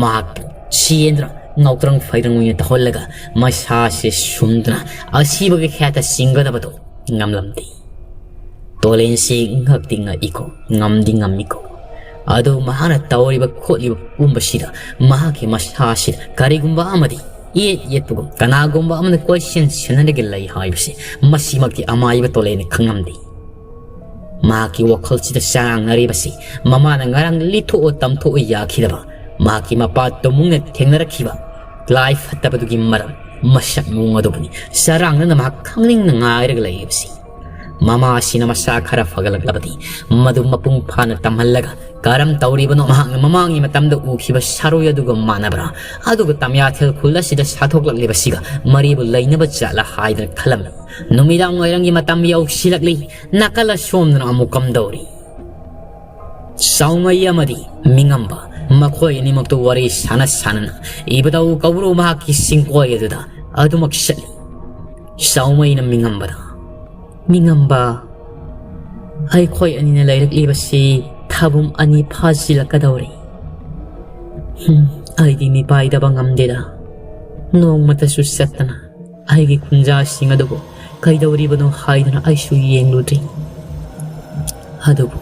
ꯃꯍꯥꯛꯄꯨ ꯆꯦꯟꯗꯨꯅ ꯉꯥꯎꯇ꯭ꯔꯪ ꯐꯩꯗ꯭ꯔꯪ ꯑꯣꯏꯅ ꯇꯧꯍꯜꯂꯒ ꯃꯁꯥꯁꯦ ꯁꯨꯝꯗꯨꯅ ꯑꯁꯤꯕꯒꯤ ꯈꯦꯠꯇ ꯆꯤꯡꯒꯗꯕꯗꯣ ꯉꯝꯂꯝꯗꯦ꯫ ꯇꯣꯂꯦꯟꯁꯤ ꯉꯛꯇꯤ ꯉꯛꯏꯀꯣ, ꯉꯝꯗꯤ ꯉꯝꯃꯤꯀꯣ꯫ ꯑꯗꯨ ꯃꯍꯥꯛꯅ ꯇꯧꯔꯤꯕ ꯈꯣꯠꯂꯤꯕ ꯄꯨꯝꯕꯁꯤꯗ ꯃꯍꯥꯛꯀꯤ ꯃꯁꯥꯁꯤꯗ ꯀꯔꯤꯒꯨꯝꯕ ꯑꯃꯗꯤ ꯌꯦꯠ ꯌꯦꯠꯄꯒꯨꯝ, ꯀꯅꯥꯒꯨꯝꯕ ꯑꯃꯅ ꯀꯣꯏꯁꯦꯟ ꯁꯦꯟꯅꯔꯒ ꯂꯩ ꯍꯥꯏꯕꯁꯤ, ꯃꯁꯤꯃꯛꯇꯤ ꯑꯃꯥꯏꯕ ꯇꯣꯂꯦꯟꯅ ꯈꯪꯉꯝꯗꯦ꯫ ꯃꯍꯥꯛꯀꯤ ꯋꯥꯈꯜꯁꯤꯗ ꯆꯔꯥꯡꯅꯔꯤꯕꯁꯤ ꯃꯃꯥꯅ ꯉꯔꯥꯡ ꯂꯤꯊꯣꯛꯑ ꯇꯝꯊꯣꯛꯑ ꯌꯥꯈꯤꯗꯕ, ꯃꯍꯥꯛꯀꯤ ꯃꯄꯥ ꯇꯨꯃꯨꯡꯅ ꯊꯦꯡꯅꯔꯛꯈꯤꯕ ꯂꯥꯏ ꯐꯠꯇꯕꯗꯨꯒꯤ ꯃꯔꯝ, ꯃꯁꯛ ꯃꯑꯣꯡ ꯑꯗꯨꯕꯨꯅꯤ ꯆꯔꯥꯡꯅꯅ ꯃꯍꯥꯛ ꯈꯪꯅꯤꯡꯅ ꯉꯥꯏꯔꯒ ꯂꯩꯔꯤꯕꯁꯤ꯫ ꯃꯃꯥ ꯑꯁꯤꯅ ꯃꯁꯥ ꯈꯔ ꯐꯒꯠꯂꯛꯂꯕꯗꯤ ꯃꯗꯨ ꯃꯄꯨꯡ ꯐꯥꯅ ꯇꯝꯍꯜꯂꯒ ꯀꯔꯝ ꯇꯧꯔꯤꯕꯅꯣ? ꯃꯍꯥꯛꯅ ꯃꯃꯥꯡꯒꯤ ꯃꯇꯝꯗ ꯎꯈꯤꯕ ꯁꯥꯔꯣꯏ ꯑꯗꯨꯒ ꯃꯥꯟꯅꯕ꯭ꯔꯥ? ꯑꯗꯨꯒ ꯇꯝꯌꯥꯊꯦꯜ ꯈꯨꯜ ꯑꯁꯤꯗ ꯁꯥꯊꯣꯛꯂꯛꯂꯤꯕꯁꯤꯒ ꯃꯔꯤꯕꯨ ꯂꯩꯅꯕ ꯖꯥꯠꯂ ꯍꯥꯏꯗꯅ ꯈꯜꯂꯝꯃꯤ꯫ ꯅꯨꯃꯤꯗꯥꯡ ꯋꯥꯏꯔꯝꯒꯤ ꯃꯇꯝ ꯌꯧꯁꯤꯜꯂꯛꯂꯤ꯫ ꯅꯥꯀꯜ ꯑꯁꯣꯝꯗꯅ ꯑꯃꯨꯛ ꯀꯝꯗꯧꯔꯤ? ꯆꯥꯎꯃꯩ ꯑꯃꯗꯤ ꯃꯤꯉꯝꯕ, ꯃꯈꯣꯏ ꯑꯅꯤꯃꯛꯇꯨ ꯋꯥꯔꯤ ꯁꯥꯟꯅ ꯁꯥꯟꯅꯅ ꯏꯕꯨꯙꯧ ꯀꯧꯕ꯭ꯔꯨ ꯃꯍꯥꯛꯀꯤ ꯆꯤꯡꯀꯣꯏ ꯑꯗꯨꯗ ꯑꯗꯨꯃꯛ ꯆꯠꯂꯤ꯫ ꯆꯥꯎꯃꯩꯅ ꯃꯤꯉꯝꯕꯗ, "ꯃꯤꯉꯝꯕ, ꯑꯩꯈꯣꯏ ꯑꯅꯤꯅ ꯂꯩꯔꯛꯂꯤꯕꯁꯤ ꯊꯥꯕꯨꯝ ꯑꯅꯤ ꯐꯥꯖꯤꯜꯂꯛꯀꯗꯧꯔꯦ꯫ ꯍꯨꯝ, ꯑꯩꯗꯤ ꯃꯤꯄꯥꯏꯗꯕ ꯉꯝꯗꯦꯗ꯫ ꯅꯣꯡꯃꯇꯁꯨ ꯆꯠꯇꯅ ꯑꯩꯒꯤ ꯈꯨꯟꯖꯥꯁꯤꯡ ꯑꯗꯨꯕꯨ ꯀꯩꯗꯧꯔꯤꯕꯅꯣ ꯍꯥꯏꯗꯨꯅ ꯑꯩꯁꯨ ꯌꯦꯡꯂꯨꯗ꯭ꯔꯤ꯫ ꯑꯗꯨꯕꯨ,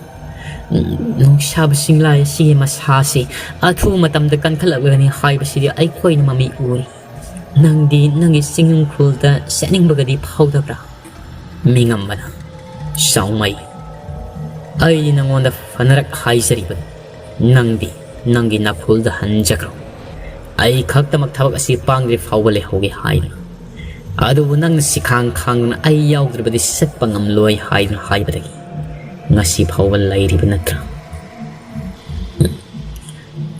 ꯎꯝ, ꯅꯨꯡꯁꯥꯕ ꯆꯤꯡꯂꯥꯏ ꯑꯁꯤꯒꯤ ꯃꯁꯥꯁꯤ ꯑꯊꯨꯕ ꯃꯇꯝꯗ ꯀꯟꯈꯠꯂꯛꯂꯒꯅꯤ ꯍꯥꯏꯕꯁꯤꯗꯤ ꯑꯩꯈꯣꯏꯅ ꯃꯃꯤꯠ ꯎꯔꯤ꯫ ꯅꯪꯗꯤ ꯅꯪꯒꯤ ꯆꯤꯡꯅꯨꯡ ꯈꯨꯜꯗ ꯆꯠꯅꯤꯡꯕꯒꯗꯤ ꯐꯥꯎꯗꯕ꯭ꯔꯥ?" ꯃꯤꯉꯝꯕꯅ, "ꯆꯥꯎꯃꯩ, ꯑꯩ ꯅꯉꯣꯟꯗ ꯐꯅꯔꯛ ꯍꯥꯏꯖꯔꯤꯕꯅꯤ, ꯅꯪꯗꯤ ꯅꯪꯒꯤ ꯅꯈꯨꯜꯗ ꯍꯟꯖꯈ꯭ꯔꯣ꯫ ꯑꯩ ꯈꯛꯇꯃꯛ ꯊꯕꯛ ꯑꯁꯤ ꯄꯥꯡꯗ꯭ꯔꯤ ꯐꯥꯎꯕ ꯂꯩꯍꯧꯒꯦ" ꯍꯥꯏꯗꯨꯅ꯫ "ꯑꯗꯨꯕꯨ ꯅꯪꯅ ꯁꯤꯈꯥꯡ ꯈꯥꯡꯗꯨꯅ ꯑꯩ ꯌꯥꯎꯗ꯭ꯔꯕꯗꯤ ꯆꯠꯄ ꯉꯝꯂꯣꯏ" ꯍꯥꯏꯗꯨꯅ ꯍꯥꯏꯕꯗꯒꯤ ꯉꯁꯤ ꯐꯥꯎꯕ ꯂꯩꯔꯤꯕ ꯅꯠꯇ꯭ꯔꯥ?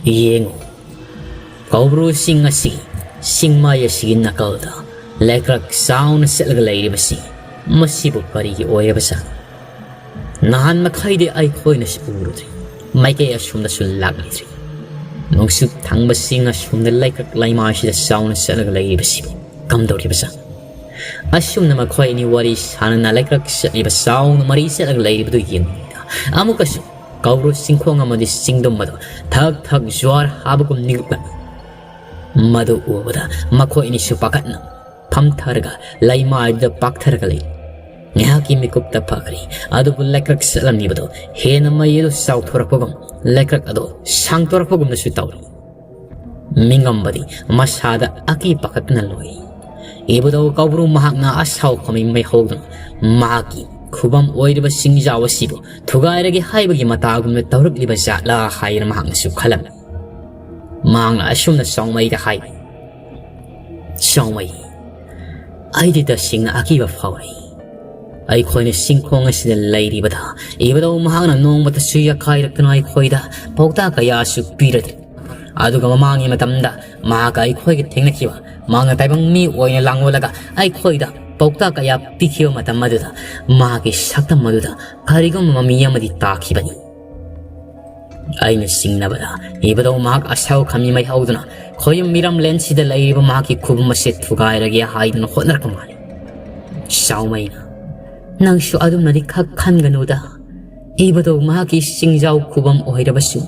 ꯌꯦꯡꯉꯨ, ꯀꯧꯕ꯭ꯔꯨꯁꯤꯡ ꯑꯁꯤ ꯆꯤꯡꯃꯥꯏ ꯑꯁꯤꯒꯤ ꯅꯥꯀꯜꯗ ꯂꯩꯀ꯭ꯔꯛ ꯆꯥꯎꯅ ꯆꯠꯂꯒ ꯂꯩꯔꯤꯕꯁꯤ ꯃꯁꯤꯕꯨ ꯀꯔꯤꯒꯤ ꯑꯣꯏꯔꯕꯖꯥꯠꯅꯣ? ꯅꯍꯥꯟ ꯃꯈꯩꯗꯤ ꯑꯩꯈꯣꯏꯅꯁꯨ ꯎꯔꯨꯗ꯭ꯔꯤ, ꯃꯥꯏꯀꯩ ꯑꯁꯣꯝꯗꯁꯨ ꯂꯥꯛꯂꯨꯗ꯭ꯔꯤ꯫ ꯅꯣꯡꯆꯨꯞ ꯊꯪꯕꯁꯤꯡ ꯑꯁꯣꯝꯗ ꯂꯩꯀ꯭ꯔꯛ ꯂꯩꯃꯥꯏꯁꯤꯗ ꯆꯥꯎꯅ ꯆꯠꯂꯒ ꯂꯩꯔꯤꯕꯁꯤꯕꯨ ꯀꯝꯗꯧꯔꯤꯕꯖꯥꯠꯅꯣ? ꯑꯁꯨꯝꯅ ꯃꯈꯣꯏ ꯑꯅꯤ ꯋꯥꯔꯤ ꯁꯥꯟꯅꯅ ꯂꯩꯀ꯭ꯔꯛ ꯆꯠꯂꯤꯕ ꯆꯥꯎꯅ ꯃꯔꯤ ꯆꯠꯂꯒ ꯂꯩꯔꯤꯕꯗꯨ ꯌꯦꯡꯂꯤꯉꯩꯗ ꯑꯃꯨꯛꯀꯁꯨ ꯀꯧꯕ꯭ꯔꯨ ꯆꯤꯡꯈꯣꯡ ꯑꯃꯗꯤ ꯆꯤꯡꯗꯨꯝ ꯑꯗꯨ ꯊꯛ ꯊꯛ ꯖ꯭ꯋꯥꯔ ꯍꯥꯕꯒꯨꯝ ꯅꯤꯛꯂꯛꯂꯝꯃꯤ꯫ ꯃꯗꯨ ꯎꯕꯗ ꯃꯈꯣꯏ ꯑꯅꯤꯁꯨ ꯄꯥꯈꯠꯅ ꯐꯝꯊꯔꯒ ꯂꯩꯃꯥꯏꯗꯨꯗ ꯄꯥꯛꯊꯔꯒ ꯂꯩ꯫ ꯉꯥꯏꯍꯥꯛꯀꯤ ꯃꯤꯀꯨꯞꯇ ꯐꯈ꯭ꯔꯦ, ꯑꯗꯨꯕꯨ ꯂꯩꯀ꯭ꯔꯛ ꯆꯠꯂꯝꯂꯤꯕꯗꯨ ꯍꯦꯟꯅ ꯃꯩ ꯑꯗꯨ ꯆꯥꯎꯊꯣꯔꯛꯄꯒꯨꯝ, ꯂꯩꯀ꯭ꯔꯛ ꯑꯗꯨ ꯁꯥꯡꯊꯣꯔꯛꯄꯒꯨꯝꯅꯁꯨ ꯇꯧꯔꯤ꯫ ꯃꯤꯉꯝꯕꯗꯤ ꯃꯁꯥꯗ ꯑꯀꯤ ꯄꯥꯈꯠꯅ ꯂꯣꯏ꯫ ꯏꯕꯨꯙꯧ ꯀꯧꯕ꯭ꯔꯨ ꯃꯍꯥꯛꯅ ꯑꯁꯥꯎ ꯈꯥꯃꯤ ꯃꯩ ꯍꯧꯗꯨꯅ ꯃꯍꯥꯛꯀꯤ ꯈꯨꯕꯝ ꯑꯣꯏꯔꯤꯕ ꯆꯤꯡꯖꯥꯎ ꯑꯁꯤꯕꯨ ꯊꯨꯒꯥꯏꯔꯒꯦ ꯍꯥꯏꯕꯒꯤ ꯃꯇꯥꯒꯨꯝꯅ ꯇꯧꯔꯛꯂꯤꯕ ꯖꯥꯠꯂꯥ ꯍꯥꯏꯗꯅ ꯃꯍꯥꯛꯅꯁꯨ ꯈꯜꯂꯝꯃꯤ꯫ ꯃꯍꯥꯛꯅ ꯑꯁꯨꯝꯅ ꯆꯥꯎꯃꯩꯗ ꯍꯥꯏ, "ꯆꯥꯎꯃꯩ, ꯑꯩꯗꯤ ꯇꯁꯦꯡꯅ ꯑꯀꯤꯕ ꯐꯥꯎꯔꯛꯏ꯫ ꯑꯩꯈꯣꯏꯅ ꯆꯤꯡꯈꯣꯡ ꯑꯁꯤꯗ ꯂꯩꯔꯤꯕꯗ ꯏꯕꯨꯙꯧ ꯃꯍꯥꯛꯅ ꯅꯣꯡꯃꯇꯁꯨ ꯌꯥꯈꯥꯏꯔꯛꯇꯨꯅ ꯑꯩꯈꯣꯏꯗ ꯄꯥꯎꯇꯥꯛ ꯀꯌꯥꯁꯨ ꯄꯤꯔꯗꯦ꯫ ꯑꯗꯨꯒ ꯃꯃꯥꯡꯒꯤ ꯃꯇꯝꯗ ꯃꯍꯥꯛꯀ ꯑꯩꯈꯣꯏꯒ ꯊꯦꯡꯅꯈꯤꯕ, ꯃꯍꯥꯛꯅ ꯇꯥꯏꯕꯪ ꯃꯤ ꯑꯣꯏꯅ ꯂꯥꯡꯂꯣꯜꯂꯒ ꯑꯩꯈꯣꯏꯗ ꯄꯥꯎꯇꯥꯛ ꯀꯌꯥ ꯄꯤꯈꯤꯕ ꯃꯇꯝ ꯑꯗꯨꯗ ꯃꯍꯥꯛꯀꯤ ꯁꯛꯇꯝ ꯑꯗꯨꯗ ꯀꯔꯤꯒꯨꯝꯕ ꯃꯃꯤ ꯑꯃꯗꯤ ꯇꯥꯈꯤꯕꯅꯤ꯫ ꯑꯩꯅ ꯆꯤꯡꯅꯕꯗ ꯏꯕꯨꯙꯧ ꯃꯍꯥꯛ ꯑꯁꯥꯎ ꯈꯥꯃꯤ ꯃꯩ ꯍꯧꯗꯨꯅ ꯈꯣꯌꯨꯝ ꯃꯤꯔꯝꯂꯦꯟꯁꯤꯗ ꯂꯩꯔꯤꯕ ꯃꯍꯥꯛꯀꯤ ꯈꯨꯕꯝ ꯑꯁꯦ ꯊꯨꯒꯥꯏꯔꯒꯦ ꯍꯥꯏꯗꯨꯅ ꯍꯣꯠꯅꯔꯛꯄ ꯃꯥꯜꯂꯤ꯫" ꯆꯥꯎꯃꯩꯅ, "ꯅꯪꯁꯨ ꯑꯗꯨꯝꯅꯗꯤ ꯈꯛ ꯈꯟꯒꯅꯨꯗ꯫ ꯏꯕꯨꯙꯧ ꯃꯍꯥꯛꯀꯤ ꯆꯤꯡꯖꯥꯎ ꯈꯨꯕꯝ ꯑꯣꯏꯔꯕꯁꯨ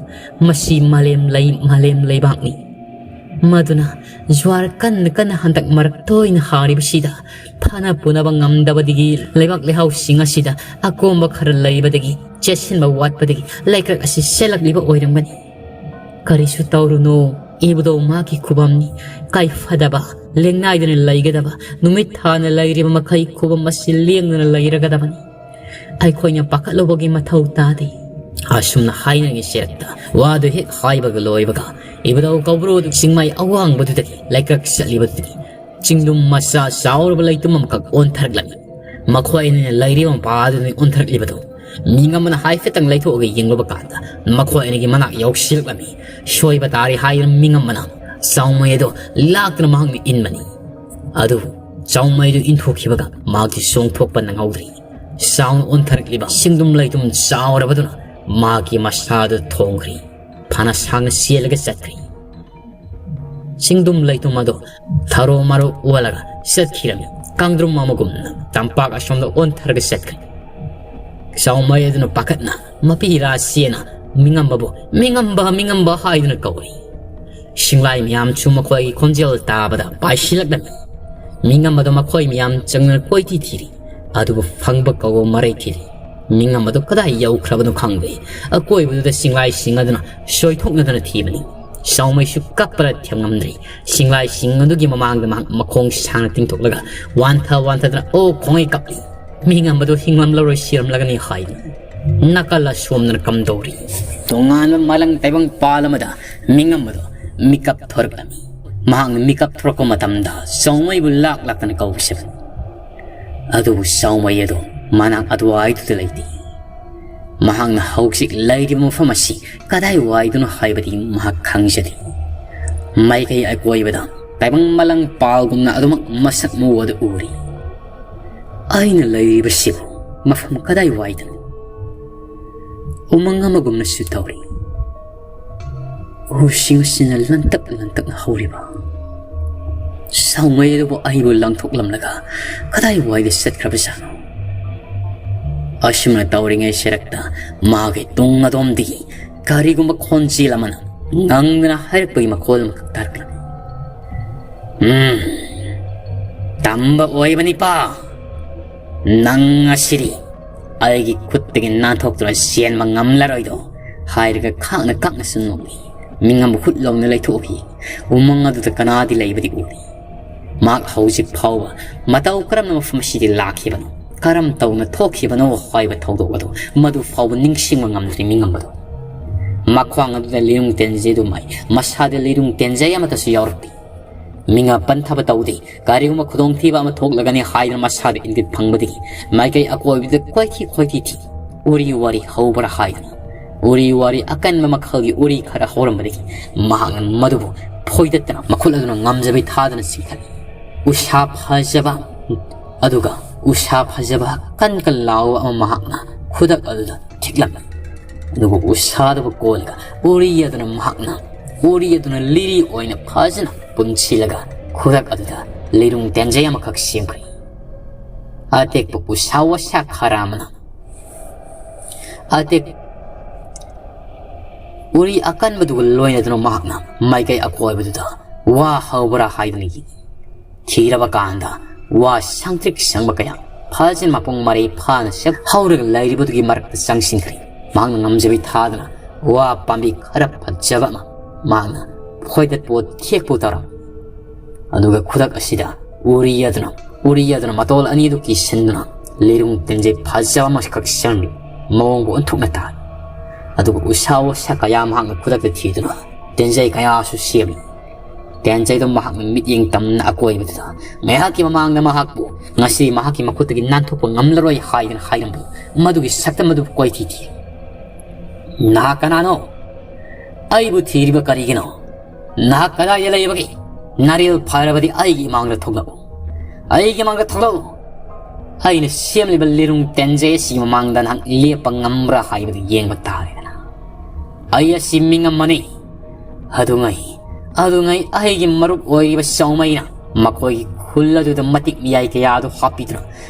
ꯃꯁꯤ ꯃꯥꯂꯦꯝ ꯂꯩ, ꯃꯥꯂꯦꯝ ꯂꯩꯕꯥꯛꯅꯤ꯫ ꯃꯗꯨꯅ ꯖ꯭ꯋꯥꯔ ꯀꯟꯅ ꯀꯟꯅ ꯍꯟꯗꯛ ꯃꯔꯛ ꯇꯣꯏꯅ ꯍꯥꯔꯤꯕꯁꯤꯗ ꯐꯅ ꯄꯨꯅꯕ ꯉꯝꯗꯕꯗꯒꯤ ꯂꯩꯕꯥꯛ ꯂꯩꯍꯥꯎꯁꯤꯡ ꯑꯁꯤꯗ ꯑꯀꯣꯝꯕ ꯈꯔ ꯂꯩꯕꯗꯒꯤ ꯆꯦꯠꯁꯤꯟꯕ ꯋꯥꯠꯄꯗꯒꯤ ꯂꯩꯀ꯭ꯔꯛ ꯑꯁꯤ ꯆꯦꯜꯂꯛꯂꯤꯕ ꯑꯣꯏꯔꯝꯒꯅꯤ꯫ ꯀꯔꯤꯁꯨ ꯇꯧꯔꯨꯅꯨ, ꯏꯕꯨꯙꯧ ꯃꯍꯥꯛꯀꯤ ꯈꯨꯕꯝꯅꯤ꯫ ꯀꯥꯏꯐꯗꯕ, ꯂꯦꯡꯅꯥꯏꯗꯅ ꯂꯩꯒꯗꯕ, ꯅꯨꯃꯤꯠ ꯊꯥꯅ ꯂꯩꯔꯤꯕ ꯃꯈꯩ ꯈꯨꯕꯝ ꯑꯁꯤ ꯂꯦꯡꯗꯅ ꯂꯩꯔꯒꯗꯕꯅꯤ꯫ ꯑꯩꯈꯣꯏꯅ ꯄꯥꯈꯠꯂꯨꯕꯒꯤ ꯃꯊꯧ ꯇꯥꯗꯦ꯫" ꯑꯁꯨꯝꯅ ꯍꯥꯏꯅꯔꯤꯉꯩ ꯆꯦꯔꯛꯇ ꯋꯥꯗꯨ ꯍꯦꯛ ꯍꯥꯏꯕꯒ ꯂꯣꯏꯕꯒ ꯏꯕꯨꯙꯧ ꯀꯧꯕ꯭ꯔꯨ ꯑꯗꯨ ꯆꯤꯡꯃꯥꯏ ꯑꯋꯥꯡꯕꯗꯨꯗꯒꯤ ꯂꯩꯀ꯭ꯔꯛ ꯆꯠꯂꯤꯕꯗꯨꯗꯒꯤ ꯆꯤꯡꯗꯨꯝ ꯃꯆꯥ ꯆꯥꯎꯔꯕ ꯂꯩꯇꯨꯝ ꯑꯃꯈꯛ ꯑꯣꯟꯊꯔꯛꯂꯝꯃꯤ꯫ ꯃꯈꯣꯏ ꯑꯅꯤꯅ ꯂꯩꯔꯤꯕ ꯃꯄꯥ ꯑꯗꯨꯗꯒꯤ ꯑꯣꯟꯊꯔꯛꯂꯤꯕꯗꯨ ꯃꯤ ꯑꯃꯅ ꯍꯥꯏꯐꯦꯠꯇꯪ ꯂꯩꯊꯣꯛꯑꯒ ꯌꯦꯡꯂꯨꯕ ꯀꯥꯟꯗ ꯃꯈꯣꯏ ꯑꯅꯤꯒꯤ ꯃꯅꯥꯛ ꯌꯧꯁꯤꯜꯂꯛꯂꯝꯃꯤ꯫ ꯁꯣꯏꯕ ꯇꯥꯔꯦ ꯍꯥꯏꯗꯨꯅ ꯃꯤꯉꯝꯕꯅ ꯆꯥꯎꯃꯩ ꯑꯗꯨ ꯂꯥꯛꯇꯨꯅ ꯃꯍꯥꯛꯅ ꯏꯟꯕꯅꯤ꯫ ꯑꯗꯨꯕꯨ ꯆꯥꯎꯃꯩ ꯑꯗꯨ ꯏꯟꯊꯣꯛꯈꯤꯕꯒ ꯃꯍꯥꯛꯇꯤ ꯆꯣꯡꯊꯣꯛꯄ ꯅꯪꯍꯧꯗ꯭ꯔꯤ꯫ ꯆꯥꯎꯅ ꯑꯣꯟꯊꯔꯛꯂꯤꯕ ꯆꯤꯡꯗꯨꯝ ꯂꯩꯇꯨꯝ ꯆꯥꯎꯔꯕꯗꯨꯅ ꯃꯍꯥꯛꯀꯤ ꯃꯁꯥꯗꯨ ꯊꯣꯡꯈ꯭ꯔꯤ꯫ ꯐꯅ ꯁꯥꯡꯅ ꯆꯦꯜꯂꯒ ꯆꯠꯈ꯭ꯔꯤ꯫ ꯆꯤꯡꯗꯨꯝ ꯂꯩꯇꯨꯝ ꯑꯗꯨ ꯊꯔꯣ ꯃꯔꯣ ꯑꯣꯜꯂꯒ ꯆꯠꯈꯤꯔꯝꯃꯤ꯫ ꯀꯥꯡꯗ꯭ꯔꯨꯝ ꯑꯃꯒꯨꯝꯅ ꯇꯝꯄꯥꯛ ꯑꯁꯣꯝꯗ ꯑꯣꯟꯊꯔꯒ ꯆꯠꯈ꯭ꯔꯦ꯫ ꯆꯥꯎꯃꯩ ꯑꯗꯨꯅ ꯄꯥꯈꯠꯅ ꯃꯄꯤ ꯔꯥꯁꯤꯅ ꯃꯤꯉꯝꯕꯕꯨ "ꯃꯤꯉꯝꯕ, ꯃꯤꯉꯝꯕ" ꯍꯥꯏꯗꯨꯅ ꯀꯧꯔꯤ꯫ ꯁꯤꯡꯂꯥꯏ ꯃꯌꯥꯝꯁꯨ ꯃꯈꯣꯏꯒꯤ ꯈꯣꯟꯖꯦꯜ ꯇꯥꯕꯗ ꯄꯥꯏꯁꯤꯜꯂꯛꯂꯝꯃꯤ꯫ ꯃꯤꯉꯝꯕꯗꯣ ꯃꯈꯣꯏ ꯃꯌꯥꯝ ꯆꯪꯗꯨꯅ ꯀꯣꯏꯊꯤ ꯊꯤꯔꯤ꯫ ꯑꯗꯨꯕꯨ ꯐꯪꯕ ꯀꯧꯕ ꯃꯔꯩ ꯊꯤꯔꯤ꯫ ꯃꯤꯉꯝꯕꯗꯣ ꯀꯗꯥꯏ ꯌꯧꯈ꯭ꯔꯕꯅꯣ ꯈꯪꯗꯦ꯫ ꯑꯀꯣꯏꯕꯗꯨꯗ ꯁꯤꯡꯂꯥꯏꯁꯤꯡ ꯑꯗꯨꯅ ꯁꯣꯏꯊꯣꯛꯅꯗꯅ ꯊꯤꯕꯅꯤ꯫ ꯆꯥꯎꯃꯩꯁꯨ ꯀꯞꯄꯗ ꯊꯦꯝꯉꯝꯗ꯭ꯔꯤ꯫ ꯁꯤꯡꯂꯥꯏꯁꯤꯡ ꯑꯗꯨꯒꯤ ꯃꯃꯥꯡꯗ ꯃꯍꯥꯛ ꯃꯈꯣꯡ ꯁꯥꯡꯅ ꯇꯤꯡꯊꯣꯛꯂꯒ ꯋꯥꯟꯊ ꯋꯥꯟꯊꯗꯅ "ꯑꯣ" ꯈꯣꯡꯉꯩ ꯀꯞꯂꯤ꯫ ꯃꯤꯉꯝꯕꯗꯣ ꯍꯤꯡꯂꯝꯂꯔꯣꯏ, ꯁꯤꯔꯝꯂꯒꯅꯤ ꯍꯥꯏꯅ ꯅꯥꯀꯜ ꯑꯁꯣꯝꯗꯅ ꯀꯝꯗꯧꯔꯤ꯫ ꯇꯣꯉꯥꯟꯕ ꯃꯥꯂꯪ ꯇꯥꯏꯕꯪ ꯄꯥꯜ ꯑꯃꯗ ꯃꯤꯉꯝꯕꯗꯣ ꯃꯤꯀꯞ ꯊꯣꯔꯛꯂꯝꯃꯤ꯫ ꯃꯍꯥꯛꯅ ꯃꯤꯀꯞ ꯊꯣꯔꯛꯄ ꯃꯇꯝꯗ ꯆꯥꯎꯃꯩꯕꯨ ꯂꯥꯛ ꯂꯥꯛꯇꯅ ꯀꯧꯁꯤꯕꯅꯤ꯫ ꯑꯗꯨꯕꯨ ꯆꯥꯎꯃꯩ ꯑꯗꯣ ꯃꯅꯥꯛ ꯑꯗꯨꯋꯥꯏꯗꯨꯗ ꯂꯩꯇꯦ꯫ ꯃꯍꯥꯛꯅ ꯍꯧꯖꯤꯛ ꯂꯩꯔꯤꯕ ꯃꯐꯝ ꯑꯁꯤ ꯀꯗꯥꯏꯋꯥꯏꯗꯅꯣ ꯍꯥꯏꯕꯗꯤ ꯃꯍꯥꯛ ꯈꯪꯖꯗꯦ꯫ ꯃꯥꯏꯀꯩ ꯑꯀꯣꯏꯕꯗ ꯇꯥꯏꯕꯪ ꯃꯥꯂꯪ ꯄꯥꯜꯒꯨꯝꯅ ꯑꯗꯨꯃꯛ ꯃꯁꯛ ꯃꯑꯣꯡ ꯑꯗꯨ ꯎꯔꯤ꯫ ꯑꯩꯅ ꯂꯩꯔꯤꯕꯁꯤꯕꯨ ꯃꯐꯝ ꯀꯗꯥꯏꯋꯥꯏꯗꯅꯣ? ꯎꯃꯪ ꯑꯃꯒꯨꯝꯅꯁꯨ ꯇꯧꯔꯤ꯫ ꯎꯁꯤꯡ ꯑꯁꯤꯅ ꯂꯟꯇꯛ ꯂꯟꯇꯛꯅ ꯍꯧꯔꯤꯕ ꯁꯥꯎꯃꯩ ꯑꯗꯨꯕꯨ ꯑꯩꯕꯨ ꯂꯪꯊꯣꯛꯂꯝꯂꯒ ꯀꯗꯥꯏꯋꯥꯏꯗ ꯆꯠꯈ꯭ꯔꯕꯖꯥꯠꯅꯣ? ꯑꯁꯨꯝꯅ ꯇꯧꯔꯤꯉꯩ ꯁꯔꯛꯇ ꯃꯥꯒꯤ ꯇꯨꯡ ꯑꯗꯣꯝꯗꯒꯤ ꯀꯔꯤꯒꯨꯝꯕ ꯈꯣꯟꯖꯦꯜ ꯑꯃꯅ ꯉꯪꯗꯅ ꯍꯥꯏꯔꯛꯄꯒꯤ ꯃꯈꯣꯜ ꯑꯃꯈꯛ ꯇꯥꯔꯛꯂꯝꯃꯤ꯫ "ꯎꯝ, ꯇꯝꯕ ꯑꯣꯏꯕꯅꯤꯄꯥ꯫ ꯅꯪ ꯉꯁꯤꯗꯤ ꯑꯩꯒꯤ ꯈꯨꯠꯇꯒꯤ ꯅꯥꯟꯊꯣꯛꯇꯨꯅ ꯆꯦꯟꯕ ꯉꯝꯂꯔꯣꯏꯗꯣ" ꯍꯥꯏꯔꯒ ꯈꯥꯛꯅ ꯈꯥꯛꯅꯁꯨ ꯅꯣꯛꯂꯤ꯫ ꯃꯤꯉꯝꯕ ꯈꯨꯠ ꯂꯧꯅ ꯂꯩꯊꯣꯛꯈꯤ꯫ ꯎꯃꯪ ꯑꯗꯨꯗ ꯀꯅꯥꯗꯤ ꯂꯩꯕꯗꯤ ꯎꯗꯦ꯫ ꯃꯍꯥꯛ ꯍꯧꯖꯤꯛ ꯐꯥꯎꯕ ꯃꯇꯧ ꯀꯔꯝꯅ ꯃꯐꯝ ꯑꯁꯤꯗ ꯂꯥꯛꯈꯤꯕꯅꯣ, ꯀꯔꯝ ꯇꯧꯅ ꯊꯣꯛꯈꯤꯕꯅꯣ ꯍꯥꯏꯕ ꯊꯧꯗꯣꯛ ꯑꯗꯨ ꯃꯗꯨ ꯐꯥꯎꯕ ꯅꯤꯡꯁꯤꯡꯕ ꯉꯝꯗ꯭ꯔꯤ ꯃꯤꯉꯝꯕꯗꯣ꯫ ꯃꯈ꯭ꯋꯥꯡ ꯑꯗꯨꯗ ꯂꯤꯔꯨꯡ ꯇꯦꯟꯖꯩꯗꯨꯃꯥꯏ ꯃꯁꯥꯗ ꯂꯤꯔꯨꯡ ꯇꯦꯟꯖꯩ ꯑꯃꯠꯇꯁꯨ ꯌꯥꯎꯔꯛꯇꯦ꯫ ꯃꯤꯉꯥ ꯄꯟꯊꯕ ꯇꯧꯗꯦ꯫ ꯀꯔꯤꯒꯨꯝꯕ ꯈꯨꯗꯣꯡꯊꯤꯕ ꯑꯃ ꯊꯣꯛꯂꯒꯅꯤ ꯍꯥꯏꯗꯨꯅ ꯃꯁꯥꯗ ꯏꯪꯒꯤꯠ ꯐꯪꯕꯗꯒꯤ ꯃꯥꯏꯀꯩ ꯑꯀꯣꯏꯕꯗ ꯀꯣꯏꯊꯤ ꯀꯣꯏꯊꯤ ꯊꯤ꯫ ꯎꯔꯤ ꯋꯥꯔꯤ ꯍꯧꯕ꯭ꯔꯥ ꯍꯥꯏꯗꯨꯅ ꯎꯔꯤ ꯋꯥꯔꯤ ꯑꯀꯟꯕ ꯃꯈꯜꯒꯤ ꯎꯔꯤ ꯈꯔ ꯍꯧꯔꯝꯕꯗꯒꯤ ꯃꯍꯥꯛꯅ ꯃꯗꯨꯕꯨ ꯐꯣꯏꯗꯠꯇꯅ ꯃꯈꯨꯠ ꯑꯗꯨꯅ ꯉꯝꯖꯕꯤ ꯊꯥꯗꯅ ꯆꯤꯡꯊꯠꯂꯤ꯫ ꯎꯁꯥ ꯐꯖꯕ ꯑꯗꯨꯒ ꯎꯁꯥ ꯐꯖꯕ ꯀꯟ ꯀꯟ ꯂꯥꯎꯕ ꯑꯃ ꯃꯍꯥꯛꯅ ꯈꯨꯗꯛ ꯑꯗꯨꯗ ꯊꯤꯛꯂꯝꯃꯤ꯫ ꯑꯗꯨꯒ ꯎꯁꯥꯗꯨꯕꯨ ꯀꯣꯜꯂꯒ ꯎꯔꯤ ꯑꯗꯨꯅ ꯃꯍꯥꯛꯅ ꯎꯔꯤ ꯑꯗꯨꯅ ꯂꯤꯔꯤ ꯑꯣꯏꯅ ꯐꯖꯅ ꯄꯨꯟꯁꯤꯜꯂꯒ ꯈꯨꯗꯛ ꯑꯗꯨꯗ ꯂꯤꯔꯨꯡ ꯇꯦꯟꯖꯩ ꯑꯃꯈꯛ ꯁꯦꯝꯈ꯭ꯔꯦ꯫ ꯑꯇꯦꯛꯄ ꯎꯁꯥ ꯋꯥꯁꯥ ꯈꯔ ꯑꯃꯅ ꯑꯇꯦꯛ ꯎꯔꯤ ꯑꯀꯟꯕꯗꯨꯒ ꯂꯣꯏꯅꯗꯨꯅ ꯃꯍꯥꯛꯅ ꯃꯥꯏꯀꯩ ꯑꯀꯣꯏꯕꯗꯨꯗ ꯋꯥ ꯍꯧꯕ꯭ꯔꯥ ꯍꯥꯏꯗꯨꯅ ꯌꯦꯡꯏ꯫ ꯊꯤꯔꯕ ꯀꯥꯟꯗ ꯋꯥ ꯁꯪꯇ꯭ꯔꯤꯛ ꯁꯪꯕ ꯀꯌꯥ ꯐꯖꯅ ꯃꯄꯨꯡ ꯃꯔꯩ ꯐꯥꯅ ꯁꯛ ꯍꯧꯔꯒ ꯂꯩꯔꯤꯕꯗꯨꯒꯤ ꯃꯔꯛꯇ ꯆꯪꯁꯤꯟꯈ꯭ꯔꯦ꯫ ꯃꯍꯥꯛꯅ ꯉꯝꯖꯕꯤ ꯊꯥꯗꯨꯅ ꯋꯥ ꯄꯥꯝꯕꯤ ꯈꯔ ꯐꯖꯕ ꯑꯃ ꯃꯍꯥꯛꯅ ꯐꯣꯏꯗꯠꯄꯨ ꯊꯦꯛꯄꯨ ꯇꯧꯔꯝꯃꯤ꯫ ꯑꯗꯨꯒ ꯈꯨꯗꯛ ꯑꯁꯤꯗ ꯎꯔꯤ ꯑꯗꯨꯅ ꯎꯔꯤ ꯑꯗꯨꯅ ꯃꯇꯣꯜ ꯑꯅꯤꯗꯨ ꯀꯤꯁꯤꯟꯗꯨꯅ ꯂꯤꯔꯨꯡ ꯇꯦꯟꯖꯩ ꯐꯖꯕ ꯑꯃꯈꯛ ꯁꯦꯝꯂꯤ꯫ ꯃꯑꯣꯡꯕꯨ ꯑꯣꯟꯊꯣꯛꯅ ꯇꯥꯏ꯫ ꯑꯗꯨꯒ ꯎꯁꯥ ꯋꯥꯁꯥ ꯀꯌꯥ ꯃꯍꯥꯛꯅ ꯈꯨꯗꯛꯇ ꯊꯤꯗꯨꯅ ꯇꯦꯟꯖꯩ ꯀꯌꯥꯁꯨ ꯁꯦꯝꯂꯤ꯫ ꯇꯦꯟꯖꯩꯗꯨ ꯃꯍꯥꯛꯅ ꯃꯤꯠꯌꯦꯡ ꯇꯝꯅ ꯑꯀꯣꯏꯕꯗꯨꯗ ꯉꯥꯏꯍꯥꯛꯀꯤ ꯃꯃꯥꯡꯗ ꯃꯍꯥꯛꯄꯨ ꯉꯁꯤ ꯃꯍꯥꯛꯀꯤ ꯃꯈꯨꯠꯇꯒꯤ ꯅꯥꯟꯊꯣꯛꯄ ꯉꯝꯂꯔꯣꯏ ꯍꯥꯏꯗꯅ ꯍꯥꯏꯔꯝꯕ ꯃꯗꯨꯒꯤ ꯁꯛꯇꯝ ꯑꯗꯨꯕꯨ ꯀꯣꯏꯊꯤ ꯊꯤ꯫ "ꯅꯍꯥꯛ ꯀꯅꯥꯅꯣ? ꯑꯩꯕꯨ ꯊꯤꯔꯤꯕ ꯀꯔꯤꯒꯤꯅꯣ? ꯅꯍꯥꯛ ꯀꯗꯥꯏꯗ ꯂꯩꯕꯒꯦ? ꯅꯔꯦꯜ ꯐꯔꯕꯗꯤ ꯑꯩꯒꯤ ꯏꯃꯥꯡꯗ ꯊꯣꯛꯂꯛꯎ꯫ ꯑꯩꯒꯤ ꯏꯃꯥꯡꯗ ꯊꯣꯛꯂꯛꯎ꯫ ꯑꯩꯅ ꯁꯦꯝꯂꯤꯕ ꯂꯤꯔꯨꯡ ꯇꯦꯟꯖꯩ ꯑꯁꯤꯒꯤ ꯃꯃꯥꯡꯗ ꯅꯍꯥꯛ ꯂꯦꯞꯄ ꯉꯝꯕ꯭ꯔꯥ ꯍꯥꯏꯕꯗꯨ ꯌꯦꯡꯕ ꯇꯥꯔꯦꯗꯅ꯫ ꯑꯩ ꯑꯁꯤ ꯃꯤꯡ ꯑꯃꯅꯤ꯫ ꯑꯗꯨꯉꯩ, ꯑꯗꯨꯉꯩ ꯑꯩꯒꯤ ꯃꯔꯨꯞ ꯑꯣꯏꯔꯤꯕ ꯆꯥꯎꯃꯩꯅ ꯃꯈꯣꯏꯒꯤ ꯈꯨꯜ ꯑꯗꯨꯗ ꯃꯇꯤꯛ ꯃꯤꯌꯥꯏ ꯀꯌꯥ ꯑꯗꯨ ꯍꯥꯞꯄꯤꯗꯨꯅ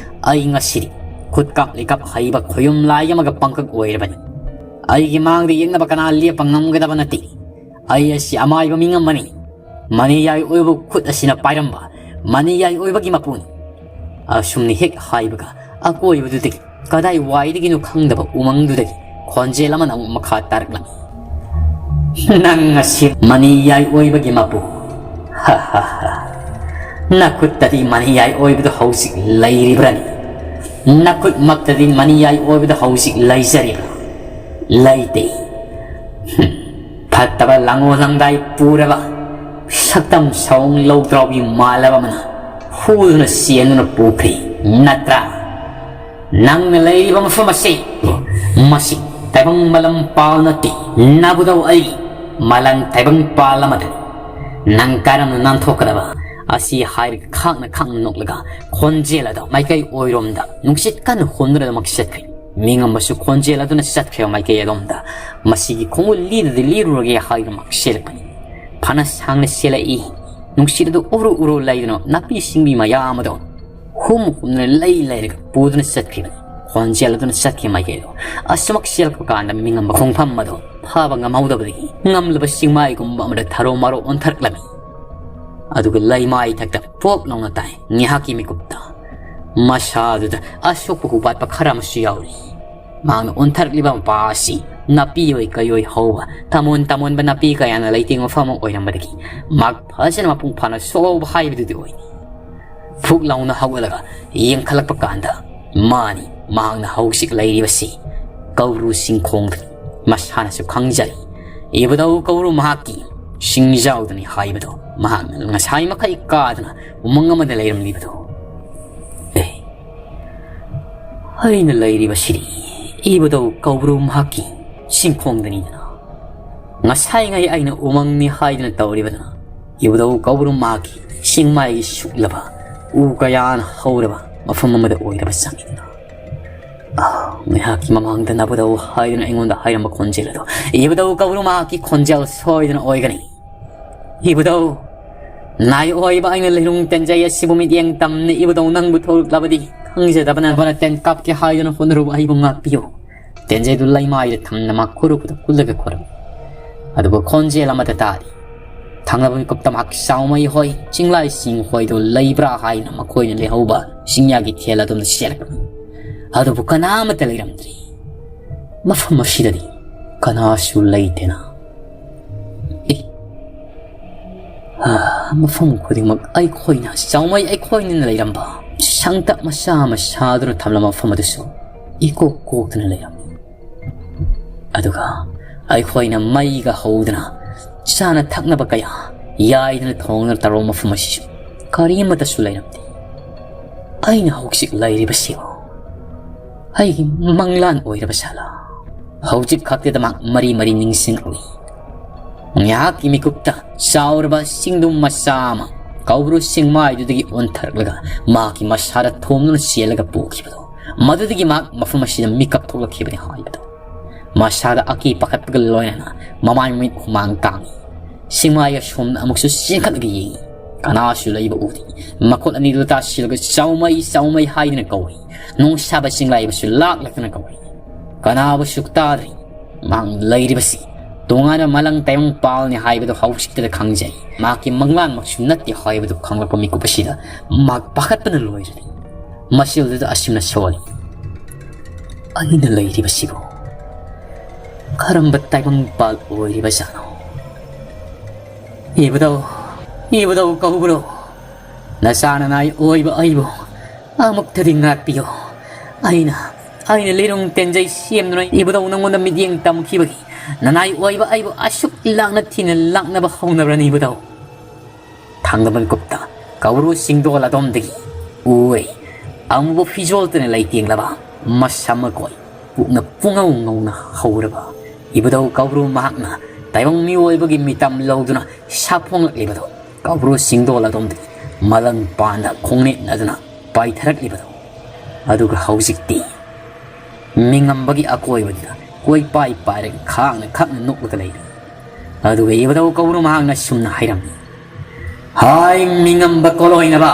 ꯑꯩ ꯉꯁꯤꯗꯤ ꯈꯨꯠꯀꯥꯞ ꯂꯩꯀꯥꯞ ꯍꯩꯕ ꯈꯣꯌꯨꯝ ꯂꯥꯏ ꯑꯃꯒ ꯄꯥꯡꯀꯛ ꯑꯣꯏꯔꯕꯅꯤ꯫ ꯑꯩꯒꯤ ꯃꯥꯡꯗ ꯌꯦꯡꯅꯕ ꯀꯅꯥ ꯂꯦꯞꯄ ꯉꯝꯒꯗꯕ ꯅꯠꯇꯦ꯫ ꯑꯩ ꯑꯁꯤ ꯑꯃꯥꯏꯕ ꯃꯤꯡ ꯑꯃꯅꯤ꯫ ꯃꯅꯤꯌꯥꯏ ꯑꯣꯏꯕ ꯈꯨꯠ ꯑꯁꯤꯅ ꯄꯥꯏꯔꯝꯕ ꯃꯅꯤꯌꯥꯏ ꯑꯣꯏꯕꯒꯤ ꯃꯄꯨꯅꯤ꯫" ꯑꯁꯨꯝꯅ ꯍꯦꯛ ꯍꯥꯏꯕꯒ ꯑꯀꯣꯏꯕꯗꯨꯗꯒꯤ ꯀꯗꯥꯏ ꯋꯥꯏꯗꯒꯤꯅꯣ ꯈꯪꯗꯕ ꯎꯃꯪꯗꯨꯗꯒꯤ ꯈꯣꯟꯖꯦꯜ ꯑꯃꯅ ꯑꯃꯨꯛ ꯃꯈꯥ ꯇꯥꯔꯛꯂꯝꯃꯤ꯫ "ꯅꯪ ꯑꯁꯤ ꯃꯅꯤꯌꯥꯏ ꯑꯣꯏꯕꯒꯤ ꯃꯄꯨ꯫ ꯍꯥ ꯍꯥ ꯍꯥ꯫ ꯅꯈꯨꯠꯇꯗꯤ ꯃꯅꯤꯌꯥꯏ ꯑꯣꯏꯕꯗꯨ ꯍꯧꯖꯤꯛ ꯂꯩꯔꯤꯕ꯭ꯔꯅꯤ? ꯅꯈꯨꯠꯃꯛꯇꯗꯤ ꯃꯅꯤꯌꯥꯏ ꯑꯣꯏꯕꯗꯨ ꯍꯧꯖꯤꯛ ꯂꯩꯖꯔꯤꯕ꯭ꯔꯥ? ꯂꯩꯇꯦ꯫ ꯍꯨꯝ, ꯐꯠꯇꯕ ꯂꯥꯡꯑꯣ ꯂꯥꯡꯗꯥꯏ ꯄꯨꯔꯕ ꯁꯛꯇꯝ ꯁꯑꯣꯡ ꯂꯧꯗ꯭ꯔꯥꯎꯕꯤ ꯃꯥꯜꯂꯕ ꯑꯃꯅ ꯍꯨꯗꯨꯅ ꯆꯦꯟꯗꯨꯅ ꯄꯨꯈ꯭ꯔꯦ ꯅꯠꯇ꯭ꯔꯥ? ꯅꯪꯅ ꯂꯩꯔꯤꯕ ꯃꯐꯝ ꯑꯁꯤ, ꯃꯁꯤ ꯇꯥꯏꯕꯪ ꯃꯥꯂꯪ ꯄꯥꯜ ꯅꯠꯇꯦ, ꯅꯥꯕꯨꯗꯧ ꯑꯩ ꯃꯥꯂꯪ ꯇꯥꯏꯕꯪ ꯄꯥꯜ ꯑꯃꯗꯅꯤ꯫ ꯅꯪ ꯀꯔꯝꯅ ꯅꯥꯟꯊꯣꯛꯀꯗꯕ?" ꯑꯁꯤ ꯍꯥꯏꯔꯒ ꯈꯥꯡꯅ ꯈꯥꯡꯅ ꯅꯣꯛꯂꯒ ꯈꯣꯟꯖꯦꯜ ꯑꯗꯨ ꯃꯥꯏꯀꯩ ꯑꯣꯏꯔꯣꯝꯗ ꯅꯨꯡꯁꯤꯠ ꯀꯟꯅ ꯍꯨꯝꯗꯨꯅ ꯑꯃꯨꯛ ꯆꯠꯈ꯭ꯔꯦ꯫ ꯃꯤꯉꯝꯕꯁꯨ ꯈꯣꯟꯖꯦꯜ ꯑꯗꯨꯅ ꯆꯠꯈ꯭ꯔꯦ ꯃꯥꯏꯀꯩ ꯑꯗꯣꯝꯗ꯫ "ꯃꯁꯤꯒꯤ ꯈꯣꯡꯎꯞ ꯂꯤꯗꯗꯤ ꯂꯤꯔꯨꯔꯒꯦ" ꯍꯥꯏꯗꯨꯅ ꯑꯃꯨꯛ ꯆꯦꯜꯂꯛꯄꯅꯤ꯫ ꯐꯅ ꯁꯥꯡꯅ ꯆꯦꯜꯂꯛꯏ꯫ ꯅꯨꯡꯁꯤꯠ ꯑꯗꯨ ꯎꯔꯨ ꯎꯔꯨ ꯂꯩꯗꯨꯅ ꯅꯥꯄꯤ ꯁꯤꯡꯕꯤ ꯃꯌꯥꯝ ꯑꯗꯨ ꯍꯨꯝ ꯍꯨꯝꯗꯨꯅ ꯂꯩ ꯂꯩꯔꯒ ꯄꯨꯗꯨꯅ ꯆꯠꯈꯤꯕꯅꯤ꯫ ꯈꯣꯟꯖꯦꯜ ꯑꯗꯨꯅ ꯆꯠꯈꯤ ꯃꯥꯏꯀꯩꯗꯣ꯫ ꯑꯁꯨꯃꯛ ꯆꯦꯜꯂꯛꯄ ꯀꯥꯟꯗ ꯃꯤꯉꯝꯕ ꯈꯣꯡꯐꯝ ꯑꯗꯣ ꯐꯥꯕ ꯉꯝꯍꯧꯗꯕꯗꯒꯤ ꯉꯝꯂꯕ ꯆꯤꯡꯃꯥꯏꯒꯨꯝꯕ ꯑꯃꯗ ꯊꯔꯣ ꯃꯔꯣ ꯑꯣꯟꯊꯔꯛꯂꯝꯃꯤ꯫ ꯑꯗꯨꯒ ꯂꯩꯃꯥꯏ ꯊꯛꯇ ꯄꯣꯛ ꯂꯥꯎꯅ ꯇꯥꯏ꯫ ꯉꯥꯏꯍꯥꯛꯀꯤ ꯃꯤꯀꯨꯞꯇ ꯃꯁꯥꯗꯨꯗ ꯑꯁꯣꯛꯄ ꯍꯨꯕꯥꯠꯄ ꯈꯔ ꯑꯃꯁꯨ ꯌꯥꯎꯔꯤ꯫ ꯃꯍꯥꯛꯅ ꯑꯣꯟꯊꯔꯛꯂꯤꯕ ꯃꯄꯥ ꯑꯁꯤ ꯅꯥꯄꯤ ꯑꯣꯏ ꯀꯩ ꯑꯣꯏ ꯍꯧꯕ ꯇꯥꯃꯣꯟ ꯇꯥꯃꯣꯟꯕ ꯅꯥꯄꯤ ꯀꯌꯥꯅ ꯂꯩꯇꯦꯡ ꯃꯐꯝ ꯑꯃ ꯑꯣꯏꯔꯝꯕꯗꯒꯤ ꯃꯍꯥꯛ ꯐꯖꯅ ꯃꯄꯨꯡ ꯐꯥꯅ ꯁꯣꯛꯍꯧꯕ ꯍꯥꯏꯕꯗꯨꯗꯤ ꯑꯣꯏꯅꯤ꯫ ꯐꯨꯛ ꯂꯥꯎꯅ ꯍꯧꯒꯠꯂꯒ ꯌꯦꯡꯈꯠꯂꯛꯄ ꯀꯥꯟꯗ ꯃꯥꯅꯤ ꯃꯍꯥꯛꯅ ꯍꯧꯖꯤꯛ ꯂꯩꯔꯤꯕꯁꯤ ꯀꯧꯕ꯭ꯔꯨ ꯆꯤꯡꯈꯣꯡꯗꯅꯤ꯫ ꯃꯁꯥꯅꯁꯨ ꯈꯪꯖꯔꯤ, ꯏꯕꯨꯙꯧ ꯀꯧꯕ꯭ꯔꯨ ꯃꯍꯥꯛꯀꯤ ꯆꯤꯡꯖꯥꯎꯗꯅꯤ ꯍꯥꯏꯕꯗꯣ꯫ ꯃꯍꯥꯛꯅ ꯉꯁꯥꯏ ꯃꯈꯩ ꯀꯥꯗꯅ ꯎꯃꯪ ꯑꯃꯗ ꯂꯩꯔꯝꯂꯤꯕꯗꯣ꯫ ꯑꯦ, ꯑꯩꯅ ꯂꯩꯔꯤꯕꯁꯤꯗꯤ ꯏꯕꯨꯙꯧ ꯀꯧꯕ꯭ꯔꯨ ꯃꯍꯥꯛꯀꯤ ꯆꯤꯡꯈꯣꯡꯗꯅꯤꯗꯅ꯫ ꯉꯁꯥꯏꯉꯩ ꯑꯩꯅ ꯎꯃꯪꯅꯤ ꯍꯥꯏꯗꯅ ꯇꯧꯔꯤꯕꯗꯨꯅ ꯏꯕꯨꯙꯧ ꯀꯧꯕ꯭ꯔꯨ ꯃꯍꯥꯛꯀꯤ ꯆꯤꯡꯃꯥꯏꯒꯤ ꯁꯨꯛꯂꯕ ꯎ ꯀꯌꯥꯅ ꯍꯧꯔꯕ ꯃꯐꯝ ꯑꯃꯗ ꯑꯣꯏꯔꯕ ꯆꯪꯉꯤꯗꯅ꯫ ꯑꯥ, ꯉꯥꯏꯍꯥꯛꯀꯤ ꯃꯃꯥꯡꯗ ꯅꯥꯕꯨꯙꯧ ꯍꯥꯏꯗꯨꯅ ꯑꯩꯉꯣꯟꯗ ꯍꯥꯏꯔꯝꯕ ꯈꯣꯟꯖꯦꯜ ꯑꯗꯣ ꯏꯕꯨꯙꯧ ꯀꯧꯕ꯭ꯔꯨ ꯃꯍꯥꯛꯀꯤ ꯈꯣꯟꯖꯦꯜ ꯁꯣꯏꯗꯅ ꯑꯣꯏꯒꯅꯤ꯫ ꯏꯕꯨꯙꯧ, ꯅꯥꯏ ꯑꯣꯏꯕ ꯑꯩꯅ ꯂꯩꯔꯨꯡ ꯇꯦꯟꯖꯩ ꯑꯁꯤꯕꯨ ꯃꯤꯠꯌꯦꯡ ꯇꯝꯅ ꯏꯕꯨꯙꯧ ꯅꯪꯕꯨ ꯊꯣꯛꯂꯛꯂꯕꯗꯤ ꯈꯪꯖꯗꯕꯅ ꯕꯅ ꯇꯦꯟ ꯀꯥꯞꯀꯦ ꯍꯥꯏꯗꯨꯅ ꯍꯣꯠꯅꯔꯨꯕ ꯑꯩꯕꯨ ꯉꯥꯛꯄꯤꯌꯨ꯫ ꯇꯦꯟꯖꯩꯗꯨ ꯂꯩꯃꯥꯏꯗ ꯊꯝꯅ ꯃꯥ ꯈꯨꯔꯨ ꯈꯨꯗ ꯀꯨꯜꯂꯒ ꯈꯣꯏꯔꯝꯃꯤ꯫ ꯑꯗꯨꯕꯨ ꯈꯣꯟꯖꯦꯜ ꯑꯃꯠꯇ ꯇꯥꯗꯦ꯫ ꯊꯪꯅꯕ ꯃꯤꯀꯨꯞꯇ ꯃꯍꯥꯛ ꯆꯥꯎꯃꯩ ꯍꯣꯏ, ꯆꯤꯡꯂꯥꯏ ꯆꯤꯡ ꯍꯣꯏꯗꯨ ꯂꯩꯕ꯭ꯔꯥ ꯍꯥꯏꯅ ꯃꯈꯣꯏꯅ ꯂꯩꯍꯧꯕ ꯆꯤꯡꯌꯥꯒꯤ ꯊꯦꯜ ꯑꯗꯣꯝꯗ ꯆꯦꯜꯂꯛꯄꯅꯤ꯫ ꯑꯗꯨꯕꯨ ꯀꯅꯥ ꯑꯃꯠꯇ ꯂꯩꯔꯝꯗ꯭ꯔꯤ꯫ ꯃꯐꯝ ꯑꯁꯤꯗꯗꯤ ꯀꯅꯥꯁꯨ ꯂꯩꯇꯦꯅ꯫ ꯑꯦ, ꯑꯥ, ꯃꯐꯝ ꯈꯨꯗꯤꯡꯃꯛ ꯑꯩꯈꯣꯏꯅ, ꯆꯥꯎꯃꯩ ꯑꯩꯈꯣꯏꯅ ꯂꯩꯔꯝꯕ ꯁꯪꯇꯞ ꯃꯆꯥ ꯑꯃ ꯁꯥꯗꯨꯅ ꯊꯝꯂꯝꯕ ꯃꯐꯝ ꯑꯗꯨꯁꯨ ꯏꯀꯣꯛ ꯀꯣꯛꯇꯅ ꯂꯩꯔꯝꯃꯤ꯫ ꯑꯗꯨꯒ ꯑꯩꯈꯣꯏꯅ ꯃꯩꯒ ꯍꯧꯗꯅ ꯆꯥꯅ ꯊꯛꯅꯕ ꯀꯌꯥ ꯌꯥꯏꯗꯅ ꯊꯣꯡꯗꯨꯅ ꯇꯧꯔꯝꯕ ꯃꯐꯝ ꯑꯁꯤꯁꯨ ꯀꯔꯤꯃꯠꯇꯁꯨ ꯂꯩꯔꯝꯗꯦ꯫ ꯑꯩꯅ ꯍꯧꯖꯤꯛ ꯂꯩꯔꯤꯕꯁꯤꯕꯨ ꯑꯩꯒꯤ ꯃꯪꯂꯥꯟ ꯑꯣꯏꯔꯕ ꯁꯥꯂꯥ? ꯍꯧꯖꯤꯛ ꯈꯛꯇꯗ ꯃꯍꯥꯛ ꯃꯔꯤ ꯃꯔꯤ ꯅꯤꯡꯁꯤꯡꯂꯛꯂꯤ꯫ ꯉꯥꯏꯍꯥꯛꯀꯤ ꯃꯤꯀꯨꯞꯇ ꯆꯥꯎꯔꯕ ꯆꯤꯡꯗꯨꯝ ꯃꯆꯥ ꯑꯃ ꯀꯧꯕ꯭ꯔꯨ ꯆꯤꯡꯃꯥꯏꯗꯨꯗꯒꯤ ꯑꯣꯟꯊꯔꯛꯂꯒ ꯃꯍꯥꯛꯀꯤ ꯃꯁꯥꯗ ꯊꯣꯝꯗꯨꯅ ꯆꯦꯜꯂꯒ ꯄꯣꯛꯈꯤꯕꯗꯣ, ꯃꯗꯨꯗꯒꯤ ꯃꯍꯥꯛ ꯃꯐꯝ ꯑꯁꯤꯗ ꯃꯤꯀꯞ ꯊꯣꯛꯂꯛꯈꯤꯕꯅꯤ ꯍꯥꯏꯕꯗꯣ꯫ ꯃꯁꯥꯗ ꯑꯀꯤ ꯄꯥꯈꯠꯄꯒ ꯂꯣꯏꯅꯅ ꯃꯃꯥꯏ ꯃꯃꯤꯠ ꯍꯨꯃꯥꯡ ꯀꯥꯡꯏ꯫ ꯆꯤꯡꯃꯥꯏ ꯑꯁꯣꯝꯗ ꯑꯃꯨꯛꯁꯨ ꯆꯦꯟꯈꯠꯂꯒ ꯌꯦꯡꯏ꯫ ꯀꯅꯥꯁꯨ ꯂꯩꯕ ꯎꯗꯦ꯫ ꯃꯈꯨꯠ ꯑꯅꯤꯗꯨ ꯇꯥꯁꯤꯜꯂꯒ "ꯆꯥꯎꯃꯩ, ꯆꯥꯎꯃꯩ" ꯍꯥꯏꯗꯨꯅ ꯀꯧꯏ꯫ ꯅꯣꯡꯁꯥꯕ ꯆꯤꯡꯂꯥꯏꯕꯁꯨ ꯂꯥꯛꯂꯛꯇꯅ ꯀꯧꯏ꯫ ꯀꯅꯥꯕꯨꯁꯨ ꯇꯥꯗ꯭ꯔꯤ꯫ ꯃꯍꯥꯛ ꯂꯩꯔꯤꯕꯁꯤ ꯇꯣꯉꯥꯟꯕ ꯃꯂꯪ ꯇꯥꯏꯕꯪ ꯄꯥꯜꯅꯤ ꯍꯥꯏꯕꯗꯨ ꯍꯧꯖꯤꯛꯇꯗ ꯈꯪꯖꯩ꯫ ꯃꯍꯥꯛꯀꯤ ꯃꯪꯂꯥꯟꯃꯛꯁꯨ ꯅꯠꯇꯦ ꯍꯥꯏꯕꯗꯨ ꯈꯪꯂꯛꯄ ꯃꯤꯀꯨꯞ ꯑꯁꯤꯗ ꯃꯍꯥꯛ ꯄꯥꯈꯠꯄꯅ ꯂꯣꯏꯔꯦ꯫ ꯃꯆꯤꯜꯗꯨꯗ ꯑꯁꯨꯝꯅ ꯁꯣꯜꯂꯤ, "ꯑꯩꯅ ꯂꯩꯔꯤꯕꯁꯤꯕꯨ ꯀꯔꯝꯕ ꯇꯥꯏꯕꯪ ꯄꯥꯜ ꯑꯣꯏꯔꯤꯕꯖꯥꯠꯅꯣ?" "ꯏꯕꯨꯙꯧ, ꯏꯕꯨꯙꯧ ꯀꯧꯕ꯭ꯔꯣ? ꯅꯆꯥ ꯅꯅꯥꯏ ꯑꯣꯏꯕ ꯑꯩꯕꯨ ꯑꯃꯨꯛꯇꯗꯤ ꯉꯥꯛꯄꯤꯌꯨ꯫ ꯑꯩꯅ, ꯑꯩꯅ ꯂꯤꯔꯨꯡ ꯇꯦꯟꯖꯩ ꯁꯦꯝꯗꯨꯅ ꯏꯕꯨꯙꯧ ꯅꯉꯣꯟꯗ ꯃꯤꯠꯌꯦꯡ ꯇꯝꯈꯤꯕꯒꯤ ꯅꯅꯥꯏ ꯑꯣꯏꯕ ꯑꯩꯕꯨ ꯑꯁꯨꯛ ꯂꯥꯛꯅ ꯊꯤꯅ ꯂꯥꯛꯅꯕ ꯍꯧꯅꯕ꯭ꯔꯅꯤ ꯏꯕꯨꯙꯧ?" ꯊꯥꯡꯗ ꯃꯤꯀꯨꯞꯇ ꯀꯧꯕ꯭ꯔꯨ ꯆꯤꯡꯗꯣꯜ ꯑꯗꯣꯝꯗꯒꯤ ꯎꯔꯦ꯫ ꯑꯃꯨꯕ ꯐꯤꯖꯣꯜꯇꯅ ꯂꯩꯇꯦꯡꯂꯕ, ꯃꯁꯝ ꯃꯀꯣꯏ ꯄꯨꯛꯅ ꯄꯨꯡꯉꯧ ꯉꯧꯅ ꯍꯧꯔꯕ ꯏꯕꯨꯙꯧ ꯀꯧꯕ꯭ꯔꯨ ꯃꯍꯥꯛꯅ ꯇꯥꯏꯕꯪ ꯃꯤꯑꯣꯏꯕꯒꯤ ꯃꯤꯇꯝ ꯂꯧꯗꯨꯅ ꯁꯥꯐꯣꯡꯂꯛꯂꯤꯕꯗꯣ, ꯀꯧꯕ꯭ꯔꯨ ꯆꯤꯡꯗꯣꯜ ꯑꯗꯣꯝꯗꯒꯤ ꯃꯂꯪ ꯄꯥꯟꯗ ꯈꯣꯡꯅꯦꯠꯅꯗꯨꯅ ꯄꯥꯏꯊꯔꯛꯂꯤꯕꯗꯣ꯫ ꯑꯗꯨꯒ ꯍꯧꯖꯤꯛꯇꯤ ꯃꯤꯉꯝꯕꯒꯤ ꯑꯀꯣꯏꯕꯗꯨꯗ ꯀꯣꯏꯄꯥꯏ ꯄꯥꯏꯔꯒ ꯈꯥꯡꯅ ꯈꯛꯅ ꯅꯣꯛꯂꯒ ꯂꯩꯔꯤ꯫ ꯑꯗꯨꯒ ꯏꯕꯨꯙꯧ ꯀꯧꯕ꯭ꯔꯨ ꯃꯍꯥꯛꯅ ꯁꯨꯝꯅ ꯍꯥꯏꯔꯝꯃꯤ, "ꯍꯥꯏ ꯃꯤꯉꯝꯕ ꯀꯣꯂꯣꯏꯅꯕ,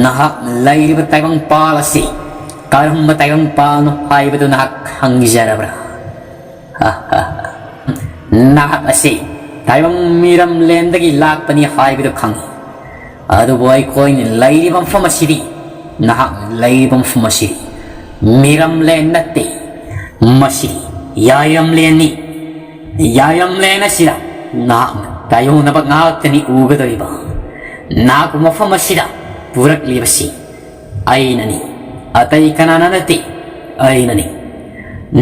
ꯅꯍꯥꯛꯅ ꯂꯩꯔꯤꯕ ꯇꯥꯏꯕꯪ ꯄꯥꯜ ꯑꯁꯤ ꯀꯔꯝꯕ ꯇꯥꯏꯕꯪ ꯄꯥꯜꯅꯣ ꯍꯥꯏꯕꯗꯨ ꯅꯍꯥꯛ ꯈꯪꯖꯔꯕ꯭ꯔꯥ?" ꯅꯍꯥꯛ ꯑꯁꯤ ꯇꯥꯏꯕꯪ ꯃꯤꯔꯝꯂꯦꯟꯗꯒꯤ ꯂꯥꯛꯄꯅꯤ ꯍꯥꯏꯕꯗꯨ ꯈꯪꯏ꯫ ꯑꯗꯨꯕꯨ ꯑꯩꯈꯣꯏꯅ ꯂꯩꯔꯤꯕ ꯃꯐꯝ ꯑꯁꯤꯗꯤ, ꯅꯍꯥꯛꯅ ꯂꯩꯔꯤꯕ ꯃꯐꯝ ꯑꯁꯤꯗꯤ ꯃꯤꯔꯝꯂꯦꯟ ꯅꯠꯇꯦ꯫ ꯃꯁꯤꯗꯤ ꯌꯥꯏꯔꯝꯂꯦꯟꯅꯤ꯫ ꯌꯥꯏꯔꯝꯂꯦꯟ ꯑꯁꯤꯗ ꯅꯍꯥꯛꯅ ꯇꯥꯏꯌꯣꯟꯅꯕ ꯉꯥꯛꯇꯅꯤ ꯎꯒꯗꯧꯔꯤꯕ꯫ ꯅꯍꯥꯛꯄꯨ ꯃꯐꯝ ꯑꯁꯤꯗ ꯄꯨꯔꯛꯂꯤꯕꯁꯤ ꯑꯩꯅꯅꯤ, ꯑꯇꯩ ꯀꯅꯥꯅ ꯅꯠꯇꯦ, ꯑꯩꯅꯅꯤ꯫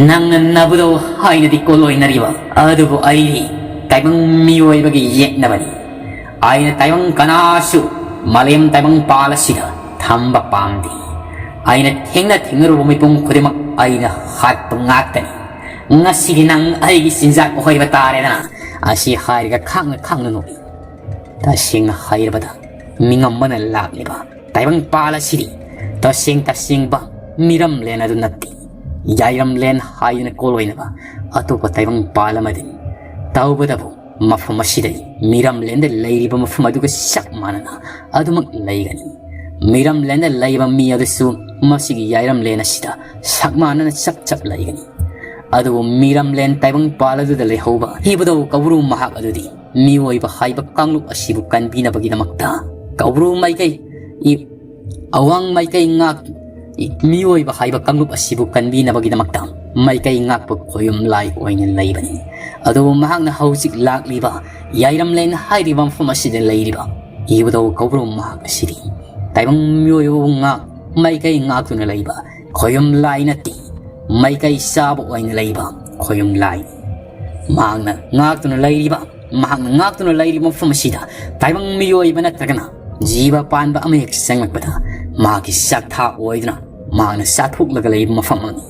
ꯅꯪꯅ ꯅꯕꯨꯙꯧ ꯍꯥꯏꯅꯗꯤ ꯀꯣꯂꯣꯏꯅꯔꯤꯕ, ꯑꯗꯨꯕꯨ ꯑꯩꯗꯤ ꯇꯥꯏꯕꯪ ꯃꯤꯑꯣꯏꯕꯒꯤ ꯌꯦꯛꯅꯕꯅꯤ꯫ ꯑꯩꯅ ꯇꯥꯏꯕꯪ ꯀꯅꯥꯁꯨ ꯃꯥꯂꯦꯝ ꯇꯥꯏꯕꯪ ꯄꯥꯜ ꯑꯁꯤꯗ ꯊꯝꯕ ꯄꯥꯝꯗꯦ꯫ ꯑꯩꯅ ꯊꯦꯡꯅ ꯊꯦꯡꯅꯔꯨꯕ ꯃꯤꯄꯨꯝ ꯈꯨꯗꯤꯡꯃꯛ ꯑꯩꯅ ꯍꯥꯠꯄ ꯉꯥꯛꯇꯅꯤ꯫ "ꯉꯁꯤꯗꯤ ꯅꯪ ꯑꯩꯒꯤ ꯆꯤꯟꯖꯥꯛ ꯑꯣꯏꯕ ꯇꯥꯔꯦꯗꯅ"꯫ ꯑꯁꯤ ꯍꯥꯏꯔꯒ ꯈꯥꯡꯅ ꯈꯥꯡꯅ ꯅꯣꯛꯏ꯫ ꯇꯁꯦꯡꯅ ꯍꯥꯏꯔꯕꯗ, ꯃꯤꯉꯝꯕꯅ ꯂꯥꯛꯂꯤꯕ ꯇꯥꯏꯕꯪꯄꯥꯜ ꯑꯁꯤꯗꯤ ꯇꯁꯦꯡ ꯇꯁꯦꯡꯕ ꯃꯤꯔꯝꯂꯦꯟ ꯑꯗꯨ ꯅꯠꯇꯦ꯫ ꯌꯥꯏꯔꯝꯂꯦꯟ ꯍꯥꯏꯗꯨꯅ ꯀꯣꯜ ꯑꯣꯏꯅꯕ ꯑꯇꯣꯞꯄ ꯇꯥꯏꯕꯪꯄꯥꯜ ꯑꯃꯗꯅꯤ꯫ ꯇꯧꯕꯇꯕꯨ ꯃꯐꯝ ꯑꯁꯤꯗ ꯃꯤꯔꯝꯂꯦꯟꯗ ꯂꯩꯔꯤꯕ ꯃꯐꯝ ꯑꯗꯨꯒ ꯆꯞ ꯃꯥꯟꯅꯅ ꯑꯗꯨꯃꯛ ꯂꯩꯒꯅꯤ꯫ ꯃꯤꯔꯝꯂꯦꯟꯗ ꯂꯩꯕ ꯃꯤ ꯑꯗꯨꯁꯨ ꯃꯁꯤꯒꯤ ꯌꯥꯏꯔꯝꯂꯦꯟ ꯑꯁꯤꯗ ꯁꯛ ꯃꯥꯟꯅꯅ ꯆꯞ ꯆꯞ ꯂꯩꯒꯅꯤ꯫ ꯑꯗꯨꯕꯨ ꯃꯤꯔꯝꯂꯦꯟ ꯇꯥꯏꯕꯪꯄꯥꯜ ꯑꯗꯨꯗ ꯂꯩꯍꯧꯕ ꯏꯕꯨꯙꯧ ꯀꯧꯕ꯭ꯔꯨ ꯃꯍꯥꯛ ꯑꯗꯨꯗꯤ ꯃꯤꯑꯣꯏꯕ ꯍꯥꯏꯕ ꯀꯥꯡꯂꯨꯞ ꯑꯁꯤꯕꯨ ꯀꯟꯕꯤꯅꯕꯒꯤꯗꯃꯛꯇ ꯀꯧꯕ꯭ꯔꯨ ꯃꯥꯏꯀꯩ, ꯏ-, ꯑꯋꯥꯡ ꯃꯥꯏꯀꯩ ꯉꯥꯛ-, ꯏ-, ꯃꯤꯑꯣꯏꯕ ꯍꯥꯏꯕ ꯀꯥꯡꯂꯨꯞ ꯑꯁꯤꯕꯨ ꯀꯟꯕꯤꯅꯕꯒꯤꯗꯃꯛꯇ ꯃꯥꯏꯀꯩ ꯉꯥꯛꯄ ꯈꯣꯌꯨꯝ ꯂꯥꯏ ꯑꯣꯏꯅ ꯂꯩꯕꯅꯤ꯫ ꯑꯗꯨꯕꯨ ꯃꯍꯥꯛꯅ ꯍꯧꯖꯤꯛ ꯂꯥꯛꯂꯤꯕ ꯌꯥꯏꯔꯝꯂꯦꯟ ꯍꯥꯏꯔꯤꯕ ꯃꯐꯝ ꯑꯁꯤꯗ ꯂꯩꯔꯤꯕ ꯏꯕꯨꯙꯧ ꯀꯧꯕ꯭ꯔꯨ ꯃꯍꯥꯛ ꯑꯁꯤꯗꯤ ꯇꯥꯏꯕꯪ ꯃꯤꯑꯣꯏꯕꯕꯨ ꯉꯥꯛ-, ꯃꯥꯏꯀꯩ ꯉꯥꯛꯇꯨꯅ ꯂꯩꯕ ꯈꯣꯌꯨꯝ ꯂꯥꯏ ꯅꯠꯇꯦ, ꯃꯥꯏꯀꯩ ꯆꯥꯕ ꯑꯣꯏꯅ ꯂꯩꯕ ꯈꯣꯌꯨꯝ ꯂꯥꯏꯅꯤ꯫ ꯃꯍꯥꯛꯅ ꯉꯥꯛꯇꯨꯅ ꯂꯩꯔꯤꯕ, ꯃꯍꯥꯛꯅ ꯉꯥꯛꯇꯨꯅ ꯂꯩꯔꯤꯕ ꯃꯐꯝ ꯑꯁꯤꯗ ꯇꯥꯏꯕꯪ ꯃꯤꯑꯣꯏꯕ ꯅꯠꯇ꯭ꯔꯒꯅ ꯖꯤꯕ ꯄꯥꯟꯕ ꯑꯃ ꯍꯦꯛ ꯆꯪꯂꯛꯄꯗ ꯃꯍꯥꯛꯀꯤ ꯆꯥꯛꯊꯥ ꯑꯣꯏꯗꯨꯅ ꯃꯍꯥꯛꯅ ꯆꯥꯊꯣꯛꯂꯒ ꯂꯩꯕ ꯃꯐꯝ ꯑꯃꯅꯤ꯫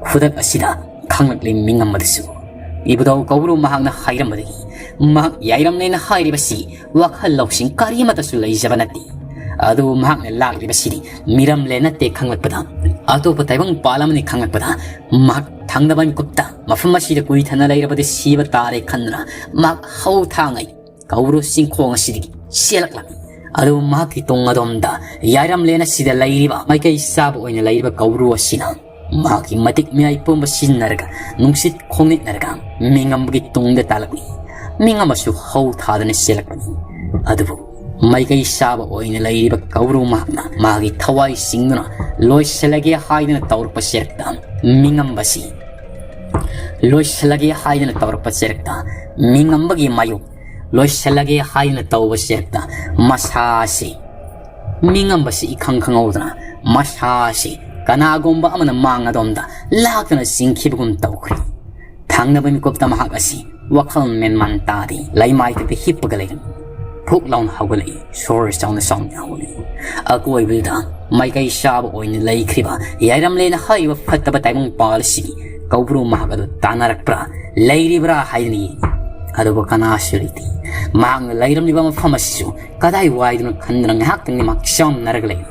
ꯈꯨꯗꯛ ꯑꯁꯤꯗ ꯈꯪꯂꯛꯂꯤ ꯃꯤꯉꯝꯕꯗꯁꯨ ꯏꯕꯨꯙꯧ ꯀꯧꯕ꯭ꯔꯨ ꯃꯍꯥꯛꯅ ꯍꯥꯏꯔꯝꯕꯗꯒꯤ ꯃꯍꯥꯛ ꯌꯥꯏꯔꯝꯂꯦꯟ ꯍꯥꯏꯔꯤꯕꯁꯤ ꯋꯥꯈꯜ ꯂꯧꯁꯤꯡ ꯀꯔꯤꯃꯠꯇꯁꯨ ꯂꯩꯖꯕ ꯅꯠꯇꯦ꯫ ꯑꯗꯨꯕꯨ ꯃꯍꯥꯛꯅ ꯂꯥꯛꯂꯤꯕꯁꯤꯗꯤ ꯃꯤꯔꯝꯂꯦꯟ ꯅꯠꯇꯦ ꯈꯪꯂꯛꯄꯗ, ꯑꯇꯣꯞꯄ ꯇꯥꯏꯕꯪꯄꯥꯜ ꯑꯃꯅꯤ ꯈꯪꯂꯛꯄꯗ ꯃꯍꯥꯛ ꯊꯪꯅꯕ ꯃꯤꯀꯨꯞꯇ ꯃꯐꯝ ꯑꯁꯤꯗ ꯀꯨꯏꯊꯅ ꯂꯩꯔꯕꯗꯤ ꯁꯤꯕ ꯇꯥꯔꯦ ꯈꯟꯗꯨꯅ ꯃꯍꯥꯛ ꯍꯧ ꯊꯥꯡꯉꯩ ꯀꯧꯕ꯭ꯔꯨ ꯆꯤꯡꯈꯣꯡ ꯑꯁꯤꯗꯒꯤ ꯆꯦꯜꯂꯛꯂꯝꯃꯤ꯫ ꯑꯗꯨꯕꯨ ꯃꯍꯥꯛꯀꯤ ꯇꯨꯡ ꯑꯗꯣꯝꯗ ꯌꯥꯏꯔꯝꯂꯦꯟ ꯑꯁꯤꯗ ꯂꯩꯔꯤꯕ ꯃꯥꯏꯀꯩ ꯆꯥꯕ ꯑꯣꯏꯅ ꯂꯩꯔꯤꯕ ꯀꯧꯕ꯭ꯔꯨ ꯑꯁꯤꯅ ꯃꯍꯥꯛꯀꯤ ꯃꯇꯤꯛ ꯃꯌꯥꯏ ꯄꯨꯝꯕ ꯁꯤꯖꯤꯟꯅꯔꯒ ꯅꯨꯡꯁꯤꯠ ꯈꯣꯡꯅꯤꯠꯅꯔꯒ ꯃꯤꯉꯝꯕꯒꯤ ꯇꯨꯡꯗ ꯇꯥꯜꯂꯛꯂꯤ꯫ ꯃꯤꯉꯝꯕꯁꯨ ꯍꯧ ꯊꯥꯗꯨꯅ ꯆꯦꯜꯂꯛꯄꯅꯤ꯫ ꯑꯗꯨꯕꯨ ꯃꯥꯏꯀꯩ ꯆꯥꯕ ꯑꯣꯏꯅ ꯂꯩꯔꯤꯕ ꯀꯧꯕ꯭ꯔꯨ ꯃꯍꯥꯛꯅ ꯃꯥꯒꯤ ꯊꯋꯥꯏ ꯁꯤꯡꯗꯨꯅ ꯂꯣꯏꯁꯤꯜꯂꯒꯦ ꯍꯥꯏꯗꯨꯅ ꯇꯧꯔꯛꯄ ꯆꯦꯔꯛꯇ ꯃꯤꯉꯝꯕꯁꯤ, ꯂꯣꯏꯁꯤꯜꯂꯒꯦ ꯍꯥꯏꯗꯨꯅ ꯇꯧꯔꯛꯄ ꯆꯦꯔꯛꯇ ꯃꯤꯉꯝꯕꯒꯤ ꯃꯥꯌꯣꯛ ꯂꯣꯏꯁꯤꯜꯂꯒꯦ ꯍꯥꯏꯗꯨꯅ ꯇꯧꯕ ꯆꯦꯔꯛꯇ ꯃꯁꯥꯁꯤ, ꯃꯤꯉꯝꯕꯁꯤ ꯏꯈꯪ ꯈꯪꯍꯧꯗꯅ ꯃꯁꯥꯁꯤ ꯀꯅꯥꯒꯨꯝꯕ ꯑꯃꯅ ꯃꯥꯡ ꯑꯗꯣꯝꯗ ꯂꯥꯛꯇꯨꯅ ꯆꯤꯡꯈꯤꯕꯒꯨꯝ ꯇꯧꯈ꯭ꯔꯦ꯫ ꯊꯪꯅꯕ ꯃꯤꯀꯨꯞꯇ ꯃꯍꯥꯛ ꯑꯁꯤ ꯋꯥꯈꯜ ꯃꯦꯟꯃꯥꯟ ꯇꯥꯗꯦ, ꯂꯩꯃꯥꯏꯊꯛꯇ ꯍꯤꯞꯄꯒ ꯂꯩꯔꯝꯃꯤ꯫ ꯐꯨꯛ ꯂꯥꯎꯅ ꯍꯧꯒꯠꯂꯛꯏ, ꯁꯣꯔ ꯆꯥꯎꯅ ꯆꯥꯎꯅ ꯍꯧꯒꯠꯂꯛꯏ꯫ ꯑꯀꯣꯏꯕꯗꯨꯗ ꯃꯥꯏꯀꯩ ꯆꯥꯕ ꯑꯣꯏꯅ ꯂꯩꯈ꯭ꯔꯤꯕ ꯌꯥꯏꯔꯝꯂꯦꯟ ꯍꯥꯏꯔꯤꯕ ꯐꯠꯇꯕ ꯇꯥꯏꯕꯪꯄꯥꯜ ꯑꯁꯤꯒꯤ ꯀꯧꯕ꯭ꯔꯨ ꯃꯍꯥꯛ ꯑꯗꯨ ꯇꯥꯟꯅꯔꯛꯄ꯭ꯔꯥ, ꯂꯩꯔꯤꯕ꯭ꯔꯥ ꯍꯥꯏꯗꯨꯅ ꯌꯦꯡꯏ꯫ ꯑꯗꯨꯕꯨ ꯀꯅꯥꯁꯨ ꯂꯩꯇꯦ꯫ ꯃꯍꯥꯛꯅ ꯂꯩꯔꯝꯂꯤꯕ ꯃꯐꯝ ꯑꯁꯤꯁꯨ ꯀꯗꯥꯏ ꯋꯥꯏꯗꯅꯣ ꯈꯟꯗꯨꯅ ꯉꯥꯏꯍꯥꯛꯇꯪꯗꯤ ꯃꯍꯥꯛ ꯆꯃꯝꯅꯔꯒ ꯂꯩꯔꯤ꯫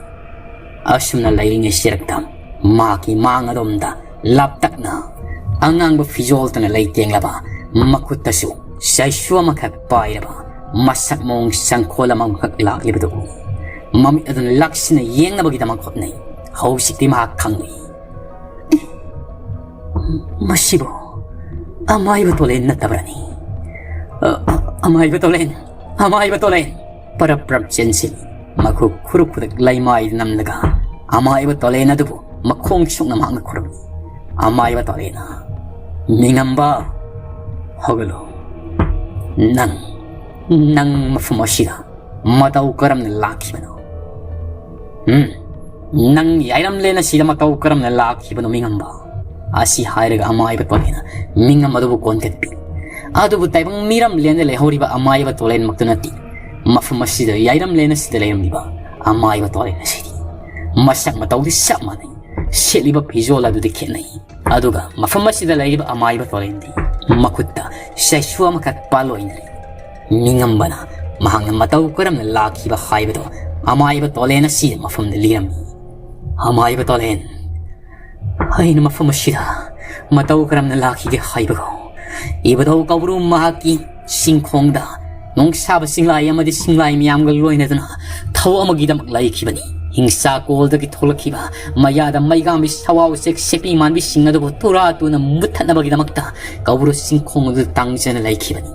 ꯑꯁꯨꯝꯅ ꯂꯩꯔꯤꯉꯩ ꯁꯤꯔꯛꯇ ꯃꯍꯥꯛꯀꯤ ꯃꯥꯡ ꯑꯗꯣꯝꯗ ꯂꯥꯞꯇꯛꯅ ꯑꯉꯥꯡꯕ ꯐꯤꯖꯣꯜꯇꯅ ꯂꯩꯇꯦꯡꯂꯕ, ꯃꯈꯨꯠꯇꯁꯨ ꯆꯩꯁꯨ ꯑꯃꯈꯛ ꯄꯥꯏꯔꯕ ꯃꯁꯛ ꯃꯑꯣꯡ ꯁꯪꯈꯣꯜ ꯑꯃꯈꯛ ꯂꯥꯛꯂꯤꯕꯗꯨ ꯎꯏ꯫ ꯃꯃꯤꯠ ꯑꯗꯨꯅ ꯂꯥꯛꯁꯤꯟꯅ ꯌꯦꯡꯅꯕꯒꯤꯗꯃꯛ ꯍꯣꯠꯅꯩ꯫ ꯍꯧꯖꯤꯛꯇꯤ ꯃꯍꯥꯛ ꯈꯪꯂꯦ꯫ ꯃꯁꯤꯕꯨ ꯑꯃꯥꯏꯕ ꯇꯣꯂꯦꯟ ꯅꯠꯇꯕ꯭ꯔꯅꯤ? ꯑ, ꯑ, ꯑꯃꯥꯏꯕ ꯇꯣꯂꯦꯟ! ꯑꯃꯥꯏꯕ ꯇꯣꯂꯦꯟ! ꯄꯔꯞ ꯄꯔꯞ ꯆꯦꯟꯁꯤꯜꯂꯤ꯫ ꯃꯈꯨ ꯈꯨꯔꯨ ꯈꯨꯗꯛ ꯂꯩꯃꯥꯏꯗ ꯅꯝꯂꯒ ꯑꯃꯥꯏꯕ ꯇꯣꯂꯦꯟ ꯑꯗꯨꯕꯨ ꯃꯈꯣꯡ ꯁꯨꯛꯅ ꯃꯍꯥꯛꯅ ꯈꯨꯔꯨꯝꯃꯤ꯫ ꯑꯃꯥꯏꯕ ꯇꯣꯂꯦꯟꯅ, "ꯃꯤꯉꯝꯕ, ꯍꯧꯒꯠꯂꯨ꯫ ꯅꯪ, ꯅꯪ ꯃꯐꯝ ꯑꯁꯤꯗ ꯃꯇꯧ ꯀꯔꯝꯅ ꯂꯥꯛꯈꯤꯕꯅꯣ? ꯎꯝ, ꯅꯪ ꯌꯥꯏꯔꯝꯂꯦꯟ ꯑꯁꯤꯗ ꯃꯇꯧ ꯀꯔꯝꯅ ꯂꯥꯛꯈꯤꯕꯅꯣ, ꯃꯤꯉꯝꯕ?" ꯑꯁꯤ ꯍꯥꯏꯔꯒ ꯑꯃꯥꯏꯕ ꯇꯣꯂꯦꯟꯅ ꯃꯤꯉꯝ ꯑꯗꯨꯕꯨ ꯀꯣꯟꯈꯠꯄꯤ꯫ ꯑꯗꯨꯕꯨ ꯇꯥꯏꯕꯪ ꯃꯤꯔꯝꯂꯦꯟꯗ ꯂꯩꯍꯧꯔꯤꯕ ꯑꯃꯥꯏꯕ ꯇꯣꯂꯦꯟꯃꯛꯇꯨ ꯅꯠꯇꯦ꯫ ꯃꯐꯝ ꯑꯁꯤꯗ ꯌꯥꯏꯔꯝꯂꯦꯟ ꯑꯁꯤꯗ ꯂꯩꯔꯝꯂꯤꯕ ꯑꯃꯥꯏꯕ ꯇꯣꯂꯦꯟ ꯑꯁꯤꯗꯤ ꯃꯁꯛ ꯃꯇꯧꯗꯤ ꯆꯞ ꯃꯥꯟꯅꯩ꯫ ꯁꯦꯠꯂꯤꯕ ꯐꯤꯖꯣꯜ ꯑꯗꯨꯗꯤ ꯈꯦꯠꯅꯩ꯫ ꯑꯗꯨꯒ ꯃꯐꯝ ꯑꯁꯤꯗ ꯂꯩꯔꯤꯕ ꯑꯃꯥꯏꯕ ꯇꯣꯂꯦꯟꯗꯤ ꯃꯈꯨꯠꯇ ꯆꯩꯁꯨ ꯑꯃꯈꯛ ꯄꯥꯜꯂꯣꯏꯅꯔꯤ꯫ ꯃꯤꯉꯝꯕꯅ ꯃꯍꯥꯛꯅ ꯃꯇꯧ ꯀꯔꯝꯅ ꯂꯥꯛꯈꯤꯕ ꯍꯥꯏꯕꯗꯨ ꯑꯃꯥꯏꯕ ꯇꯣꯂꯦꯟ ꯑꯁꯤ ꯃꯐꯝꯗ ꯂꯤꯔꯝꯃꯤ꯫ ꯑꯃꯥꯏꯕ ꯇꯣꯂꯦꯟ, ꯑꯩꯅ ꯃꯐꯝ ꯑꯁꯤꯗ ꯃꯇꯧ ꯀꯔꯝꯅ ꯂꯥꯛꯈꯤꯒꯦ ꯍꯥꯏꯕꯒꯣ, ꯏꯕꯨꯙꯧ ꯀꯧꯕ꯭ꯔꯨ ꯃꯍꯥꯛꯀꯤ ꯆꯤꯡꯈꯣꯡꯗ ꯅꯣꯡꯁꯥꯕ ꯆꯤꯡꯂꯥꯏ ꯑꯃꯗꯤ ꯆꯤꯡꯂꯥꯏ ꯃꯌꯥꯝꯒ ꯂꯣꯏꯅꯗꯨꯅ ꯊꯧ ꯑꯃꯒꯤꯗꯃꯛ ꯂꯩꯈꯤꯕꯅꯤ꯫ ꯍꯤꯡꯆꯥ ꯀꯣꯜꯗꯒꯤ ꯊꯣꯛꯂꯛꯈꯤꯕ ꯃꯌꯥꯗ ꯃꯩꯒꯥꯝꯕꯤ ꯁꯋꯥ ꯎꯆꯦꯛ ꯁꯦꯛꯄꯤ ꯃꯥꯟꯕꯤꯁꯤꯡ ꯑꯗꯨꯕꯨ ꯇꯨꯔꯥ ꯇꯨꯅ ꯃꯨꯠꯊꯠꯅꯕꯒꯤꯗꯃꯛꯇ ꯀꯧꯕ꯭ꯔꯨ ꯆꯤꯡꯈꯣꯡ ꯑꯗꯨꯗ ꯇꯥꯡꯖꯅ ꯂꯩꯈꯤꯕꯅꯤ꯫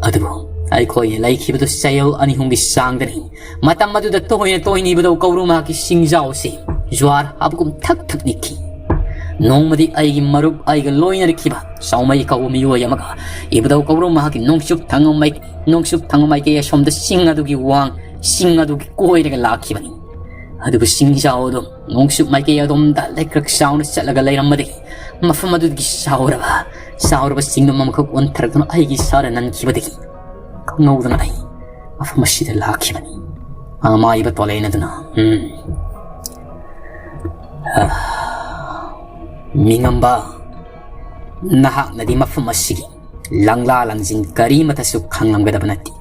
ꯑꯗꯨꯕꯨ ꯑꯩꯈꯣꯏꯅ ꯂꯩꯈꯤꯕꯗꯨ ꯆꯌꯣꯜ ꯑꯅꯤ ꯑꯍꯨꯝꯒꯤ ꯆꯥꯡꯗꯅꯤ꯫ ꯃꯇꯝ ꯑꯗꯨꯗ ꯇꯣꯏꯅ ꯇꯣꯏꯅ ꯏꯕꯨꯙꯧ ꯀꯧꯕ꯭ꯔꯨ ꯃꯍꯥꯛꯀꯤ ꯆꯤꯡꯖꯥꯎ ꯑꯁꯤ ꯖ꯭ꯋꯥꯔ ꯍꯥꯞꯄꯒꯨꯝ ꯊꯛ ꯊꯛ ꯅꯤꯛꯈꯤ꯫ ꯅꯣꯡꯃꯗꯤ ꯑꯩꯒꯤ ꯃꯔꯨꯞ ꯑꯩꯒ ꯂꯣꯏꯅꯔꯛꯈꯤꯕ ꯆꯥꯎꯃꯩ ꯀꯧꯕ ꯃꯤꯑꯣꯏ ꯑꯃꯒ ꯏꯕꯨꯙꯧ ꯀꯧꯕ꯭ꯔꯨ ꯃꯍꯥꯛꯀꯤ ꯅꯣꯡꯆꯨꯞ ꯊꯪꯕ ꯃꯥꯏ-, ꯅꯣꯡꯆꯨꯞ ꯊꯪꯕ ꯃꯥꯏꯀꯩ ꯑꯁꯣꯝꯗ ꯆꯤꯡ ꯑꯗꯨꯒꯤ ꯋꯥꯡ, ꯆꯤꯡ ꯑꯗꯨꯒꯤ ꯀꯣꯏꯔꯒ ꯂꯥꯛꯈꯤꯕꯅꯤ꯫ ꯑꯗꯨꯕꯨ ꯆꯤꯡꯖꯥꯎ ꯑꯗꯨ ꯅꯣꯡꯆꯨꯞ ꯃꯥꯏꯀꯩ ꯑꯗꯣꯝꯗ ꯂꯩꯀ꯭ꯔꯛ ꯆꯥꯎꯅ ꯆꯠꯂꯒ ꯂꯩꯔꯝꯕꯗꯒꯤ ꯃꯐꯝ ꯑꯗꯨꯗꯒꯤ ꯆꯥꯎꯔꯕ, ꯆꯥꯎꯔꯕ ꯆꯤꯡꯗꯨꯝ ꯑꯃꯈꯛ ꯑꯣꯟꯊꯔꯛꯇꯨꯅ ꯑꯩꯒꯤ ꯏꯁꯥꯗ ꯅꯟꯈꯤꯕꯗꯒꯤ ꯈꯪꯍꯧꯗꯅ ꯑꯩ ꯃꯐꯝ ꯑꯁꯤꯗ ꯂꯥꯛꯈꯤꯕꯅꯤ꯫ ꯑꯃꯥꯏꯕ ꯇꯣꯂꯦꯟ ꯑꯗꯨꯅ, ꯎꯝ꯫ ꯑꯥ, ꯃꯤꯉꯝꯕ, ꯅꯍꯥꯛꯅꯗꯤ ꯃꯐꯝ ꯑꯁꯤꯒꯤ ꯂꯪꯂꯥ ꯂꯪꯖꯤꯟ ꯀꯔꯤꯃꯠꯇꯁꯨ ꯈꯪꯂꯝꯒꯗꯕ ꯅꯠꯇꯦ꯫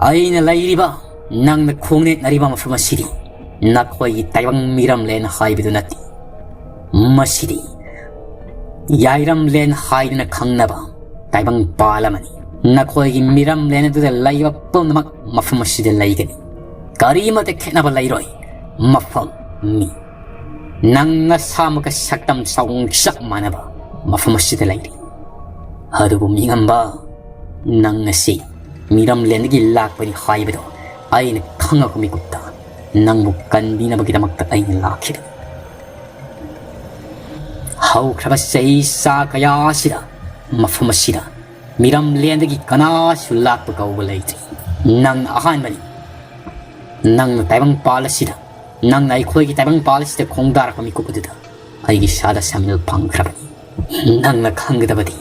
ꯑꯩꯅ ꯂꯩꯔꯤꯕ, ꯅꯪꯅ ꯈꯣꯡꯅꯦꯠꯅꯔꯤꯕ ꯃꯐꯝ ꯑꯁꯤꯗꯤ ꯅꯈꯣꯏꯒꯤ ꯇꯥꯏꯕꯪ ꯃꯤꯔꯝꯂꯦꯟ ꯍꯥꯏꯕꯗꯨ ꯅꯠꯇꯦ꯫ ꯃꯁꯤꯗꯤ ꯌꯥꯏꯔꯝꯂꯦꯟ ꯍꯥꯏꯗꯨꯅ ꯈꯪꯅꯕ ꯇꯥꯏꯕꯪꯄꯥꯜ ꯑꯃꯅꯤ꯫ ꯅꯈꯣꯏꯒꯤ ꯃꯤꯔꯝꯂꯦꯟ ꯑꯗꯨꯗ ꯂꯩꯕ ꯄꯨꯝꯅꯃꯛ ꯃꯐꯝ ꯑꯁꯤꯗ ꯂꯩꯒꯅꯤ꯫ ꯀꯔꯤꯃꯠꯇ ꯈꯦꯠꯅꯕ ꯂꯩꯔꯣꯏ꯫ ꯃꯐꯝ, ꯃꯤ, ꯅꯪ ꯅꯁꯥꯃꯛꯀ ꯁꯛꯇꯝ ꯆꯥꯎꯣꯡ ꯆꯞ ꯃꯥꯟꯅꯕ ꯃꯐꯝ ꯑꯁꯤꯗ ꯂꯩꯔꯤ꯫ ꯑꯗꯨꯕꯨ ꯃꯤꯉꯝꯕ, ꯅꯪ ꯉꯁꯤ ꯃꯤꯔꯝꯂꯦꯟꯗꯒꯤ ꯂꯥꯛꯄꯅꯤ ꯍꯥꯏꯕꯗꯣ ꯑꯩꯅ ꯈꯪꯉꯛꯄ ꯃꯤꯀꯨꯞꯇ ꯅꯪꯕꯨ ꯀꯟꯕꯤꯅꯕꯒꯤꯗꯃꯛꯇ ꯑꯩꯅ ꯂꯥꯛꯈꯤꯕꯅꯤ꯫ ꯍꯧꯈ꯭ꯔꯕ ꯆꯍꯤ ꯆꯥ ꯀꯌꯥ ꯑꯁꯤꯗ ꯃꯐꯝ ꯑꯁꯤꯗ ꯃꯤꯔꯝꯂꯦꯟꯗꯒꯤ ꯀꯅꯥꯁꯨ ꯂꯥꯛꯄ ꯀꯧꯕ ꯂꯩꯇ꯭ꯔꯤ꯫ ꯅꯪꯅ ꯑꯍꯥꯟꯕꯅꯤ꯫ ꯅꯪꯅ ꯇꯥꯏꯕꯪꯄꯥꯜ ꯑꯁꯤꯗ, ꯅꯪꯅ ꯑꯩꯈꯣꯏꯒꯤ ꯇꯥꯏꯕꯪꯄꯥꯜ ꯑꯁꯤꯗ ꯈꯣꯡꯗꯥꯔꯛꯄ ꯃꯤꯀꯨꯞ ꯑꯗꯨꯗ ꯑꯩꯒꯤ ꯏꯁꯥꯗ ꯁꯥꯃꯤꯜ ꯐꯪꯈ꯭ꯔꯕꯅꯤ꯫ ꯅꯪꯅ ꯈꯪꯒꯗꯕꯗꯤ,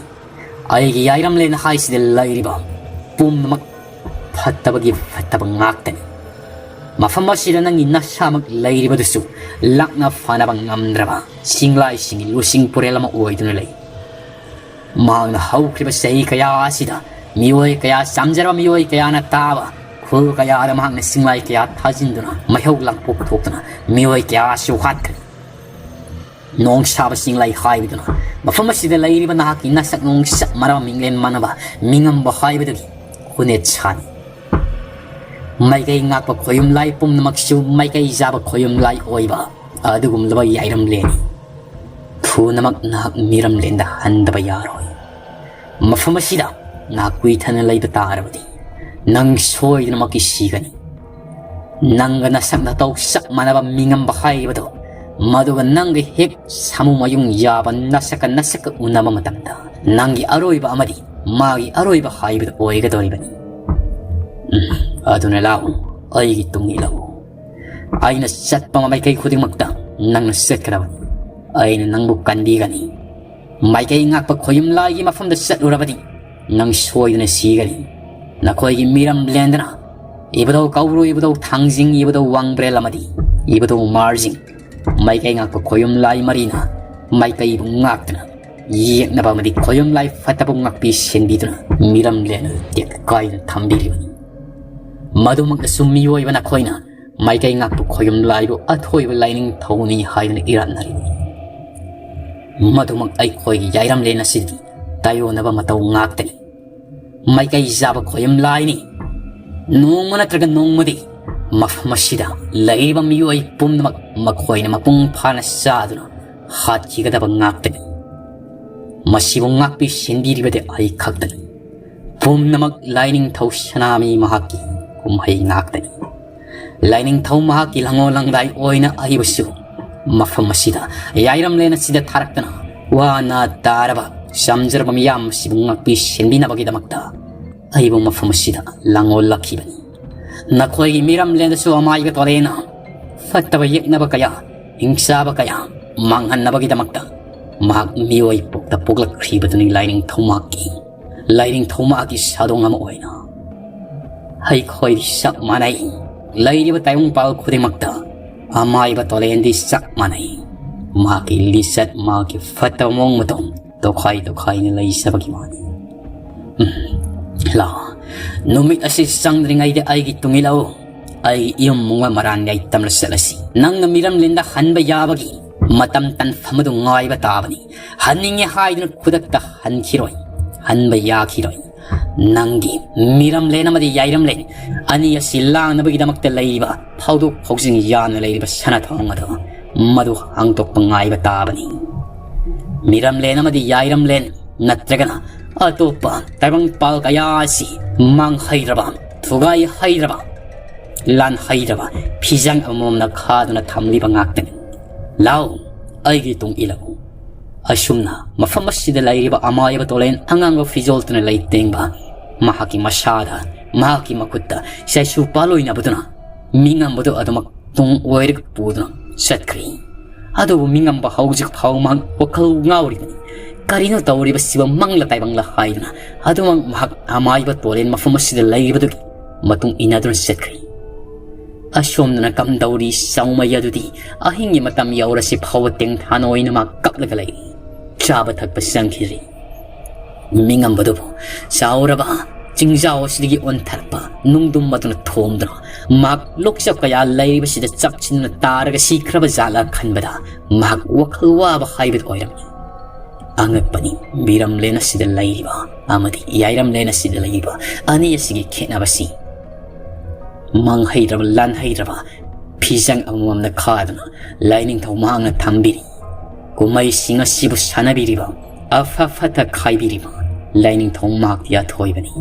ꯑꯩꯒꯤ ꯌꯥꯏꯔꯝꯂꯦꯟ ꯍꯥꯏꯁꯤꯗ ꯂꯩꯔꯤꯕ ꯄꯨꯝꯅꯃꯛ ꯐꯠꯇꯕꯒꯤ ꯐꯠꯇꯕ ꯉꯥꯛꯇꯅꯤ꯫ ꯃꯐꯝ ꯑꯁꯤꯗ ꯅꯪꯒꯤ ꯅꯁꯥꯃꯛ ꯂꯩꯔꯤꯕꯗꯨꯁꯨ ꯂꯥꯛꯅ ꯐꯅꯕ ꯉꯝꯗ꯭ꯔꯕ ꯆꯤꯡꯂꯥꯏꯁꯤꯡꯒꯤ ꯂꯨꯆꯤꯡ ꯄꯨꯔꯦꯜ ꯑꯃ ꯑꯣꯏꯗꯨꯅ ꯂꯩ꯫ ꯃꯍꯥꯛꯅ ꯍꯧꯈ꯭ꯔꯤꯕ ꯆꯍꯤ ꯀꯌꯥ ꯑꯁꯤꯗ ꯃꯤꯑꯣꯏ ꯀꯌꯥ, ꯆꯥꯝꯖꯔꯕ ꯃꯤꯑꯣꯏ ꯀꯌꯥꯅ ꯇꯥꯕ ꯈꯨꯜ ꯀꯌꯥꯗ ꯃꯍꯥꯛꯅ ꯆꯤꯡꯂꯥꯏ ꯀꯌꯥ ꯊꯥꯖꯤꯟꯗꯨꯅ, ꯃꯩꯍꯧ ꯂꯥꯡꯄꯣꯛ ꯊꯣꯛꯇꯨꯅ ꯃꯤꯑꯣꯏ ꯀꯌꯥꯁꯨ ꯍꯥꯠꯈ꯭ꯔꯦ꯫ ꯅꯣꯡ ꯁꯥꯕ ꯆꯤꯡꯂꯥꯏ ꯍꯥꯏꯕꯗꯨꯅ ꯃꯐꯝ ꯑꯁꯤꯗ ꯂꯩꯔꯤꯕ ꯅꯍꯥꯛꯀꯤ ꯅꯁꯛ ꯅꯣꯡ ꯆꯞ ꯃꯥꯟꯅꯕ ꯃꯤꯡꯂꯦꯟ ꯃꯥꯟꯅꯕ ꯃꯤꯉꯝꯕ ꯍꯥꯏꯕꯗꯨꯒꯤ ꯈꯨꯅꯦꯠ ꯁꯥꯅꯤ꯫ ꯃꯥꯏꯀꯩ ꯉꯥꯛꯄ ꯈꯣꯌꯨꯝ ꯂꯥꯏ ꯄꯨꯝꯅꯃꯛꯁꯨ ꯃꯥꯏꯀꯩ ꯆꯥꯕ ꯈꯣꯌꯨꯝ ꯂꯥꯏ ꯑꯣꯏꯕ ꯑꯗꯨꯒꯨꯝꯂꯕ ꯌꯥꯏꯔꯝꯂꯦꯟꯅꯤ꯫ ꯊꯨꯅꯃꯛ ꯅꯍꯥꯛ ꯃꯤꯔꯝꯂꯦꯟꯗ ꯍꯟꯗꯕ ꯌꯥꯔꯣꯏ꯫ ꯃꯐꯝ ꯑꯁꯤꯗ ꯅꯍꯥꯛ ꯀꯨꯏꯊꯅ ꯂꯩꯕ ꯇꯥꯔꯕꯗꯤ ꯅꯪ ꯁꯣꯏꯗꯅꯃꯛꯀꯤ ꯁꯤꯒꯅꯤ꯫ ꯅꯪꯒ ꯅꯁꯛ ꯅꯇꯧ ꯆꯞ ꯃꯥꯟꯅꯕ ꯃꯤꯉꯝꯕ ꯍꯥꯏꯔꯤꯕꯗꯣ, ꯃꯗꯨꯒ ꯅꯪꯒ ꯍꯦꯛ ꯁꯥꯃꯨ ꯃꯌꯨꯡ ꯌꯥꯕ ꯅꯁꯛꯀ ꯅꯁꯛꯀ ꯎꯅꯕ ꯃꯇꯝꯗ ꯅꯪꯒꯤ ꯑꯔꯣꯏꯕ ꯑꯃꯗꯤ ꯃꯥꯒꯤ ꯑꯔꯣꯏꯕ ꯍꯥꯏꯕꯗꯨ ꯑꯣꯏꯒꯗꯧꯔꯤꯕꯅꯤ꯫ ꯎꯝ, ꯑꯗꯨꯅ ꯂꯥꯛꯎ, ꯑꯩꯒꯤ ꯇꯨꯡ ꯏꯜꯂꯛꯎ꯫ ꯑꯩꯅ ꯆꯠꯄ ꯃꯥꯏꯀꯩ ꯈꯨꯗꯤꯡꯃꯛꯇ ꯅꯪꯅ ꯆꯠꯀꯗꯕꯅꯤ꯫ ꯑꯩꯅ ꯅꯪꯕꯨ ꯀꯟꯕꯤꯒꯅꯤ꯫ ꯃꯥꯏꯀꯩ ꯉꯥꯛꯄ ꯈꯣꯌꯨꯝ ꯂꯥꯏꯒꯤ ꯃꯐꯝꯗ ꯆꯠꯂꯨꯔꯕꯗꯤ ꯅꯪ ꯁꯣꯏꯗꯅ ꯁꯤꯒꯅꯤ꯫ ꯅꯈꯣꯏꯒꯤ ꯃꯤꯔꯝ ꯂꯦꯟꯗꯅ ꯏꯕꯨꯙꯧ ꯀꯧꯕ꯭ꯔꯨ, ꯏꯕꯨꯙꯧ ꯊꯥꯡꯖꯤꯡ, ꯏꯕꯨꯙꯧ ꯋꯥꯡꯕ꯭ꯔꯦꯜ ꯑꯃꯗꯤ ꯏꯕꯨꯙꯧ ꯃꯥꯔꯖꯤꯡ, ꯃꯥꯏꯀꯩ ꯉꯥꯛꯄ ꯈꯣꯌꯨꯝ ꯂꯥꯏ ꯃꯔꯤꯅ ꯃꯥꯏꯀꯩꯕꯨ ꯉꯥꯛꯇꯨꯅ ꯌꯦꯛꯅꯕ ꯑꯃꯗꯤ ꯈꯣꯌꯨꯝ ꯂꯥꯏ ꯐꯠꯇꯕ ꯉꯥꯛꯄꯤ ꯁꯦꯟꯕꯤꯗꯨꯅ ꯃꯤꯔꯝꯂꯦꯟ ꯑꯗꯨ ꯇꯦꯛꯀꯥꯏꯗꯨꯅ ꯊꯝꯕꯤꯔꯤꯕꯅꯤ꯫ ꯃꯗꯨꯃꯛꯇꯁꯨ ꯃꯤꯑꯣꯏꯕꯅ ꯑꯩꯈꯣꯏꯅ ꯃꯥꯏꯀꯩ ꯉꯥꯛꯄ ꯈꯣꯌꯨꯝ ꯂꯥꯏꯕꯨ ꯑꯊꯣꯏꯕ ꯂꯥꯏꯅꯤꯡꯊꯧꯅꯤ ꯍꯥꯏꯗꯨꯅ ꯏꯔꯥꯠꯅꯔꯤꯕꯅꯤ꯫ ꯃꯗꯨꯃꯛ ꯑꯩꯈꯣꯏꯒꯤ ꯌꯥꯏꯔꯝꯂꯦꯟ ꯑꯁꯤꯗꯤ ꯇꯥꯏꯑꯣꯟꯅꯕ ꯃꯇꯧ ꯉꯥꯛꯇꯅꯤ꯫ ꯃꯥꯏꯀꯩ ꯆꯥꯕ ꯈꯣꯌꯨꯝ ꯂꯥꯏꯅꯤ꯫ ꯅꯣꯡꯃ ꯅꯠꯇ꯭ꯔꯒ ꯅꯣꯡꯃꯗꯤ ꯃꯐꯝ ꯑꯁꯤꯗ ꯂꯩꯔꯤꯕ ꯃꯤꯑꯣꯏ ꯄꯨꯝꯅꯃꯛ ꯃꯈꯣꯏꯅ ꯃꯄꯨꯡ ꯐꯥꯅ ꯆꯥꯗꯨꯅ ꯍꯥꯠꯈꯤꯒꯗꯕ ꯉꯥꯛꯇꯅꯤ꯫ ꯃꯁꯤꯕꯨ ꯉꯥꯛꯄꯤ ꯁꯦꯟꯕꯤꯔꯤꯕꯗꯤ ꯑꯩ ꯈꯛꯇꯅꯤ꯫ ꯄꯨꯝꯅꯃꯛ ꯂꯥꯏꯅꯤꯡꯊꯧ ꯁꯅꯥꯃꯍꯤ ꯃꯍꯥꯛꯀꯤ ꯀꯨꯝꯍꯩ ꯉꯥꯛꯇꯅꯤ꯫ ꯂꯥꯏꯅꯤꯡꯊꯧ ꯃꯍꯥꯛꯀꯤ ꯂꯪꯉꯣꯜ ꯂꯪꯗꯥꯏ ꯑꯣꯏꯅ ꯑꯩꯕꯨꯁꯨ ꯃꯐꯝ ꯑꯁꯤꯗ, ꯌꯥꯏꯔꯝꯂꯦꯟ ꯑꯁꯤꯗ ꯊꯥꯔꯛꯇꯨꯅ ꯋꯥꯅ ꯇꯥꯔꯕ ꯆꯝꯖꯔꯕ ꯃꯤꯌꯥꯝ ꯑꯁꯤꯕꯨ ꯉꯥꯛꯄꯤ ꯁꯦꯟꯕꯤꯅꯕꯒꯤꯗꯃꯛꯇ ꯑꯩꯕꯨ ꯃꯐꯝ ꯑꯁꯤꯗ ꯂꯪꯉꯣꯜꯂꯛꯈꯤꯕꯅꯤ꯫ ꯅꯈꯣꯏꯒꯤ ꯃꯤꯔꯝꯂꯦꯟꯗꯁꯨ ꯑꯃꯥꯏꯕ ꯇꯣꯂꯦꯟꯅ ꯐꯠꯇꯕ ꯌꯦꯛꯅꯕ ꯀꯌꯥ, ꯍꯤꯡꯁꯥꯕ ꯀꯌꯥ ꯃꯥꯡꯍꯟꯅꯕꯒꯤꯗꯃꯛꯇ ꯃꯍꯥꯛ ꯃꯤꯑꯣꯏ ꯄꯣꯛꯇ ꯄꯣꯛꯂꯛꯈ꯭ꯔꯤꯕꯗꯨꯅꯤ꯫ ꯂꯥꯏꯅꯤꯡꯊꯧ ꯃꯍꯥꯛꯀꯤ, ꯂꯥꯏꯅꯤꯡꯊꯧ ꯃꯍꯥꯛꯀꯤ ꯁꯥꯗꯣꯡ ꯑꯃ ꯑꯣꯏꯅ ꯑꯩꯈꯣꯏ ꯆꯞ ꯃꯥꯟꯅꯩ꯫ ꯂꯩꯔꯤꯕ ꯇꯥꯏꯕꯪꯄꯥꯜ ꯈꯨꯗꯤꯡꯃꯛꯇ ꯑꯃꯥꯏꯕ ꯇꯣꯂꯦꯟꯗꯤ ꯆꯞ ꯃꯥꯟꯅꯩ꯫ ꯃꯍꯥꯛꯀꯤ ꯂꯤꯆꯠ, ꯃꯍꯥꯛꯀꯤ ꯐꯠꯇꯕ ꯃꯑꯣꯡ ꯃꯇꯧ ꯇꯣꯈꯥꯏ ꯇꯣꯈꯥꯏꯅ ꯂꯩꯖꯕꯒꯤ ꯋꯥꯅꯤ꯫ ꯎꯝ, ꯂꯥ, ꯅꯨꯃꯤꯠ ꯑꯁꯤ ꯆꯪꯗ꯭ꯔꯤꯉꯩꯗ ꯑꯩꯒꯤ ꯇꯨꯡ ꯏꯜꯂꯛꯎ꯫ ꯑꯩꯒꯤ ꯏꯌꯨꯝ ꯃꯨꯡꯕ ꯃꯔꯥꯟ ꯌꯥꯏ ꯇꯝꯅ ꯆꯠꯂꯁꯤ꯫ ꯅꯪꯅ ꯃꯤꯔꯝꯂꯦꯟꯗ ꯍꯟꯕ ꯌꯥꯕꯒꯤ ꯃꯇꯝ ꯇꯥꯟꯐꯝ ꯑꯗꯨ ꯉꯥꯏꯕ ꯇꯥꯕꯅꯤ꯫ ꯍꯟꯅꯤꯡꯉꯦ ꯍꯥꯏꯗꯨꯅ ꯈꯨꯗꯛꯇ ꯍꯟꯈꯤꯔꯣꯏ, ꯍꯟꯕ ꯌꯥꯈꯤꯔꯣꯏ꯫ ꯅꯪꯒꯤ ꯃꯤꯔꯝꯂꯦꯟ ꯑꯃꯗꯤ ꯌꯥꯏꯔꯝꯂꯦꯟ ꯑꯅꯤ ꯑꯁꯤ ꯂꯥꯡꯅꯕꯒꯤꯗꯃꯛꯇ ꯂꯩꯔꯤꯕ, ꯐꯥꯎꯗꯣꯛ ꯐꯥꯎꯖꯤꯟ ꯌꯥꯅ ꯂꯩꯔꯤꯕ ꯁꯅꯥꯊꯣꯡ ꯑꯗꯨ, ꯃꯗꯨ ꯍꯥꯡꯗꯣꯛꯄ ꯉꯥꯏꯕ ꯇꯥꯕꯅꯤ꯫ ꯃꯤꯔꯝꯂꯦꯟ ꯑꯃꯗꯤ ꯌꯥꯏꯔꯝꯂꯦꯟ ꯅꯠꯇ꯭ꯔꯒꯅ ꯑꯇꯣꯞꯄ ꯇꯥꯏꯕꯪꯄꯥꯜ ꯀꯌꯥ ꯑꯁꯤ ꯃꯥꯡꯍꯩꯔꯕ, ꯊꯨꯒꯥꯏ ꯍꯩꯔꯕ, ꯂꯥꯟ ꯍꯩꯔꯕ ꯐꯤꯖꯪ ꯑꯃꯃꯝꯅ ꯈꯥꯗꯨꯅ ꯊꯝꯂꯤꯕ ꯉꯥꯛꯇꯅꯤ꯫ ꯂꯥꯎ, ꯑꯩꯒꯤ ꯇꯨꯡ ꯏꯜꯂꯛꯎ꯫ ꯑꯁꯨꯝꯅ ꯃꯐꯝ ꯑꯁꯤꯗ ꯂꯩꯔꯤꯕ ꯑꯃꯥꯏꯕ ꯇꯣꯂꯦꯟ ꯑꯉꯥꯡꯕ ꯐꯤꯖꯣꯜꯗꯨꯅ ꯂꯩꯇꯦꯡꯕ, ꯃꯍꯥꯛꯀꯤ ꯃꯁꯥꯗ, ꯃꯍꯥꯛꯀꯤ ꯃꯈꯨꯠꯇ ꯆꯩꯁꯨ ꯄꯥꯜꯂꯣꯏꯅꯕꯗꯨꯅ ꯃꯤꯉꯝꯕꯗꯨ ꯑꯗꯨꯃꯛ ꯇꯨꯡ ꯑꯣꯏꯔꯒ ꯄꯨꯗꯨꯅ ꯆꯠꯈ꯭ꯔꯤ꯫ ꯑꯗꯨꯕꯨ ꯃꯤꯉꯝꯕ ꯍꯧꯖꯤꯛ ꯐꯥꯎ ꯃꯍꯥꯛ ꯋꯥꯈꯜ ꯉꯥꯎꯔꯤꯕꯅꯤ꯫ ꯀꯔꯤꯅꯣ ꯇꯧꯔꯤꯕꯁꯤꯕꯨ, ꯃꯪꯂ ꯇꯥꯏꯕꯪꯂ ꯍꯥꯏꯗꯨꯅ ꯑꯗꯨꯃꯛ ꯃꯍꯥꯛ ꯑꯃꯥꯏꯕ ꯇꯣꯂꯦꯟ ꯃꯐꯝ ꯑꯁꯤꯗ ꯂꯩꯔꯤꯕꯗꯨꯒꯤ ꯃꯇꯨꯡ ꯏꯟꯅꯗꯨꯅ ꯆꯠꯈ꯭ꯔꯤ꯫ ꯑꯁꯣꯝꯗꯅ ꯀꯝꯗꯧꯔꯤ ꯆꯥꯎꯃꯩ ꯑꯗꯨꯗꯤ ꯑꯍꯤꯡꯒꯤ ꯃꯇꯝ ꯌꯧꯔꯁꯤ ꯐꯥꯎꯕ ꯇꯦꯡꯊꯥꯅ ꯑꯣꯏꯅ ꯃꯥ ꯀꯞꯂꯒ ꯂꯩꯔꯤ꯫ ꯆꯥꯕ ꯊꯛꯄ ꯆꯪꯈꯤꯗ꯭ꯔꯤ꯫ ꯃꯤꯉꯝꯕꯗꯨꯕꯨ ꯆꯥꯎꯔꯕ ꯆꯤꯡꯖꯥꯎ ꯑꯁꯤꯗꯒꯤ ꯑꯣꯟꯊꯔꯛꯄ ꯅꯨꯡꯗꯨꯝ ꯑꯗꯨꯅ ꯊꯣꯝꯗꯨꯅ ꯃꯍꯥꯛ ꯂꯣꯛꯆ ꯀꯌꯥ ꯂꯩꯔꯤꯕꯁꯤꯗ ꯆꯞꯁꯤꯟꯅ ꯇꯥꯔꯒ ꯁꯤꯈ꯭ꯔꯕ ꯖꯥꯠꯂ ꯈꯟꯕꯗ ꯃꯍꯥꯛ ꯋꯥꯈꯜ ꯋꯥꯕ ꯍꯥꯏꯕꯗꯨ ꯑꯣꯏꯔꯝꯃꯤ꯫ ꯑꯉꯛꯄꯅꯤ, ꯃꯤꯔꯝꯂꯦꯟ ꯑꯁꯤꯗ ꯂꯩꯔꯤꯕ ꯑꯃꯗꯤ ꯌꯥꯏꯔꯝꯂꯦꯟ ꯑꯁꯤꯗ ꯂꯩꯔꯤꯕ ꯑꯅꯤ ꯑꯁꯤꯒꯤ ꯈꯦꯠꯅꯕꯁꯤ꯫ ꯃꯥꯡꯍꯩꯗ꯭ꯔꯕ ꯂꯥꯟꯍꯩꯗ꯭ꯔꯕ ꯐꯤꯖꯪ ꯑꯃꯃꯝꯅ ꯈꯥꯗꯨꯅ ꯂꯥꯏꯅꯤꯡꯊꯧ ꯃꯍꯥꯛꯅ ꯊꯝꯕꯤꯔꯤ꯫ ꯀꯨꯝꯍꯩꯁꯤꯡ ꯑꯁꯤꯕꯨ ꯁꯥꯟꯅꯕꯤꯔꯤꯕ, ꯑꯐ ꯐꯠꯇ ꯈꯥꯏꯕꯤꯔꯤꯕ ꯂꯥꯏꯅꯤꯡꯊꯧ ꯃꯍꯥꯛꯇꯤ ꯑꯊꯣꯏꯕꯅꯤ꯫